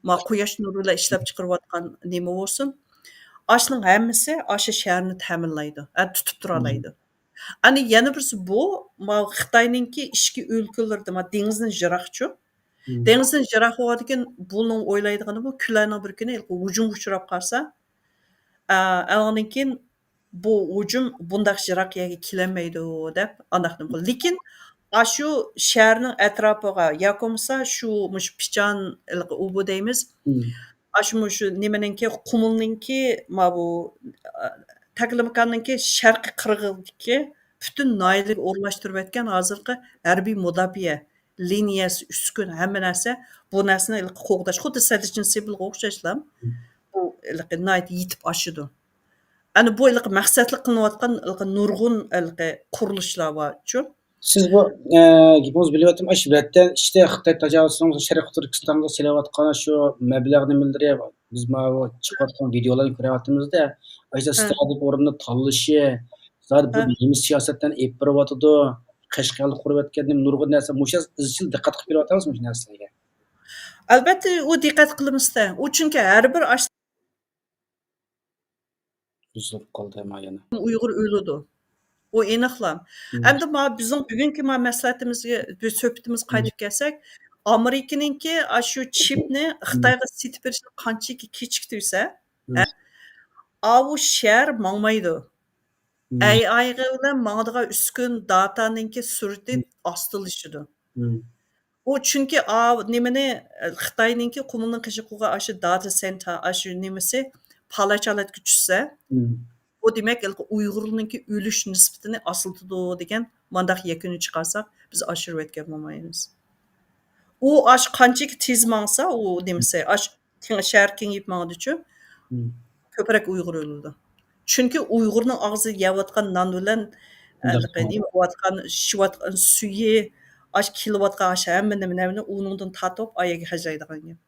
ما قۇياش نۇرى بىلەن ئىشلەپ چىقىرىۋاتقان نېمە بولسۇن، ئاشۇنىڭ ھەممىسى ئاشۇ شەھەرنى تەمىنلەيدۇ، ھە، تۇتۇپ تۇرالايدۇ. ئەنە يەنە بىرسى بۇ، ما خىتاينىڭكى ئىچكى ئۆلكىلىرىدە، ما دېڭىزدىن يىراقچۇ. دېڭىزدىن يىراق بولغاندىكىن بۇنىڭ ئويلايدىغىنى بۇ كۈنلەرنىڭ بىر كۈنى ھۇجۇمغا ئۇچراپ قالسا، ئا، ئاندىن كېيىن بۇ ھۇجۇم بۇنداق يىراق يەرگە كېلەلمەيدۇ دەپ ئانداق نېمە قىلدى. لېكىن ئاشۇ شەھەرنىڭ ئەتراپىغا ياكى بولمىسا شۇ مۇشۇ پىچان، ھېلىقى ئۇبۇ دەيمىز. ئاشۇ مۇشۇ نېمىنىڭكى، قۇمۇلنىڭكى، ما بۇ، ئا، تەكلىماكاننىڭكى شەرقىي قىرغىقىدىكى پۈتۈن ناھىيەلەرگە ئورۇنلاشتۇرۇۋەتكەن ھازىرقى ھەربىي مۇداپىئە لىنىيەسى، ئۈسكۈن، ھەممە نەرسە، بۇ نەرسىنى ھېلىقى قوغداش، خۇددى سەددىچىن سېبىلغا ئوخشاشلا، بۇ ھېلىقى ناھايىتى يېتىپ ئاشىدۇ. ئەنە بۇ ھېلىقى مەقسەتلىك قىلىنىۋاتقان ھېلىقى نۇرغۇن ھېلىقى قۇرۇلۇشلار بارچۇ. سىز بۇ، ئە، گېپىڭىزنى بىلىۋاتىمەن، ئاشۇ ۋەتەن ئىچىدە خىتاي تاجاۋۇزچىلىرىنىڭ شەرقىي تۈركىستانغا سېلىۋاتقان شۇ مەبلەغ نېمىلىرى، بىز ماۋۇ چىقىۋاتقان ۋىدېئولارنى كۆرۈۋاتىمىز-دە، ئاشۇ ھە. ستراتېگىك ئورۇننى تاللىشى، زادى بۇ ھە. نېمە سىياسەتلەرنى ئېلىپ بېرىۋاتىدۇ، قەشقەرلىك قۇرۇۋەتكەن نېمە نۇرغۇن نەرسە، مۇشۇ ئىزچىل دىققەت قىلىپ بېرىۋاتامسىز مۇشۇ نەرسىلەرگە؟ ئەلبەتتە، ئۇ دىققەت قىلىمىز-دە. ئۇ چۈنكى ھەر بىر ئاش- ئۈزۈلۈپ قالدى ما يەنە. ئۇيغۇر ئۆلىدۇ. ئۇ ئېنىقلا. مم. ئەمدى ما بىزنىڭ بۈگۈنكى ما مەسلىھەتىمىزگە، بىز سۆھبىتىمىزگە مم. قايتىپ كەلسەك، ئامېرىكىنىڭكى ئاشۇ چىپنى مم. خىتايغا سېتىپ بېرىشنى قانچىكى كېچىكتۈرسە، مم. ھە؟ ئاۋۇ شەھەر ماڭمايدۇ. مم. ئەي ئايغا بىلەن ماڭىدىغان ئۈسكۈن داتانىڭكى سۈرئىتى مم. ئاستىلىشىدۇ. مم. ئۇ چۈنكى ئا-، نېمىنى، خىتاينىڭكى قۇمۇلنىڭ قېشىغا قۇرغان ئاشۇ داتا سېنتر، ئاشۇ نېمىسى پالاچ ھالەتكە چۈشسە، مم. بۇ دېمەك، ھېلىقى ئۇيغۇرنىڭكى ئۆلۈش نىسبىتىنى ئاستىلىتىدۇ دېگەن مانداق يەكۈنگە چىقارساق، بىز ئاشۇرۇۋەتكەن بولمايمىز. ئۇ ئاش-، قانچىكى تېز ماڭسا، ئۇ نېمىسى، ئاش-، كېڭ-، شەھەر كېڭىيىپ ماڭىدۇچۇ، مم. كۆپرەك ئۇيغۇر ئۆلىدۇ. چۈنكى ئۇيغۇرنىڭ ئاغزىدا يەۋاتقان نان بىلەن، ھېلىقى نېمە بولۇۋاتقان، ئىچىۋاتقان سۈيى، ئاش كېلىۋاتقان ئاش ھەممە نېمە-نېمىنى ئۇنىڭدىن تارتىپ ئايەگە خەجلەيدىغان گەپ.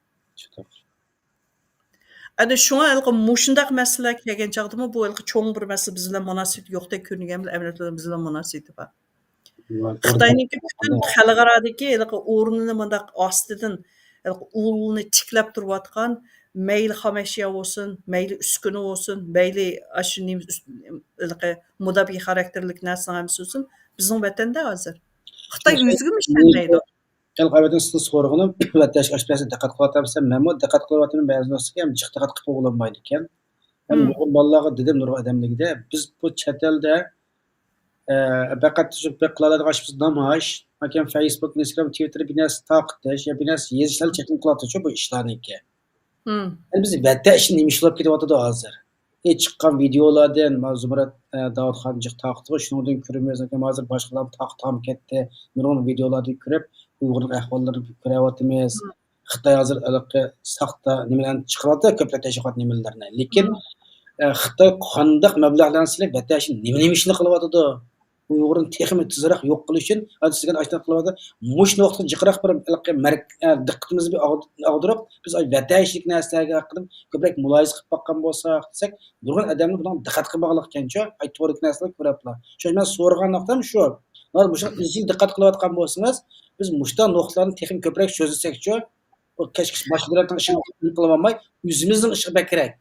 ئەنە شۇڭا ھېلىقى مۇشۇنداق مەسىلىلەر كەلگەن چاغدىمۇ بۇ ھېلىقى چوڭ بىر مەسىلە بىز بىلەن مۇناسىۋىتى يوقتەك كۆرۈنگەن بىلەن ئەمەلىيەتتە بىز بىلەن مۇناسىۋىتى بار. خىتاينىڭكى پۈتۈن خەلقئارادىكى ھېلىقى ئورنىنى مۇنداق ئاستىدىن ھېلىقى ئۇلىنى تىكلەپ تۇرۇۋاتقان، مەيلى خام ئەشيا بولسۇن، مەيلى ئۈسكۈنە بولسۇن، مەيلى ئاشۇ نېمە ئۈس-، ھېلىقى مۇداپىئە خاراكتېرلىك نەرسىنىڭ ھەممىسى بولسۇن، بىزنىڭ ۋەتەندە ھازىر. خىتاي ئۆزىگىمۇ ئىشەنمەيدۇ. خەلقئارادىن سىزنى سورىغىنىم، ۋەتەندىشىڭىز ئاشۇ نەرسىگە دىققەت قىلىۋاتامسەن؟ مەنمۇ دىققەت قىلىۋاتىمەن، بەزى نۇقتىسىگە ھەم جىق دىققەت قىلىپ بولالمايدىكەن. ھەم مم. نۇرغۇن بالىلارغا دېدىم، نۇرغۇن ئادەملەرگە، بىز بۇ چەت ئەلدە، ئە، پەقەت شۇ بىر قىلالايدىغان ئىشىمىز نامايىش، ياكى فەيسبۇك، ئىنستاگرام، تىۋىتتېر بىر نەرسە تارقىتىش يا بىر نەرسە يېزىشلارنى چەكلىمە قىلىۋاتىدۇ بۇ ئىشلارنىڭكى. مم. ئەمدى بىز ۋەتەن ئىچىدە نېمە ئىش بولۇپ كېتىۋاتىدۇ ھازىر؟ ئى، چىققان ۋىدىيولاردىن، ما زۇمرەت، ئە، داۋۇتخان جىق تارقىتىدۇ، شۇنىڭدىن كۆرىمىز، ياكى ھازىر باشقىلارمۇ تارقىتىپ كەتتى. نۇرغۇن ۋىدىيولاردىن كۆرۈپ، ئۇيغۇرنىڭ ئەھۋاللىرىنى كۆرۈۋاتىمىز. مم. خىتاي ھازىر ھېلىقى ساختا نېمىلەرنى چىقىرىۋاتىدۇ، كۆپلەپ تەشۋىقات نېمىلىرىنى. لېكىن، مم. ئە، خىتاي قانداق مەبلەغلەرنى سېلىپ، ۋەتەن ئىچىدە نېمە، نېمە ئىشنى قىلىۋاتىدۇ؟ ئۇيغۇرنى تېخىمۇ تېزرەك يوق قىلىش ئۈچۈن، ھازىر سىزگە ئاشۇنداق قىلىۋاتىدۇ. مۇشۇ نۇقتىغا جىقراق بىر ھېلىقى مەرك-، ئە، دىققىتىمىزنى بىر ئاغ-، ئاغدۇرۇپ، بىز ۋەتەن ئىچىدىكى نەرسىلەرگە ھەققىدە كۆپرەك مۇلاھىزە قىلىپ باققان بولساق دېسەك، نۇرغۇن ئادەملەر بۇنىڭغا دىققەت قىلمىغانلىقكەنچۇ، ئاي، توردىكى نەرسىلەرنى كۆرۈپلا. شۇڭا مەن سورىغان نۇقتام شۇ. مۇشۇنىڭغا ئىزچىل دىققەت قىلىۋاتقان بولسىڭىز، بىز مۇشۇنداق نۇقتىلارنى تېخىمۇ كۆپرەك سۆزلىسەكچۇ، ئۇ كەچ-، باشقا دۆلەتنىڭ ئىشىغا قىلىۋالماي، ئۆزىمىزنىڭ ئىشىغا بەكرەك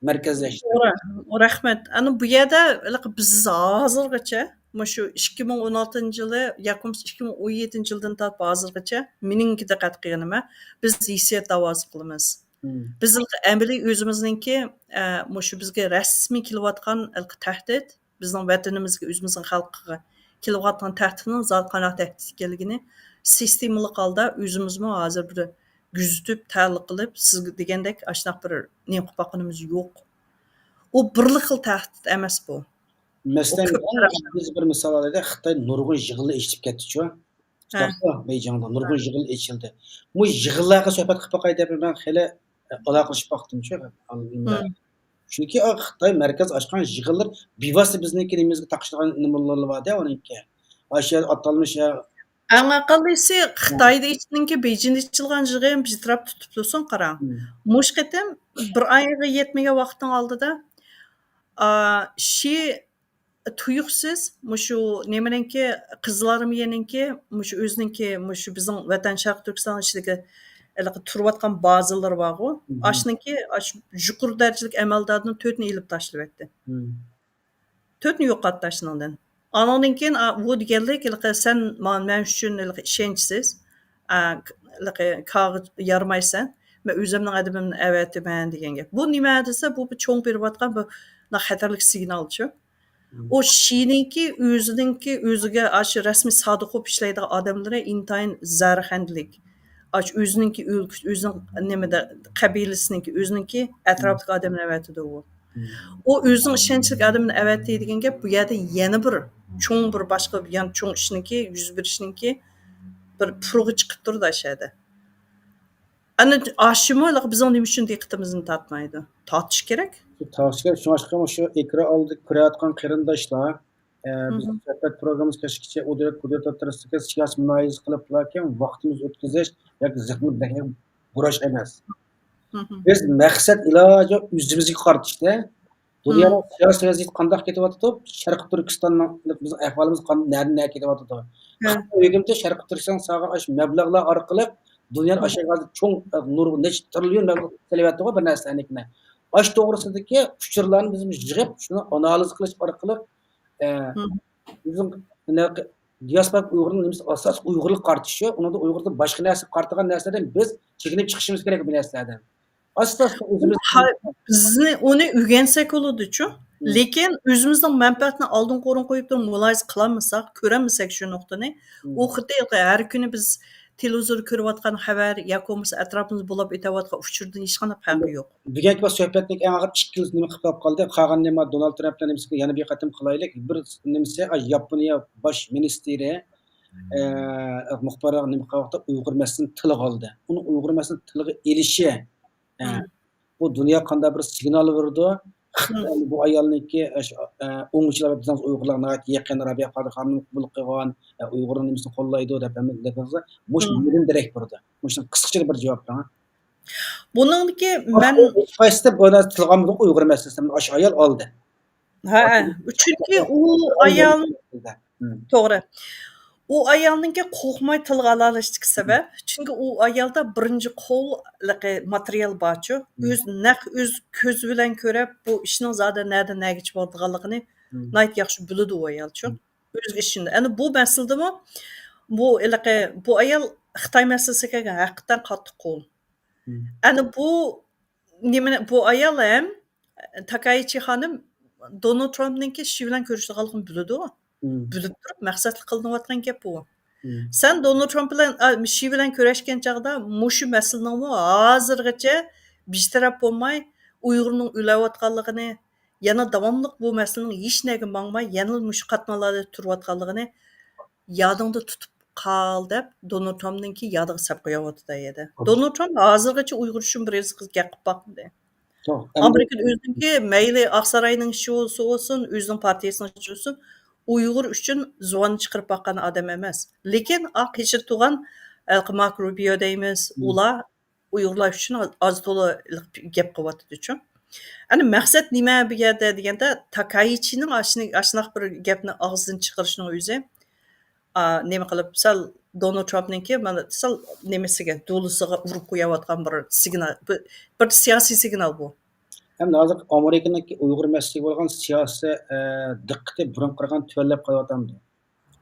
مەركەزلەشتى. رە-، رەھمەت. ئەنە بۇ يەردە ھېلىقى بىز ھازىرغىچە، مۇشۇ ئىككى مىڭ ئون ئالتىنچى يىلى ياكى بولمىسا ئىككى مىڭ ئون يەتتىنچى يىلدىن تارتىپ ھازىرغىچە مېنىڭكى دىققەت قىلغىنىمە، بىز ھېسسىيات داۋاسى قىلىمىز. مم. بىز ھېلىقى ئەمەلىي ئۆزىمىزنىڭكى، ئە، مۇشۇ بىزگە رەسمىي كېلىۋاتقان ھېلىقى تەھدىت، بىزنىڭ ۋەتىنىمىزگە، ئۆزىمىزنىڭ خەلقىگە كېلىۋاتقان تەھدىتنىڭ زادى قانداق تەھدىت ئىكەنلىكىنى سىستېمىلىق ھالدا ئۆزىمىزمۇ ھازىر بىر كۆزىتىپ، تەھلىل قىلىپ، سىز دېگەندەك ئاشۇنداق بىر نېمە قىلىپ باققىنىمىز يوق. ئۇ بىرلا خىل تەھدىت ئەمەس بۇ. ئۇ مەسىلەن، كۆپ تەرەپلىمە. بىز بىر مىسال ئالايلى، خىتاي نۇرغۇن يىغىنلار ئېچىلىپ كەتتىچۇ. ھە. بەيجىڭدا نۇرغۇن ھە. يىغىن ئېچىلدى. مۇ يىغىنلارغا سۆھبەت قىلىپ باقاي دەپ مەن خېلى، ئە، ئالاقىلىشىپ باقتىمچۇ. مم. چۈنكى، ئا، خىتاي مەركەز ئاچقان يىغىنلار بىۋاسىتە بىزنىڭكى نېمىمىزگە تاقىشىدىغان نېمىلىرى بار-دە ئۇنىڭكى. ئاشۇ ئاتالمىش، ئە، ئەڭ ئەقەللىسى خىتايدا ئېچىلغانكى بېيجىڭدا ئېچىلغان يىغىن بىر تەرەپ تۇتۇپ تۇرسۇن قاراڭ. مم. مۇشۇ قېتىم بىر ئايغا يەتمىگەن ۋاقىتنىڭ ئالدىدا، ئا، شى تۇيۇقسىز مۇشۇ نېمىنىڭكى، قىزىل ئارمىيەنىڭكى مۇشۇ ئۆزىنىڭكى، مۇشۇ بىزنىڭ ۋەتەن شەرقىي تۈركىستان ئىچىدىكى ھېلىقى تۇرۇۋاتقان بازىلىرى بارغۇ، مم. ئاشۇنىڭكى ئاشۇ يۇقىرى دەرىجىلىك ئەمەلداردىن تۆتنى ئېلىپ تاشلىۋەتتى. مم. تۆتنى يوقاتتى ئاشۇنىڭدىن. ئانىڭدىن كېيىن، ئا، ئۇ دېگەنلىك، ھېلىقى سەن ما-، مەن ئۈچۈن ھېلىقى ئىشەنچسىز، ئا، ك-، ھېلىقى كاغا يارىمايسەن، مەن ئۆزۈمنىڭ ئادىمىمنى ئەۋەتىمەن دېگەن گەپ. بۇ نېمە دېسە، بۇ بىر چوڭ بېرىۋاتقان بىر خەتەرلىك سىگنالچۇ. مم. ئۇ شىنىڭكى ئۆزىنىڭكى ئۆزىگە ئاشۇ رەسمىي سادىق بولۇپ ئىشلەيدىغان ئادەملىرى ئىنتايىن زەھەرخەندىلىك. ئاشۇ ئۆزىنىڭكى ئۆلكە-، ئۆزىنىڭ نېمىدە، قەبىلىسىنىڭكى، ئۆزىنىڭكى ئەتراپىدىكى ئادەمنى ئەۋەتىدۇ ئۇ. مم. ئۇ ئۆزىنىڭ ئىشەنچلىك ئادىمىنى ئەۋەتتى دېگەن گەپ، بۇ يەردە يەنە بىر چوڭ بىر باشقا، يەنە چوڭ ئىشنىڭكى، يۈز بېرىشنىڭكى بىر پۇرىقى چىقىپ تۇرىدۇ ئاشۇ يەردە. ئەنە ئاشۇمۇ بىزنىڭ نېمە ئۈچۈن دىققىتىمىزنى تارتمايدۇ؟ تارتىش كېرەك. تارتىش كېرەك. شۇڭلاشقا مۇشۇ ئېكران ئالدىدا كۆرۈۋاتقان قېرىنداشلار، ئە، بىز مم. سۆھبەت پروگراممىسى كەچكىچە ئۇ دۆلەت، بۇ دۆلەت ئوتتۇرىسىدىكى سىياسىي مۇلاھىزە قىلىپلا كېيىن ۋاقتىمىزنى ئۆتكۈزۈش ياكى زېھنىمىزنى بۇراش ئەمەس. مم. بىز مەقسەت ئىلاجى ئۆزىمىزگە قارىتىشتا، دۇنيانىڭ مم. سىياسىي ۋەزىيىتى قانداق كېتىۋاتىدۇ، شەرقىي تۈركىستاننىڭ بىزنىڭ ئەھۋالىمىز قان-، نەدىن نەگە كېتىۋاتىدۇ؟ ھە. خىتاي ھۆكۈمىتى شەرقىي تۈركىستانغا سالغان ئاشۇ مەبلەغلەر ئارقىلىق دۇنيانىڭ مم. ئاشۇ ھازىر چوڭ، ئە، نۇرغۇن نەچچە تىرىليون مەبلەغ سېلىۋەتتىغۇ بىر نەرسىلەرنىڭكىنى. ئاشۇ توغرىسىدىكى ئۇچۇرلارنى بىز يىغىپ، شۇنى ئانالىز قىلىش ئارقىلىق، ئە، مم. بىزنىڭ دىياسپورا ئۇيغۇرنىڭ نېمىسى ئاساسىي ئۇيغۇرلۇققا قارىتىش شۇ. ئۇنىڭدا ئۇيغۇردىن باشقا نەرسە قارىتىدىغان نەرسىلەردىن بىز چېكىنىپ چىقىشىمىز كېرەك بۇ نەرسىلەردىن. ئاساسىي ئۆزىمىز ھا-، بىزنى ئۇنى ئۆگەنسەك بولىدۇچۇ. مم. لېكىن ئۆزىمىزنىڭ مەنپەئەتىنى ئالدىنقى ئورۇنغا قويۇپ تۇرۇپ مۇلاھىزە قىلالمىساق، كۆرەلمىسەك شۇ نۇقتىنى، مم. ئۇ خېتى ھەر كۈنى بىز تېلېۋىزوردا كۆرۈۋاتقان خەۋەر ياكى بولمىسا ئەتراپىمىزدا بولۇپ ئۆتۈۋاتقان ئۇچۇردىن ھېچقانداق پەرقى يوق. بۈگۈنكى بۇ سۆھبەتنىڭ ئەڭ ئاخىرى ئىككى نېمە قىلىپ قالدى. قالغان نېمە دونالد ترامپ بىلەن نېمىسىگە يەنە بىر قېتىم قىلايلى. بىر نېمىسى، ئا، ياپونىيە باش مىنىستىرى، ئە، مۇخبىرلارغا نېمە قىلغان ۋاقىتتا ئۇيغۇر مەسىلىسىنى تىلغا ئالدى. ئۇنىڭ ئۇيغۇر مەسىلىسىنى تىلغا ئېلىشى، ئە، مم. بۇ دۇنياغا قانداق بىر سىگنال بېرىدۇ؟ مم. بۇ ئايالنىڭكى، ئە، شۇ، ئە، ئوڭچىلار بىزنىڭ ئۇيغۇرلارغا ناھايىتى يېقىن، رابىيە قادىر خانىم قوبۇل قىلغان، ئە، ئۇيغۇرنىڭ نېمىسىنى قوللايدۇ دەپ ھەممە گەپ قىلسا، مۇشۇ مم. نېمىدىن دېرەك بېرىدۇ؟ مۇشۇنىڭ قىسقىچە بىر جاۋاب بېرىڭ. بۇنىڭدىكى مەن ھېچقايسىسى بۇ نەرسە تىلغا ئالمىدى، ئۇيغۇر مەسىلىسىنى ئاشۇ ئايال ئالدى. ھە، چۈنكى ئۇ ئايال، مم. توغرا. ئۇ ئايالنىڭكى قورقماي تىلغا ئالالىشىدىكى سەۋەب، چۈنكى ئۇ ئايالدا بىرىنچى قول ماتېرىيال بارچۇ. مم. ئۆز نەق ئۆز كۆزى بىلەن كۆرۈپ، بۇ ئىشنىڭ زادى نەدىن نەگىچە بارىدىغانلىقىنى مم. ناھايىتى ياخشى بىلىدۇ ئۇ ئايالچۇ. مم. ئۆزىگە ئىشىنىدۇ. ئەنە بۇ مەسىلىدىمۇ بۇ ھېلىقى، بۇ ئايال خىتاي مەسىلىسىگە كەلگەن ھەقىقەتەن قاتتىق قول. مم. ئەنە بۇ نېمىنى، بۇ ئايال ھەم تاكايىچى خانىم دونالد ترامپنىڭكى شى بىلەن كۆرۈشىدىغانلىقىنى بىلىدۇ. بىلىپ تۇرۇپ مەقسەتلىك قىلىنىۋاتقان گەپ بۇ. سەن دونالد ترامپ بىلەن، ئا، شى بىلەن كۆرۈشكەن چاغدا مۇشۇ مەسىلىنىڭمۇ ھازىرغىچە بىتەرەپ بولماي، ئۇيغۇرنىڭ ئۆلۈۋاتقانلىقىنى، يەنە داۋاملىق بۇ مەسىلىنىڭ ھېچ نەگە ماڭماي، يەنىلا مۇشۇ قاتمالاردا تۇرۇۋاتقانلىقىنى يادىڭدا تۇتۇپ قال دەپ، دونالد ترامپنىڭكى يادىغا سەپ قويۇۋاتىدۇ ئەيەدە. دونالد ترامپ ھازىرغىچە ئۇيغۇر ئۈچۈن بىر ھېزىق گەپ قىلىپ باقمىدى. ئامېرىكىدا ئۆزىنىڭكى مەيلى ئاقساراينىڭ ئىشى بولسا بولسۇن، ئۆزىنىڭ پارتىيىسىنىڭ ئىشى بولسۇن، ئۇيغۇر ئۈچۈن زۇۋان چىقىرىپ باققان ئادەم ئەمەس. لېكىن ئا قېشىدا تۇرغان، ئە، ماركو روبىيو دەيمىز، ئۇلار ئۇيغۇرلار ئۈچۈن ئاز تولا گەپ قىلىۋاتىدۇچۇ. ئەنە مەقسەت نېمە بۇ يەردە دېگەندە، تاكايچىنىڭ ئاشۇنى-، ئاشۇنداق بىر گەپنى ئاغزىدىن چىقىرىشىنىڭ ئۆزى، ئا، نېمە قىلىپ، سەل دونالد ترامپنىڭكى مانا سەل نېمىسىگە، دۇلىسىغا ئۇرۇپ قويۇۋاتقان بىر سىگنال، بىر، بىر سىياسىي سىگنال بۇ. ھەم ھازىر ئامېرىكىنىڭكى ئۇيغۇر مەسىلىسىگە بولغان سىياسىي، ئە، دىققىتى بۇرۇنقىغا قارىغاندا تۆۋەنلەپ قېلىۋاتامدۇ؟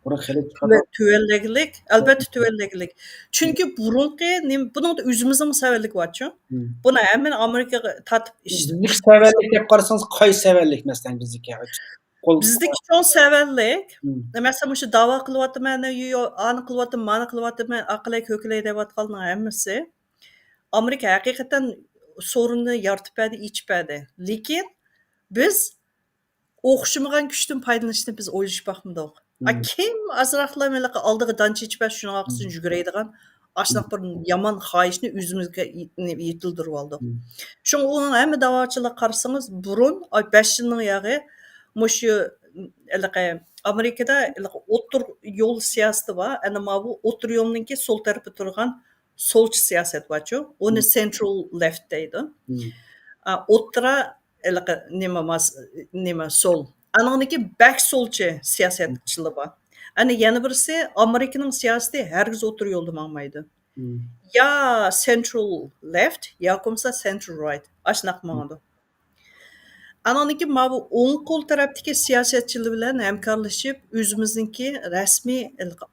بۇرۇن خېلى تۆۋەن-، تۆۋەنلىگلىك، ئەلۋەتتە تۆۋەنلىگلىك. چۈنكى بۇرۇنقى نېمە، بۇنىڭدا ئۆزىمىزنىڭ سەۋەنلىكى بارچۇ. بۇنى ھەممىنى ئامېرىكىغا تارتىپ ئىش-، بىزنىڭكى سەۋەنلىك دەپ قارىسىڭىز، قايسى سەۋەنلىك، مەسىلەن، بىزنىڭكى؟ قول- بىزدىكى چوڭ سەۋەنلىك، مەسىلەن، مۇشۇ داۋا قىلىۋاتىمەن، يو-، يو-، ئانى قىلىۋاتىمەن، مانى قىلىۋاتىمەن، ئاقىلەي، كۆكىلەي دەۋاتقاننىڭ ھەممىسى ئامېرىكا ھەقىقەتەن سورۇننى يارىتىپ بەردى، ئېچىپ بەردى. لېكىن بىز ئوخشىمىغان كۈچتىن پايدىلىنىشنى بىز ئويلىشىپ باقمىدۇق. ئا، كىم ئازراقلا ھېلىقى ئالدىغا دان چېچىپ بەرسە، شۇنىڭ ئارقىسىدىن يۈگۈرەيدىغان ئاشۇنداق بىر يامان خاھىشنى ئۆزىمىزگە يېتىلدۈرۈۋالدۇق. شۇڭا ئۇنىڭ ھەممە داۋاچىلىرىغا قارىسىڭىز، بۇرۇن، ئاي، بەش يىلنىڭ ياغى مۇشۇ، ھېلىقى ئامېرىكىدا ھېلىقى ئوتتۇرا يول سىياسىتى بار. ئەنە ماۋۇ ئوتتۇرا يولنىڭكى سول تەرىپى تۇرغان سولچى سىياسەت بارچۇ، ئۇنى سېنترال لېفت دەيدۇ. ئا، ئوتتۇرا ھېلىقى نېمە ماس-، نېمە سول. ئانىڭدىكى بەك سولچى سىياسەتچىلەر بار. ئەنە يەنە بىرسى، ئامېرىكىنىڭ سىياسىتى ھەرگىز ئوتتۇرا يولدا ماڭمايدۇ. يا سېنترال لېفت، ياكى بولمىسا سېنترال رايت. ئاشۇنداق ماڭىدۇ. ئانىڭدىن كېيىن ماۋۇ ئوڭ قول تەرەپتىكى سىياسەتچىلەر بىلەن ھەمكارلىشىپ، ئۆزىمىزنىڭكى رەسمىي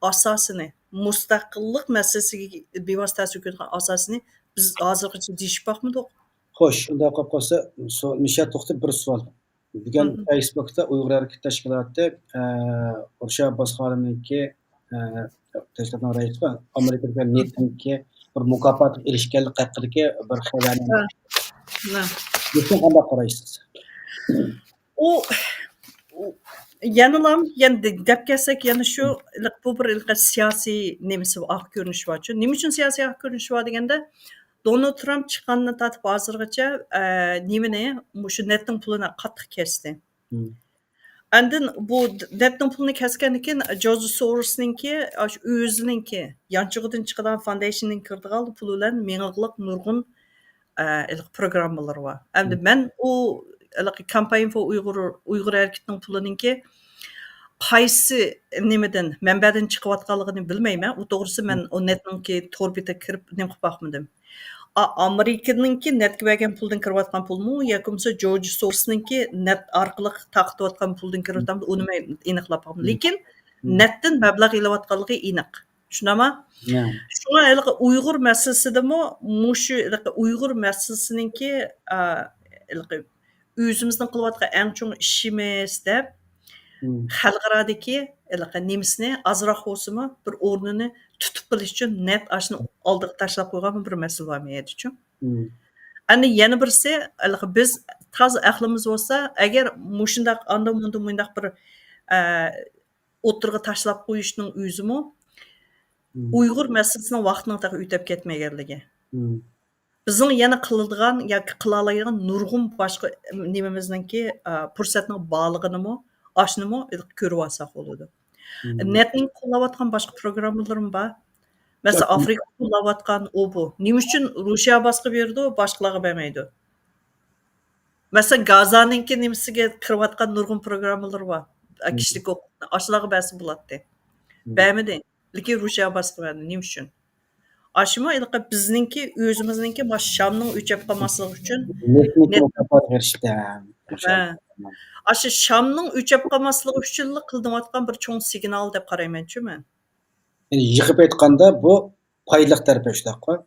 ئاساسىنى، مۇستەقىللىق مەسىلىسىگە بىۋاسىتە تەسىر كۆرسىتىدىغان ئاساسىنى بىز ھازىرغىچە دېيىشىپ باقمىدۇق. خوش، ئۇنداق بولۇپ قالسا، سو-، نىشات توختى بىر سوئال. بۈگۈن فېيسبۇكتا ئۇيغۇر ھەرىكىتى تەشكىلاتى، ئە، رۇشا ئابباس خانىمنىڭكى، ئە، تەشكىلاتنىڭ رەئىسى ئامېرىكىدىكى نېتنىڭكى بىر مۇكاپاتقا ئېرىشكەنلىكى ھەققىدىكى بىر خەۋەرنى ھە. ھە. بۇنى قانداق قارايسىز؟ ئۇ، ئۇ يەنىلا، يەنە دە-، دەپ كەلسەك، يەنە شۇ، بۇ بىر سىياسىي نېمىسى، ئاق كۆرۈنۈشى بارچۇ. نېمە ئۈچۈن سىياسىي ئاق كۆرۈنۈشى بار دېگەندە، دونالد ترامپ چىققاندىن تارتىپ ھازىرغىچە، ئە، نېمىنى، مۇشۇ نېتنىڭ پۇلىنى قاتتىق كەستى. ئاندىن بۇ د-، نېتنىڭ پۇلىنى كەسكەندىن كېيىن، جورج سورسنىڭكى، ئاشۇ ئۆزىنىڭكى يانچۇقىدىن چىقىدىغان فاندېيشندىن كىرىدىغان پۇل بىلەن مېڭىغلىق نۇرغۇن، ئە، پروگراممىلىرى بار. ئەمدى مەن ئۇ ھېلىقى كامپاين فور ئۇيغۇر، ئۇيغۇر ھەرىكىتىنىڭ پۇلىنىڭكى قايسى نېمىدىن، مەنبەدىن چىقىۋاتقانلىقىنى بىلمەيمەن. ئۇ توغرىسى مەن ئۇ نېتنىڭكى تور بېتىگە كىرىپ نېمە قىلىپ باقمىدىم. ئا-، ئامېرىكىنىڭكى نەتكە بەرگەن پۇلدىن كىرىۋاتقان پۇلمۇ ياكى بولمىسا جورج سورسنىڭكى نەت ئارقىلىق تارقىتىۋاتقان پۇلدىن كىرىۋاتقان پۇل، ئۇنى مەن ئېنىقلاپ باقمىدىم. لېكىن نەتتىن مەبلەغ ئېلىۋاتقانلىقى ئېنىق. شۇنداقمۇ؟ شۇڭا ھېلىقى ئۇيغۇر مەسىلىسىدىمۇ مۇشۇ ھېلىقى ئۇيغۇر مەسىلىسىنىڭكى، ئا، ھېلىقى ئۆزىمىزنىڭ قىلىۋاتقان ئەڭ چوڭ ئىشىمىز دەپ، خەلقئارادىكى ھېلىقى نېمىسىنى ئازراق بولسىمۇ بىر ئورنىنى تۇتۇپ قېلىش ئۈچۈن نەت ئاشۇنى ئالدىغا تاشلاپ قويغان بىر مەسىلە بار مەيەدىچۇ. ئەنە يەنە بىرسى، ھېلىقى بىز تازا ئەقلىمىز بولسا، ئەگەر مۇشۇنداق ئاندىن مۇندىن مۇنداق بىر، ئە، ئوتتۇرىغا تاشلاپ قويۇشنىڭ ئۆزىمۇ ئۇيغۇر مەسىلىسىنىڭ ۋاقتىنىڭ تېخى ئۆتەپ كەتمىگەنلىكى. بىزنىڭ يەنە قىلىدىغان ياكى قىلالايدىغان نۇرغۇن باشقا نېمىمىزنىڭكى، ئا، پۇرسەتنىڭ بارلىقىنىمۇ، ئاشۇنىمۇ كۆرۈۋالساق بولىدۇ. نەتنىڭ قوللاۋاتقان باشقا پروگراممىلىرىمۇ بار. مەسىلەن، ئافرىقا قوللاۋاتقان ئۇ بۇ. نېمە ئۈچۈن روسىيە باسقا بېرىدۇ، باشقىلارغا بەرمەيدۇ؟ مەسىلەن، گازانىڭكى نېمىسىگە كىرىۋاتقان نۇرغۇن پروگراممىلىرى بار. ئە، كىشىلىك ھوقۇقنى ئاشۇلارغا بەرسە بولاتتى. بەرمىدى. لېكىن روسىيە باسقا بەردى. نېمە ئۈچۈن؟ ئاشۇمۇ ھېلىقى بىزنىڭكى، ئۆزىمىزنىڭكى مانا شامنىڭ ئۆچەپ قالماسلىقى ئۈچۈن نېفىتنىڭكى نېفىت مۇكاپاتىغا ئېرىشتى. ھە. ئاشۇ شامنىڭ ئۆچەپ قالماسلىقى ئۈچۈنلا قىلىنىۋاتقان بىر چوڭ سىگنال دەپ قارايمەنچۇ مەن. يەنى يىغىپ ئېيتقاندا، بۇ پايدىلىق تەرىپى شۇنداققۇ؟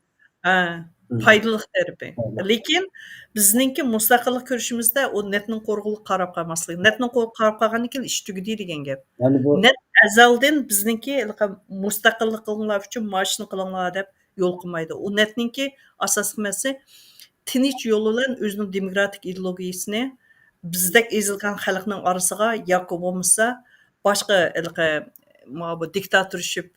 ھە. پايدىلىق تەرىپى. لېكىن بىزنىڭكى مۇستەقىللىق كۈرىشىمىزدە ئۇ نەتنىڭ قورۇقىغا قاراپ قالماسلىق. نەتنىڭ قورۇقىغا قاراپ قالغاندىن كېيىن ئىش تۈگىدى دېگەن گەپ. يەنى بۇ نەت ئەزەلدىن بىزنىڭكى ھېلىقى مۇستەقىللىقىڭلار ئۈچۈن مانا شۇنى قىلىڭلار دەپ يول قويمايدۇ. ئۇ نەتنىڭكى ئاساسلىق مەسىلىسى تىنچ يول بىلەن ئۆزىنىڭ دېموكراتىك ئىدېئولوگىيىسىنى بىزدەك ئېزىلگەن خەلقنىڭ ئارىسىغا ياكى بولمىسا باشقا ھېلىقى ما بۇ دىكتاتورشىپ،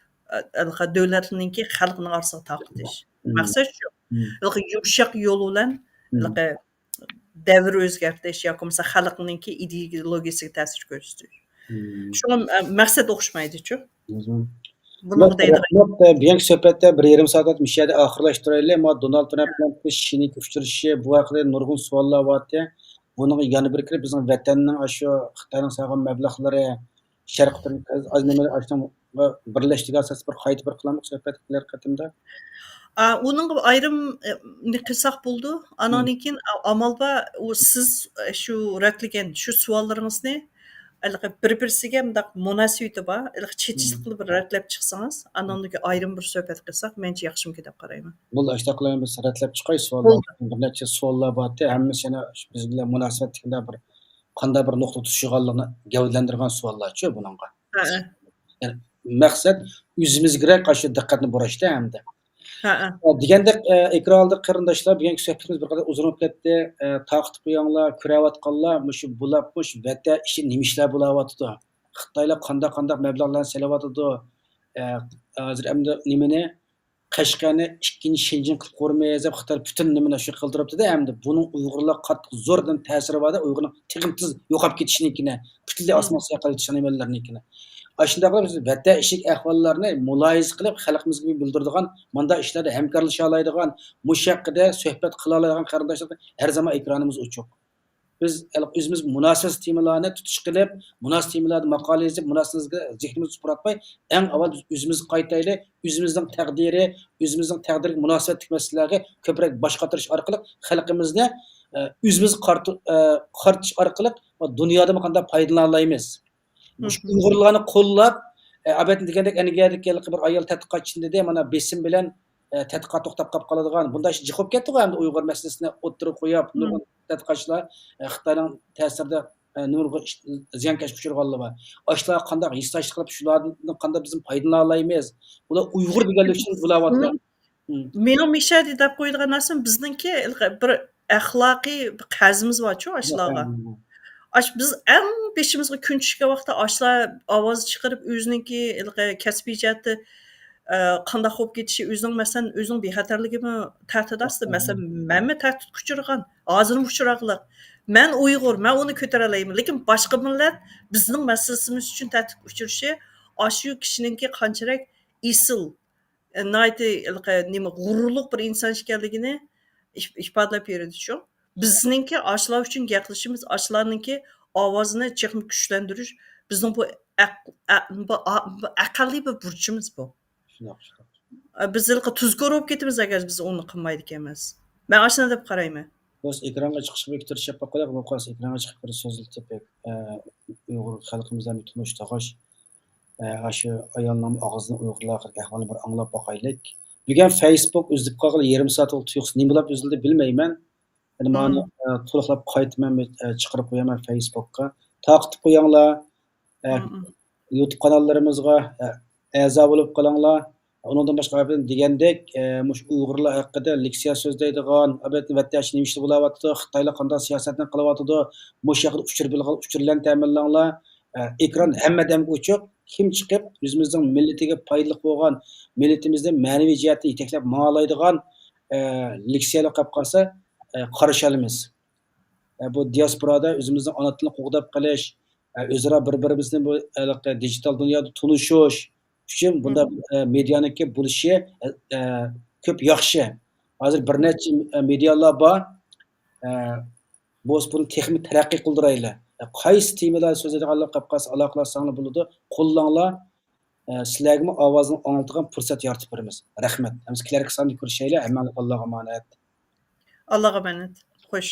ھېلىقى دۆلەتلەرنىڭكى خەلقنىڭ ئارىسىغا تارقىتىش. مم. مەقسەت شۇ. مم. ھېلىقى يۇمشاق يول بىلەن مم. ھېلىقى دەۋر ئۆزگەرتىش ياكى بولمىسا خەلقنىڭكى ئىدېئولوگىيىسىگە تەسىر كۆرسىتىش. مم. شۇڭا، ئە، مەقسەت ئوخشىمايدىچۇ. مم. بۇنىڭغا دەيدىغان رەھمەت، ئە، بۈگۈنكى سۆھبەتتە بىر يېرىم سائەت مۇشۇ يەردە ئاخىرلاشتۇرايلى. ما دونالد ترامپ بىلەن شىنىڭ ئۇچرىشىشى، بۇ ھەققىدە نۇرغۇن سوئاللار بارتى. بۇنىڭغا يەنە بىر كىرىپ بىزنىڭ ۋەتەننىڭ ئاشۇ خىتاينىڭ سالغان مەبلەغلىرى، شەرقىي تۈرك-، ئاز نېمىلەر ئاشۇنىڭغا بىرلەشتۈرگەن ئاساس بىر قايتا بىر قىلامىز سۆھبەت كېلەر قېتىمدا. ئا، ئۇنىڭغا ئايرىم، ئە، نى قىلساق بولىدۇ. ئانىڭدىن كېيىن، ئا-، ئامال بار، ئۇ سىز، ئە، شۇ رەتلىگەن شۇ سوئاللىرىڭىزنى ھېلىقى بىر-بىرسىگە مۇنداق مۇناسىۋىتى بار، ھېلىقى چېتىشلىق قىلىپ رەتلەپ چىقسىڭىز، ئانىڭدىن كېيىن ئايرىم بىر سۆھبەت قىلساق مەنچە ياخشىمىكىن دەپ قارايمەن. بولدى، ئاشۇنداق قىلايلى، بىز رەتلەپ چىقاي سوئاللار. بولدى. بىر نەچچە سوئاللار بارتى، ھەممىسى يەنە بىز بىلەن مۇناسىۋەتلىك بىر قانداق بىر نۇقتا تۇتۇشىدىغانلىقىنى گەۋدىلەندۈرگەن سوئاللارچۇ بۇنىڭغا. ھەئە. يەنى مەقسەت ئۆزىمىزگىرەك ئاشۇ دىققەتنى بۇراشتا ھەمدە. ھەئە. دېگەندەك، ئە، ئېكران ئالدىدىكى قېرىنداشلار، بۈگۈنكى سۆھبىتىمىز بىر قەدەر ئۇزۇن بولۇپ كەتتى. ئە، تارقىتىپ قويۇڭلار، كۆرۈۋاتقانلار، مۇشۇ بۇلاپ، مۇشۇ ۋەتە ئىشى نېمە ئىشلار بولاۋاتىدۇ؟ خىتايلار قانداق، قانداق مەبلەغلەرنى سېلىۋاتىدۇ؟ ئە، ھازىر ئەمدى نېمىنى، قەشقەرنى ئىككىنچى شېنجېن قىلىپ قۇرىمىز دەپ خىتاي پۈتۈن نېمىنى شۇ قىلدۇرۇپتۇ-دە، ئەمدى بۇنىڭ ئۇيغۇرلارغا قاتتىق زور تەسىرى بار-دە، ئۇيغۇرنىڭ تېخىمۇ تېز يوقاپ كېتىشىنىڭكىنى، پۈتۈنلەي ئاسمان ساياق قىلىپ كېتىشىنىڭ نېمىلىرىنىڭكىنى. ئاشۇنداقلا بىز ۋەتەن ئىچىدىكى ئەھۋاللارنى مۇلاھىزە قىلىپ، خەلقىمىزگە بىلدۈرىدىغان، مۇنداق ئىشلاردا ھەمكارلىشالايدىغان، مۇشۇ ھەققىدە سۆھبەت قىلالايدىغان قېرىنداشلارغا ھەر زامان ئېكرانىمىز ئوچۇق. بىز ئۆزىمىز مۇناسىۋەتسىز تېمىلارنى تۇتۇش قىلىپ، مۇناسىۋەتسىز تېمىلاردا ماقالە يېزىپ، مۇناسىۋەتسىز زېھنىمىزنى سۇپۇراتماي، ئەڭ ئاۋۋال بىز ئۆزىمىزگە قايتايلى، ئۆزىمىزنىڭ تەقدىرى، ئۆزىمىزنىڭ تەقدىرىگە مۇناسىۋەتلىك مەسىلىلەرگە كۆپرەك باش قاتۇرۇش ئارقىلىق خەلقىمىزنى، ئە، ئۆزىمىزگە قارىتىش ئارقىلىق دۇنيادىمۇ قانداق پايدىلالايمىز؟ مۇشۇ ئۇيغۇرلارنى قوللاپ، ئە، ئەلۋەتتە دېگەندەك، ئەنگلىيەدىكى ھېلىقى بىر ئايال تەتقىقاتچىنى دېدى، مانا بېسىم بىلەن، ئە، تەتقىقات توختاپ قاپ قالىدىغان. بۇنداق ئىش جىق بولۇپ كەتتىغۇ ئەمدى ئۇيغۇر مەسىلىسىنى ئوتتۇرىغا قويۇپ، نۇرغۇن تەتقىقاتچىلار، ئە، خىتاينىڭ تەسىرىدە، ئە، نۇرغۇن ئىش-، زىيانكەشلىككە ئۇچرىغانلار بار. ئاشۇلارغا قانداق ھېسداشلىق قىلىپ، شۇلاردىن قانداق بىزمۇ پايدىلىنالايمىز؟ ئۇلار ئۇيغۇر دېگەنلىكى ئۈچۈن بۇلار مېنىڭ مىشەدە دەپ قويىدىغان نەرسەم، بىزنىڭكى بىر ئەخلاقىي بىر قەرزىمىز بارچۇ ئاشۇلارغا. ئاشۇ بىز ئەڭ بېشىمىزغا كۈن چۈشكەن ۋاقىتتا ئاشۇلار ئاۋاز چىقىرىپ، ئۆزىنىڭكى ھېلىقى كەسپىي جەھەتتە، ئە، قانداق بولۇپ كېتىشى، ئۆزىنىڭ، مەسىلەن، ئۆزىنىڭ بىخەتەرلىكىمۇ تەھدىت ئاستىدا. مەسىلەن، مەنمۇ تەھدىتكە ئۇچرىغان، ھازىرمۇ ئۇچراقلىق. مەن ئۇيغۇر، مەن ئۇنى كۆتۈرەلەيمەن. لېكىن باشقا مىللەت بىزنىڭ مەسىلىسىمىز ئۈچۈن تەھدىتكە ئۇچرىشى، ئاشۇ كىشىنىڭكى قانچىلىك ئېسىل، ئە، ناھايىتى ھېلىقى نېمە، غۇرۇرلۇق بىر ئىنسان ئىكەنلىكىنى ئىپ-، ئىپادىلەپ بېرىدۇ شۇ. بىزنىڭكى ئاشۇلار ئۈچۈن گەپ قىلىشىمىز، ئاشۇلارنىڭكى ئاۋازىنى تېخىمۇ كۈچلەندۈرۈش بىزنىڭ بۇ ئەق-، ئە-، بۇ ئا-، بۇ ئەقەللىي بىر بۇرچىمىز بۇ. شۇنداق، شۇنداق. ئە، بىز ھېلىقى تۇزكور بولۇپ كېتىمىز، ئەگەر بىز ئۇنى قىلمايدىكەنمىز. مەن ئاشۇنداق دەپ قارايمەن. بولسا ئېكرانغا چىقىشقا بىر تىرىشىپ باقايلى، بولمىسا ئېكرانغا چىقىپ بىر سۆزلىتىپ، ئە، ئۇيغۇر خەلقىمىز بىلەن بىر تونۇشتۇرغاچ، ئە، ئاشۇ ئايالنىڭ ئاغزىدىن ئۇيغۇرلار ھەققىدىكى ئەھۋالنى بىر ئاڭلاپ باقايلىق. بۈگۈن فېيسبۇك ئۈزۈلۈپ قالغىلى يېرىم سائەت بولدى، تۇيۇقسىز نېمە بولۇپ ئۈزۈلدى بىلمەيمەن. ئەمدى مانا، ئە، تولۇقلاپ قايتىمەن، ئە، چىقىرىپ قويىمەن فېيسبۇكقا. تارقىتىپ قويۇڭلار. ئە، يۇتۇب قاناللىرىمىزغا، ئە، ئەزا بولۇپ قېلىڭلار. ئۇنىڭدىن باشقا، ئەپەندىم دېگەندەك، ئە، مۇشۇ ئۇيغۇرلار ھەققىدە لېكسىيە سۆزلەيدىغان، ئەلۋەتتە، ۋەتەن ئىچىدە نېمە ئىشلار بولاۋاتىدۇ، خىتايلار قانداق سىياسەتنى قىلىۋاتىدۇ، مۇشۇ ھەققىدە ئۇچۇر بىلغان، ئۇچۇرلارنى تەمىنلەڭلار. ئە، ئېكران ھەممە دەمگە ئوچۇق. كىم چىقىپ، ئۆزىمىزنىڭ مىللىتىگە پايدىلىق بولغان، مىللىتىمىزنى مەنىۋى جەھەتتە يېتەكلەپ ماڭالايدىغان، ئە، لېكسىيەلەر قىلىپ قالسا، ئە، قارشى ئالىمىز. ئە، بۇ دىياسپورادا ئۆزىمىزنىڭ ئانا تىلىنى قوغداپ قېلىش، ئە، ئۆزئارا بىر-بىرىمىزنى بۇ، ھېلىقى دىجىتال دۇنيادا تونۇشۇش ئۈچۈن بۇنداق، ئە، مېدىيانىڭكى بولۇشى، ئە، ئە، كۆپ ياخشى. ھازىر بىر نەچچە، ئە، مېدىيالار بار. ئە، بولسا بۇنى تېخىمۇ تەرەققىي قىلدۇرايلى. ئە، قايسى تېمىلاردا سۆزلەيدىغانلار قاپ قالسا، ئالاقىلەشسەڭلار بولىدۇ. قوللاڭلار. ئە، سىلەرگىمۇ ئاۋازىڭلارنى ئاڭلىتىدىغان پۇرسەت يارىتىپ بېرىمىز. رەھمەت. ھەممىسى كېلەركى ساندا كۆرۈشەيلى. ھەممىڭلارغا ئاللاغا ئامانەت. ئاللاغا ئامانەت. خوش.